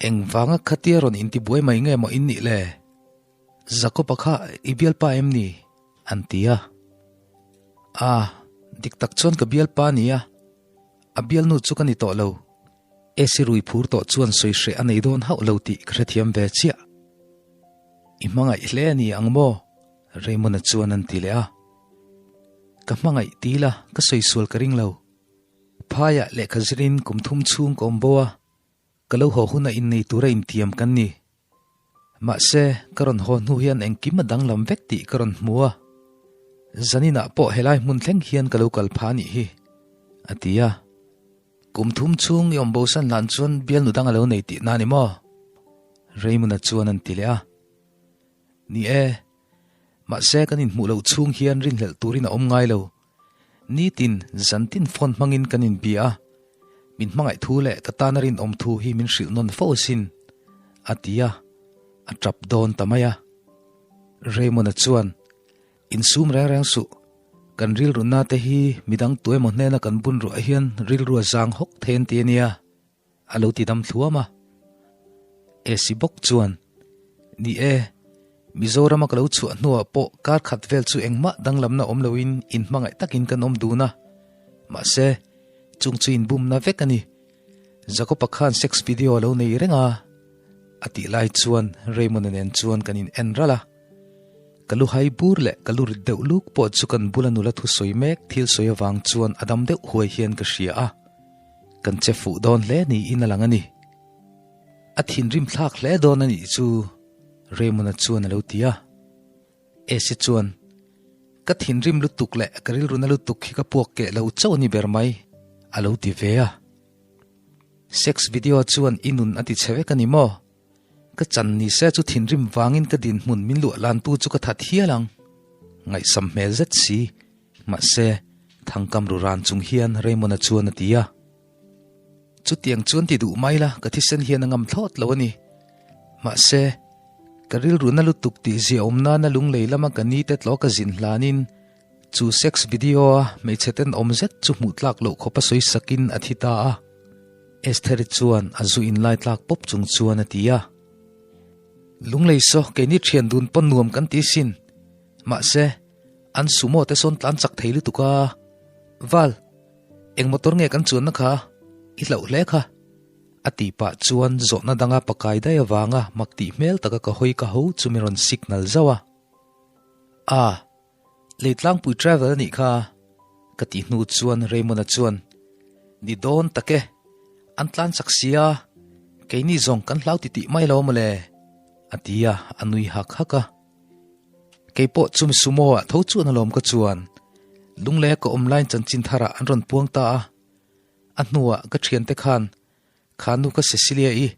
Engvanga khatia rawn intibuai mai nge maw in nih le? Jacob-a kha i bialpa em ni? An ti a. A, dik tak chuan ka bialpa a ni a, a bialnu chu ka ni tawh lo. Esi rui phur tawh chuan sawi hreh a nei dawn hauh lo tih ka hrethiam ve chiah. I hmangaih hle a ni ang maw? Raymond-a chuan an ti leh a. Ka hmangaih ti ila ka sawi sual ka ring lo. Phaiah lehkha zirin kum thum chhung ka awm bo a, ka lo haw huna innei tura intiam kan ni. Mahse, ka rawn haw hnu hian engkim a danglam vek tih ka rawn hmu a. Zaninah pawh helai hmun thleng hian ka lo kal phah a nih hi, a ti a. Kum thum chhung i awm bosan hlan chuan bialnu dang a lo nei tihna a ni maw? Raymond-a chuan an ti leh a. Ni e, mahse kan inhmuh loh chhung hian rinhlelh turin a awm ngai lo. Nitin, zantin phone hmangin kan inbia a, min hmangaih thu leh ka tana rinawm thu hi min hrilh nawn fo asin, a ti a, a tap dawn ta mai a. Raymond-a chuan, Insum reng reng suh, kan rilru na te hi midang tu emaw hnena kan bun ruah hian rilru a zang hawk thei an ti a nia, a lo ti dam thluam a. Esi bawk chuan, Ni e, Mizorama ka lo chhuah hnuah pawh kar khat vel chu engmah danglamna awm loin inhmangaih takin kan awm dun a, mahse, chung chu inbumna vek a ni. Jacob-a khan sex video a lo nei reng a, a tih lai chuan Raymond-a nen chuan kan in en ralh a. Ka lu hai bur leh ka lu rit deuh luk pawh chu kan bula nula thusawi mek thil sawi avang chuan a dam deuh huai hian ka hria a, kan che fuh dawn hle niin a lang a ni. A thinrim thlak hle dawn a nih chu Raymond-a chuan a lo ti a. Esi chuan, Ka thinrim lutuk leh ka rilru na lutuk hi ka puak keh lo chauh a ni ber mai, a lo ti ve a. Sex video chuan i nun a ti chhe vek a ni maw? Ka chan ni se chu thinrim vangin ka dinhmun min luah lantu chu ka that hial ang. Ngaihsam hmel zet si. Mahse, thangkam ru ran chung hian Raymond-a chuan a ti a. Chutiang chuan ti duh mai la, ka thisen hian a ngam thlawt lo a ni. Mahse, ka rilru na lutuk tih zia awm nana lunglei lama ka ni te tlaw ka zin hlanin chu sex video-a hmeichhe tenawm zet chu hmuh tlak loh khawpa sawi sakin a thi ta a. Estheri chuan a zu inlai tlak pawp chung chuan a ti a. Lunglei saw keini thian dun pawn nuam kan ti sin. Mahse, an sumo te sawn tlan chak thei lutuk a. Val, eng motor nge kan chuanna kha? I hlauh hle kha. A tih pah chuan zawhna danga pakai daih avanga mak tih hmel taka ka hawi ka ho chu min rawn signal zauh a. A, Leitlangpui travel a nih kha, ka tih hnu chuan Raymond-a chuan, Ni dawn tak e, an tlan chak sia, keini zawng kan hlau titih mai lo mawle, a ti a, a nui hak hak a. Kei pawh chumi sumo ah tho chuan alawm ka chuan, Lunglei a ka awm laiin chanchin tharah an rawn puang ta a, a hnuah ka thiante khan kha nu ka Cecilia-i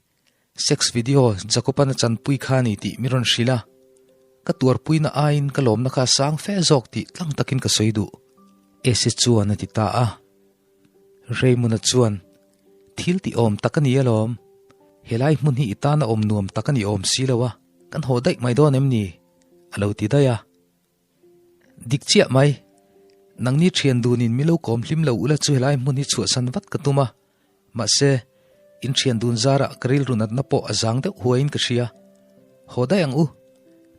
Sex video Jacob-an a chanpui kha a ni tih mi rawn hrilh a, ka tuarpuina aiin ka lawmna kha a sang fe zawk tih tlang takin ka sawi duh, Esi chuan a ti ta a. Raymond-a chuan, Thil tih awm tak a ni alawm, helai hmun hi i tana awm nuam tak a ni awm si lo a, kan haw daih mai dawn em ni? a lo ti daih a. Dik chiah mai, nangni thian dunin mi lo kawm hlim lo ula chu helai hmun hi chhuahsan vat ka tum a, mahse, in thian dun zarah ka rilru natna pawh a zang deuh huaiin ka hria. Haw daih ang u,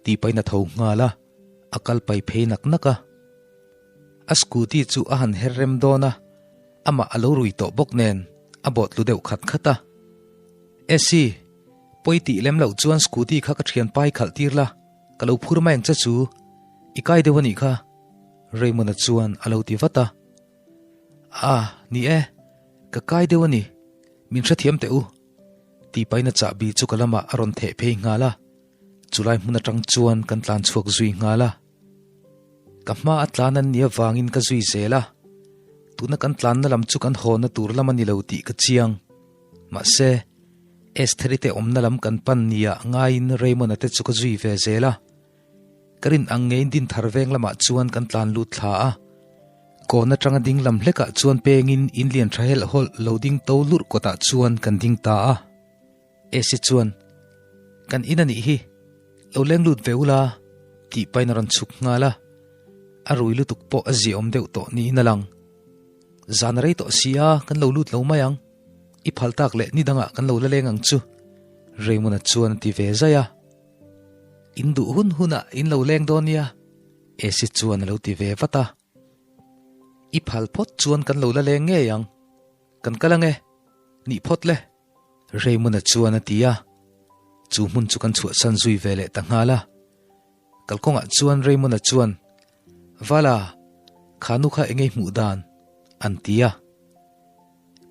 tih pahin a tho nghal a, a kal pai phei nak nak a. A scooty chu a han her rem dawn a, amah a lo rui tawh bawk nen a bawh tlu deuh khat khat a. Essie, pawi tih lem loh chuan scooty kha ka thianpa i khalh tir la, Ka lo phur mai ang che chu, i kai deuh a nih kha, Raymond-a chuan a lo ti vat a. Ah, ni e, ka kai deuh a ni, min hrethiam teh u, tih pahin a chahbi chu ka lamah a rawn theh phei nghal a, chulai hmun atang chuan kan tlan chhuak zui nghal a. Ka hma a tlan an nih avangin ka zui zel a, tuna kan tlanna lam chu kan hawna tur lam a ni lo tih ka chiang. Mahse, Estheri te awmna lam kan pan nia ngaiin Raymond-a te chu ka zui ve zel a. Ka rin ang ngeiin Dinthar veng lamah chuan kan tlan lut thla a. Kawn atanga ding lam hlekah chuan pengin in lian tha helh hawlh lo ding to lurh kawtah chuan kan ding ta a. Esi chuan, Kan in a nih hi, lo leng lut ve ula, tih pahin a rawn chhuk nghal a. A rui lutuk pawh a ziaawm deuh tawh niin a lang. Zan a rei tawh si a, kan lo lut lo mai ang. I phal tak leh ni dangah kan lo la leng ang chu, Raymond-a chuan a ti ve zai a. In duh hun hunah in lo leng dawn nia, Esi chuan a lo ti ve vat a. I phal phawt chuan kan lo la leng ngei ang. Kan kal ang e, nih phawt le, Raymond-a chuan a ti a. Chu hmun chu kan chhuahsan zui ve leh ta nghal a. Kalkawngah chuan Raymond-a chuan, Vala, kha nu kha engei hmuh dan? an ti a.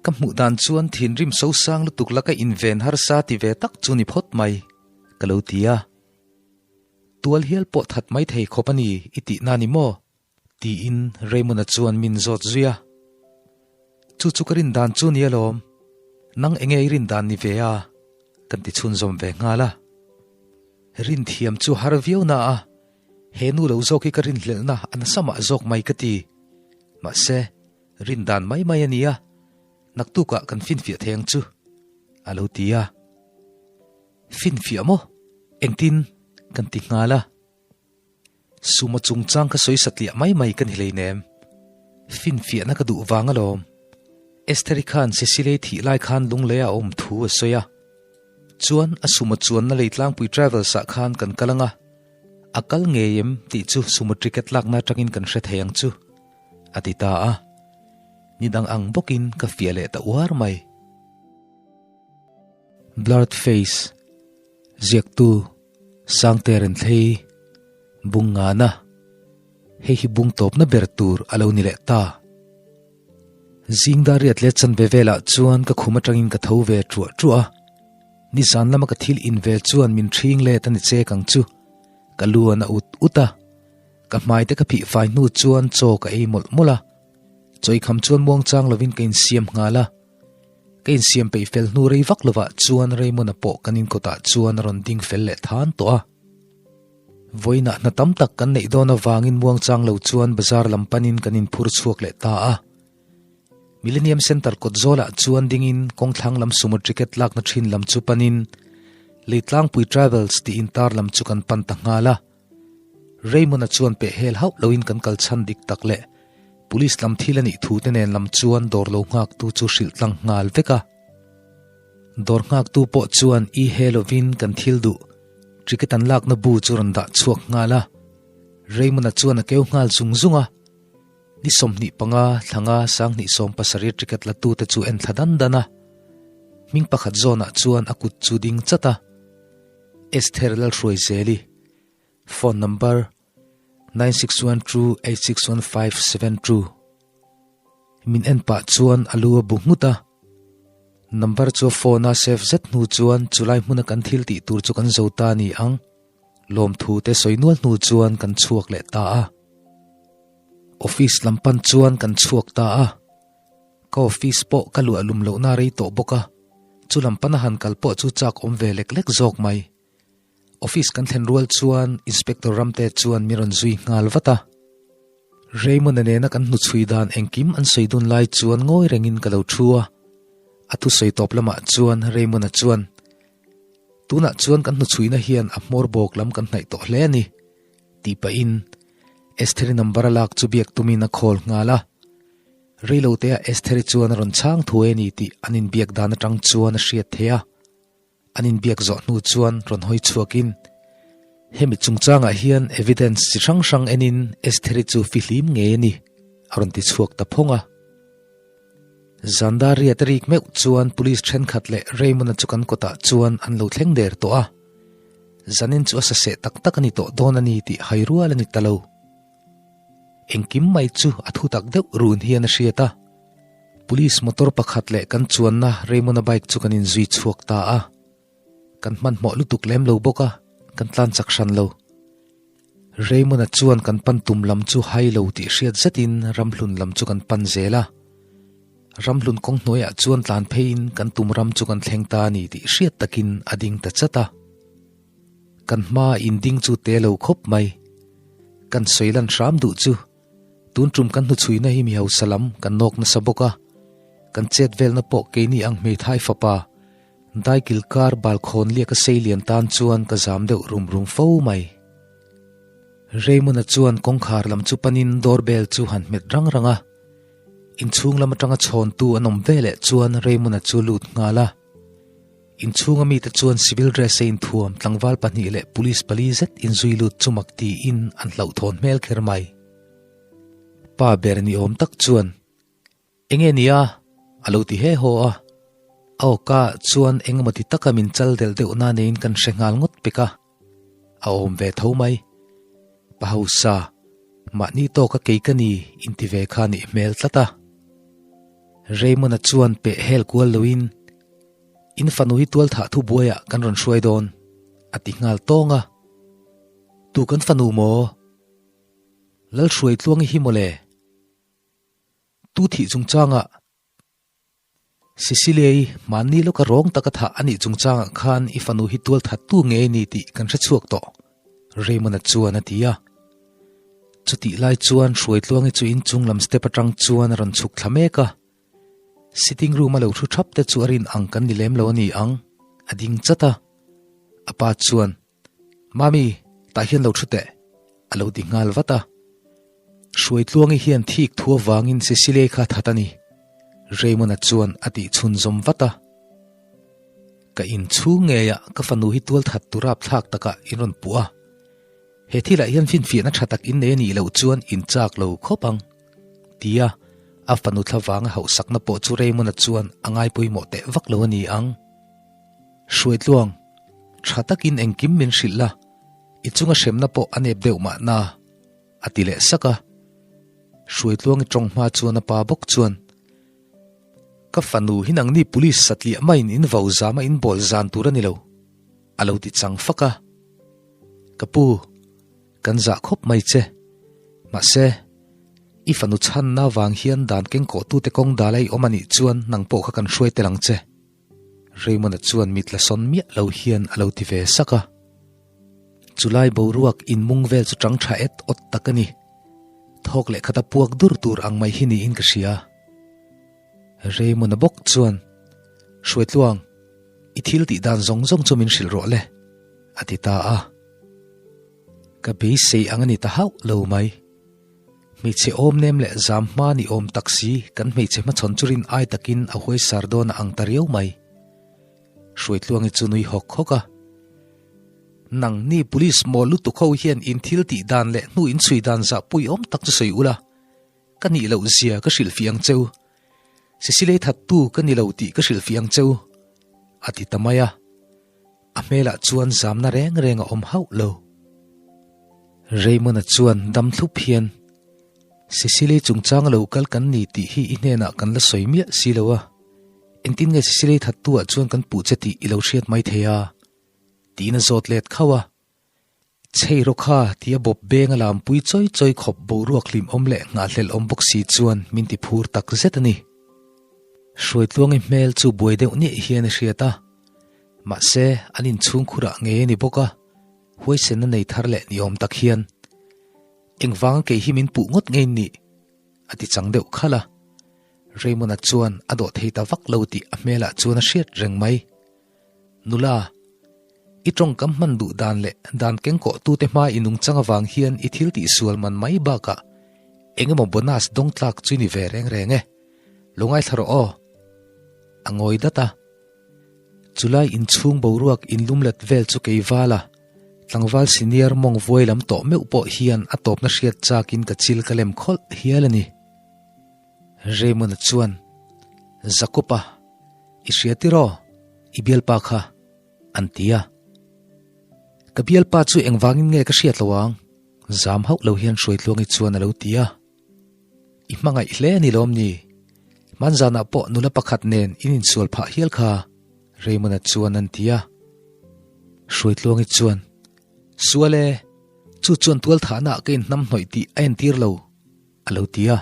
Ka hmuh dan chuan thinrim sosang lutuk laka inven harsa ti ve tak chu ni phawt mai, ka lo ti a. Tual hial pawh that mai thei khawp a ni i tihna ni maw? Tiin Raymond-a chuan min zawt zui a. Chu chu ka rin dan chu ni alawm, nang enge i rin dan ni ve a? Kan ti chhunzawm ve nghal a. Rin thiam chu har viau na a, he nu lo zawk hi ka rinhlelhna a nasa mah zawk mai ka ti. Mahse, rin dan mai mai a nia, naktukah kan finfiah thei ang chu, a lo ti a. Finfiah maw? Engtin? Kan ti nghal a. Suma chungchang ka sawi satliah mai mai ka ni hleinem. Finfiahna ka duh vang alawm. Estheri khan Cecilei thih lai khan lunglei a awm thu a sawi a. Chuan a suma chuanna lei tlangpui travels ah khan kan kal ang a, a kal ngei em tih chu sumo ticket lakna atangin kan hre thei ang chu, a ti ta a. Ni dang ang bawkin ka fiah leh ta uar mai. Blurred face. Ziaktu, Sangte Renthlei, Bung Ngana, Hei hi bung tawpna ber tur a lo ni leh ta. Zing dar riat leh chanve velah chuan ka khum atangin ka tho ve truah truah a. Nizan lama ka thil in ve chuan min ṭhing let a ni chek ang chu. Ka lu a na ut ut a. Ka hmai te ka phih fai hnu chuan chaw ka ei mawlh mawlh a. Chawikham chuan muangchang lovin ka insiam nghal a. Ka insiam peih fel hnu rei vak lovah chuan Raymond-a pawh kan inkawtah chuan a rawn ding fel leh than tawh a. Vawiinah hna tam tak kan neih dawn avangin muangchang lo chuan bazar lam panin kan inphur chhuak leh ta a. Millennium Centre kawt zawlah chuan dingin kawngthlang lam sumo ticket lakna thin lam chu panin Leitlangpui Travels tih intar lam chu kan pan ta nghal a. Raymond-a chuan peh hel hauh loin kan kal chhan dik tak leh Police lam thil a nih thu te nen lam chuan dawr lo nghaktu chu hrilh tlang nghal vek a. Dawr nghaktu pawh chuan i he lovin kan thil duh ticket an lakna bu chu rawn dah chhuak nghal a. Raymond-a chuan a keu nghal zung zung a. Ni 25 thlanga 27 ticket la tute chu en thla dan dan a. Hming pakhat zawnah chuan a kut chu ding chat a, Esther Lalhruaizeli, phone number, 9612861572. Min en pah chuan a lu a bu nghut a. Number chu a phone a save zet hnu chuan chulai hmuna kan thil tih tur chu kan zo ta a ni ang. Lawmthu te sawi nual hnu chuan kan chhuak leh ta a. Office lam pan chuan kan chhuak ta a. Ka office pawh ka luah lum lohna rei tawh bawk a, chu lam pana han kal pawh chu chak awm ve lek lek zawk mai. Office kan thlen rual chuan Inspector Ramte chuan min rawn zui nghal vat a. Raymond-a nena kan hnuchhui dan engkim an sawi dun lai chuan ngawi rengin ka lo thu a. A thusawi tawp lamah chuan Raymond-a chuan, Tunah chuan kan hnuchhuina hian a hmawr bawk lam kan hnaih tawh hle a ni, tih pahin Estheri number a lak chu biak tumin a call nghal a. Reilotea Estheri chuan a rawn chhang thuai a ni tih an inbiak dan atang chuan a hriat theih a. An inbiak zawh hnu chuan rawn hawi chhuakin, Hemi chungchangah hian evidence chi hrang hrang enin Estheri chu fihlim ngei a ni, a rawn ti chhuak ta phawng a. Zandar riat a rik meuh chuan police thenkhat leh Raymond-a chu kan kawtah chuan an lo thleng der tawh a. Zanin chu a saseh tak tak a ni tawh dawn a ni tih hai rual a ni ta lo. Engkim mai chu a thu tak deuh run hian a hriat a. Police motor pakhat leh kan chuanna Raymond-a bike chu kan inzui chhuak ta a. Kan hmanhmawh lutuk lem lo bawk a, kan tlan chak hran lo. Raymond-a chuan kan pan tum lam chu hai lo tih hriat zetin ramhlun lam chu kan pan zel a. Ramhlun kawng hnuaiah chuan tlan pheiin kan tum ram chu kan thleng ta a ni tih hriat takin a ding ta chat a. Kan hma inding chu te lo khawp mai. Kan sawi lan hram duh chu tun tum kan hnuchhuina hi mi hausa lam kan nawk nasa bawk a, kan chet velna pawh keini ang hmeithai fapa daikil kar balkhawn liak a sei lian tan chuan ka zam deuh rum rum fo mai. Raymond-a chuan kawngkhar lam chu panin doorbell chu han hmet rang rang a, inchhung lam atanga chhawntu an awm veleh chuan Raymond-a chu lut nghal a. Inchhunga mite chuan civil dress a inthuam tlangval pahnih leh police pali zet inzui lut chu mak tiin an hlauhthawn hmel kher mai. Pa ber ni awm tak chuan, Enge nia? a lo ti he haw a. A awka chuan engemaw ti taka min chal delh deuh na neiin kan hre nghal ngawt pek a. A awm ve tho mai. Pa hausa, mahni tawka kei ka ni inti ve kha nih hmel tlat a. Raymond-a chuan peh hel kual loin, In fanu hi tual thah thu buaiah kan rawn hruai dawn, a ti nghal tawng a. Tu kan fanu maw? Lalhruai Tluangi hi mawle. Tu thih chungchangah Cecilia-i mahni lawka rawng taka thah a nih chungchangah khan i fanu hi tual that tu ngei a ni tih kan hre chhuak tawh, Raymond-a chuan a ti a. Chutih lai chuan Hruai Tluangi chu inchung lam step atang chuan a rawn chhuk thla mek a. Sitting room a lo thu thap te chu a rin ang kan ni lem lo a ni ang, a ding chat a. A pa chuan, Mami, tah hian lo thu teh, a lo ti nghal vat a. Hruaitluangi hian thik thu avangin Cecilia kha that a ni, Raymond-a chuan a tih chhunzawm vat a. Ka inchhung ngeiah ka fanu hi tual that tur rapthlak takah in rawn puh a. He thilah hian finfiahna tha tak in nei a nih loh chuan in chak lo khawp ang. Tia a fanu thla vanga hauhsakna pawh chu Raymond-a chuan a ngai pawimawh teh vak lo a ni ang. Hruaitluang, tha takin engkim min hrilh la, i chunga hremna pawh a nep deuh mahna, a ti leh sak a. Hruaitluangi tawng hma chuan a pa bawk chuan, Ka fanu hi nangni police satliah maiin in vo zama in bawl zan tur a ni lo, a lo ti chang fak a. Ka pu, kan zah khawp mai che. Mahse, i fanu chhanna vang hian dan kengkawhtute kawng dal a i awm a nih chuan nang pawh kha kan hruai tel ang che. Raymond-a chuan mit la sawn miah lo hian a lo ti ve sak a. Chulai boruak inmung vel chu chang tha et awt tak a ni. Thawk leh khata puak dur tur ang mai hi niin ka hria. Raymond-a bawk chuan, Hruaitluang, i thil tih dan zawng zawng chu min hrilh rawh le, a ti ta a. Ka beisei ang a ni ta hauh lo mai. Hmeichhe awm nem leh zam hma ni awm tak si kan hmeichhe hmachhawn chu rin ai takin a huaisar dawn a ang ta riau mai. Hruaitluangi chu nui hawk hawk a. Nangni police mawl lutuk ho hian in thil tih dan leh hnu in chhui dan zah pui awm tak chu sawi ula, ka nih loh zia ka hrilhfiah ang cheu. Sicily thattu ka ni lo tih ka hrilhfiah ang cheu. A ti ta mai a. A hmelah chuan zamna reng reng a awm hauh lo. Raymond-a chuan dam thlup hian, Sicily chungchang lo kal kan ni tih hi i hnenah kan la sawi miah si lo a, engtin nge Sicily thattu-ah chuan kan puh che tih i lo hriat mai thei a? tiin a zawt let khauh a. Chhei rawh kha tia bawp beng a lampui chawi chawi khawp boruak hlimawm leh nghahhlelh awm bawk si chuan min ti phur tak zet a ni. Hruaitluangi hmel chu buai deuh niah hian a hriat a, mahse an inchhung khurah ngei a ni bawk a, huaisen a nei thar leh ni awm tak hian engvanga kei hi min puh ngawt ngei nih a ti chang deuh khalh a. Raymond-a chuan a dawh thei ta vak lo tih a hmelah chuan a hriat reng mai. Nula, i tawngkam hman duh dan leh dan kengkawh tute hma i nungchang avang hian i thil tih sual man mai bakah eng emaw bonus dawng tlak chu i ni ve reng reng e. Lo ngaithla rawh aw. A ngawi dat a. Chulai inchhung boruak inlumlet vel chu kei val a, tlangval senior mawng vuai lam tawh meuh pawh hian a tawpna hriat chakin ka chil ka lem khawlh hial a ni. Raymond-a chuan, Jacob-a, i hria tiraw? I bialpa kha, an ti a. Ka bialpa chu engvangin nge ka hriat lo ang? Zam hauh lo hian Hruaitluangi chuan a lo ti a. I hmangaih hle a ni lawm ni? Hmanzanah pawh nula pakhat nen in insual phah hial kha, Raymond-a chuan an ti a. Hruaitluangi chuan, Sual e, chu chuan tualthahnaah ka inhnamhnawih tih a entir lo. A lo ti a.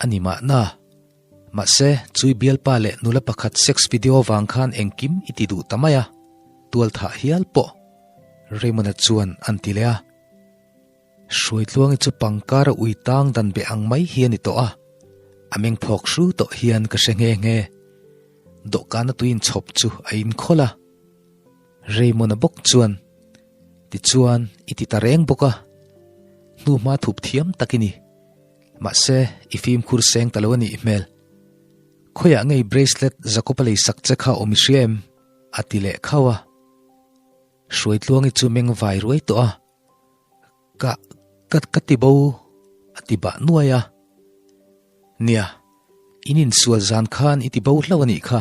A ni mahna. Mahse, chui bialpa leh nula pakhat sex video vang khan engkim i ti duh ta mai a, tual thah hial pawh. Raymond-a chuan an ti leh a. Hruaitluangi chu pangkar a ui tang dan beh ang mai hi a ni tawh a, a meng phawk hru tawh hian ka hre nghe nghe. Dawhkana tui inchhawp chu a inkhawlh a. Raymond-a bawk chuan, Tichuan, i ti ta reng bawk a, hnuhma thup thiam tak i ni. Mahse, i fimkhur seng ta lo a nih hmel. Khawiah ngei bracelet Jacob-a lei sak che kha awm i hria em? a ti leh khauh a. Hruaitluangi chu meng vai ruai tawh a. Ka, ka, ka ti bo, a ti bah nuai a. Nia, in insual zan khan i ti bo hlauh a nih kha.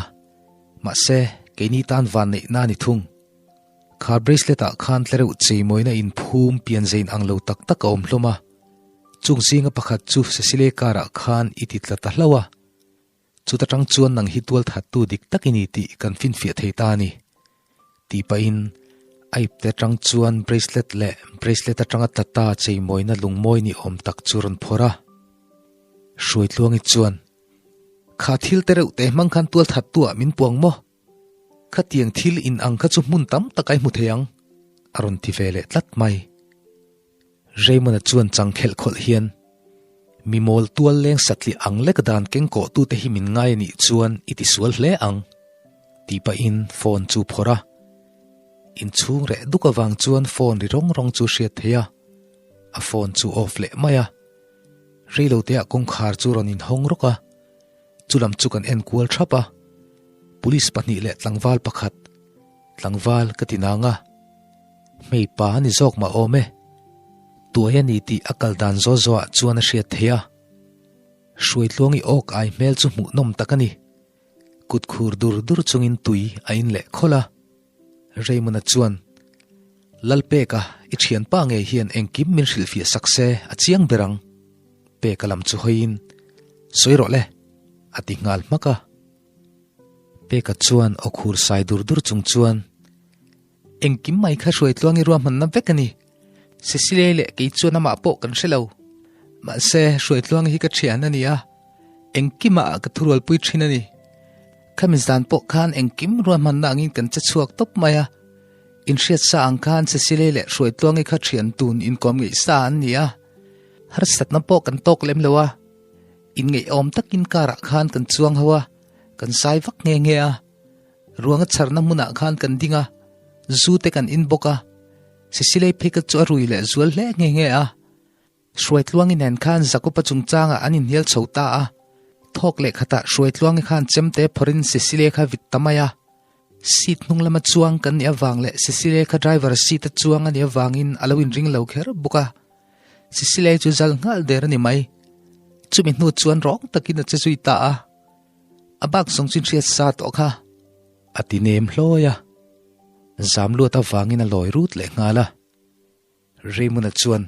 Mahse, keini tan van neihna a ni thung. Kha bracelet ah khan tlereuh cheimawina inphum pianzein ang lo tak tak a awm hlawm a. Chung zinga pakhat chu Cecilia car ah khan i ti tla ta hlauh a. Chuta tang chuan nang hi tual thattu dik tak i ni tih kan finfiah thei ta a ni. Tih pahin a ipte atang chuan bracelet leh bracelet atanga tla ta cheimawina lungmawi ni awm tak chu rawn phawrh a. Hruaitluangi chuan, Kha thil te reuh te hmang khan tual thattu ah min puang maw? Khatiang thil in ang kha chu hmun tam tak a i hmu thei ang, a rawn ti ve leh tlat mai. Raymond-a chuan chang khelh khawlh hian, Mi mawl tual leng satliah ang lek dan keng kawhtute hi min ngai a nih chuan i ti sual hle ang, tih pahin phone chu phawrh a. Inchhung reh duk avang chuan phone ri rawng rawng chu hriat theih a, a phone chu off leh mai a. Reiloteah kawngkhar chu rawn inhawng rawk a, chulam chu kan en kual thap a. Police pahnih leh tlangval pakhat, Tlangval ka ti nang a, hmeipa a ni zawk mah awm e. Tuai a ni tih a kal dan zaw zawah chuan a hriat theih a. Hruaitluangi awk ai hmel chu hmuhnawm tak a ni. Kut khur dur dur chungin tui a in leh khawlh a. Raymond-a chuan, Lalpeka, i thianpa ngei hian engkim min hrilhfiah sak se a chiang ber ang. Peka lam chu hawiin, Sawi rawh le, a ti nghal hmak a. Peka chuan aw khur sai dur dur chung chuan, Engkim mai kha Hruaitluangi ruahmanna vek a ni. Cecilia leh kei chuan amah pawh kan hre lo. Mahse, Hruaitluangi hi ka thian a ni a, engkimah ka thurualpui thin a ni. Khami zan pawh khan engkim ruahmanna angin kan che chhuak tawp mai a. Inhriat sa ang khan Cecilia leh Hruaitluangi kha thian tun inkawm ngeih sa an ni a. Harsatna pawh kan tawk lem lo a. Inngeihawm takin car ah khan kan chuang ho a, kan sai vak nghe nghe a. Ruang a chharna hmunah khan kan ding a, zu te kan in bawk a. Cecilei phei ka chu a rui leh zual hle nghe nghe a. Hruaitluangi nen khan Jacob-a chungchangah an inhnial chho ta a. Thawk leh khatah Hruaitluangi khan chemte phawrhin Cecilia kha vit ta mai a. Seat hnung lama chuang kan nih avang leh Cecilia kha driver seat a chuang a nih avangin a lo inring lo kher bawk a. Cecilia chu zal nghal der a ni mai. Chumi hnu chuan rawng takin a che zui ta a. A bak zawng chu inhriat sa tawh kha. A ti nem hlawi a, zam luat avangin a lawi rut leh nghal a. Raymond-a chuan,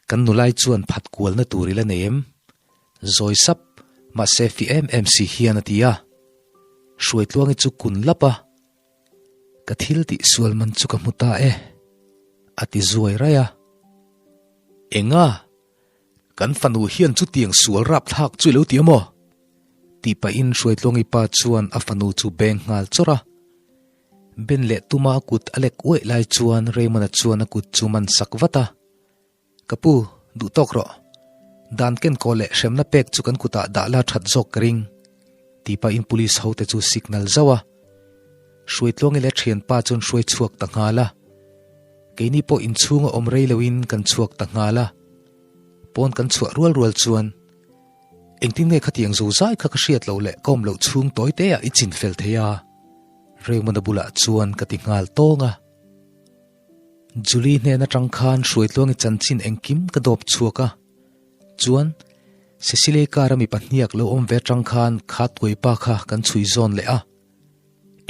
Kan nulai chuan phat kualna tur i la nei em? Zawi sap, mahse fi em em si hian a ti a. Hruaitluangi chu kun lap a, Ka thil tih sual man chu ka hmu ta e, a ti zuai raih a. Enga? Kan fanu hian chutiang sual rapthlak chu i lo ti a maw? Tih pahin Hruaitluangi pa chuan a fanu chu beng nghal chawrh a. Ben leh tuma a kut a lek uaih lai chuan Raymond-a chuan a kut chu man sak vat a. Ka pu, duh tawk rawh. Dan ken kaw leh hremna pek chu kan kutah dah la that zawk ka ring, tih pahin police hote chu signal zauh a. Hruaitluangi leh thianpa chuan hruai chhuak ta nghal a. Keini pawh inchhunga awm rei loin kan chhuak ta nghal a. Pawn kan chhuah rual rual chuan, Engtin nge khatiang zo zai kha ka hriat loh leh ka awm loh chhung tawi te ah i chin fel thei a? Raymond-a bulah chuan ka ti nghal tawng a. Julie hnen atang khan Hruaitluangi chanchin engkim ka dawp chhuak a. Chuan, Cecilia car a mi pahniak lo awm ve atang khan kha tuaipa kha kan chhui zawn leh a.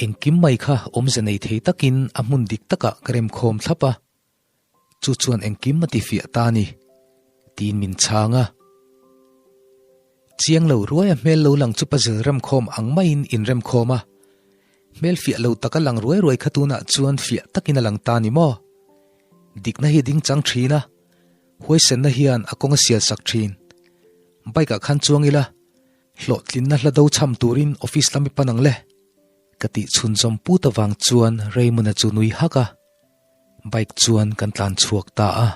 Engkim mai kha awmze nei thei takin a hmun dik takah ka remkhawm thlap a. Chu chuan engkim a tifiah ta a ni, tiin min chhang a. Chiang lo ruai a hmel lo lang chu puzzle remkhawm ang maiin inremkhawm a. Hmel fiah lo taka lang ruai ruai kha tunah chuan fiah takin a lang ta ni maw? Dikna hi ding chang thin a, huaisenna hian a kawng a sial sak thin. Bike ah khan chuang ila, hlawhtlinna hla do cham turin office lam i pan ang le, ka tih chhunzawm put avang chuan Raymond-a chu nui hak a. Bike chuan kan tlan chhuak ta a.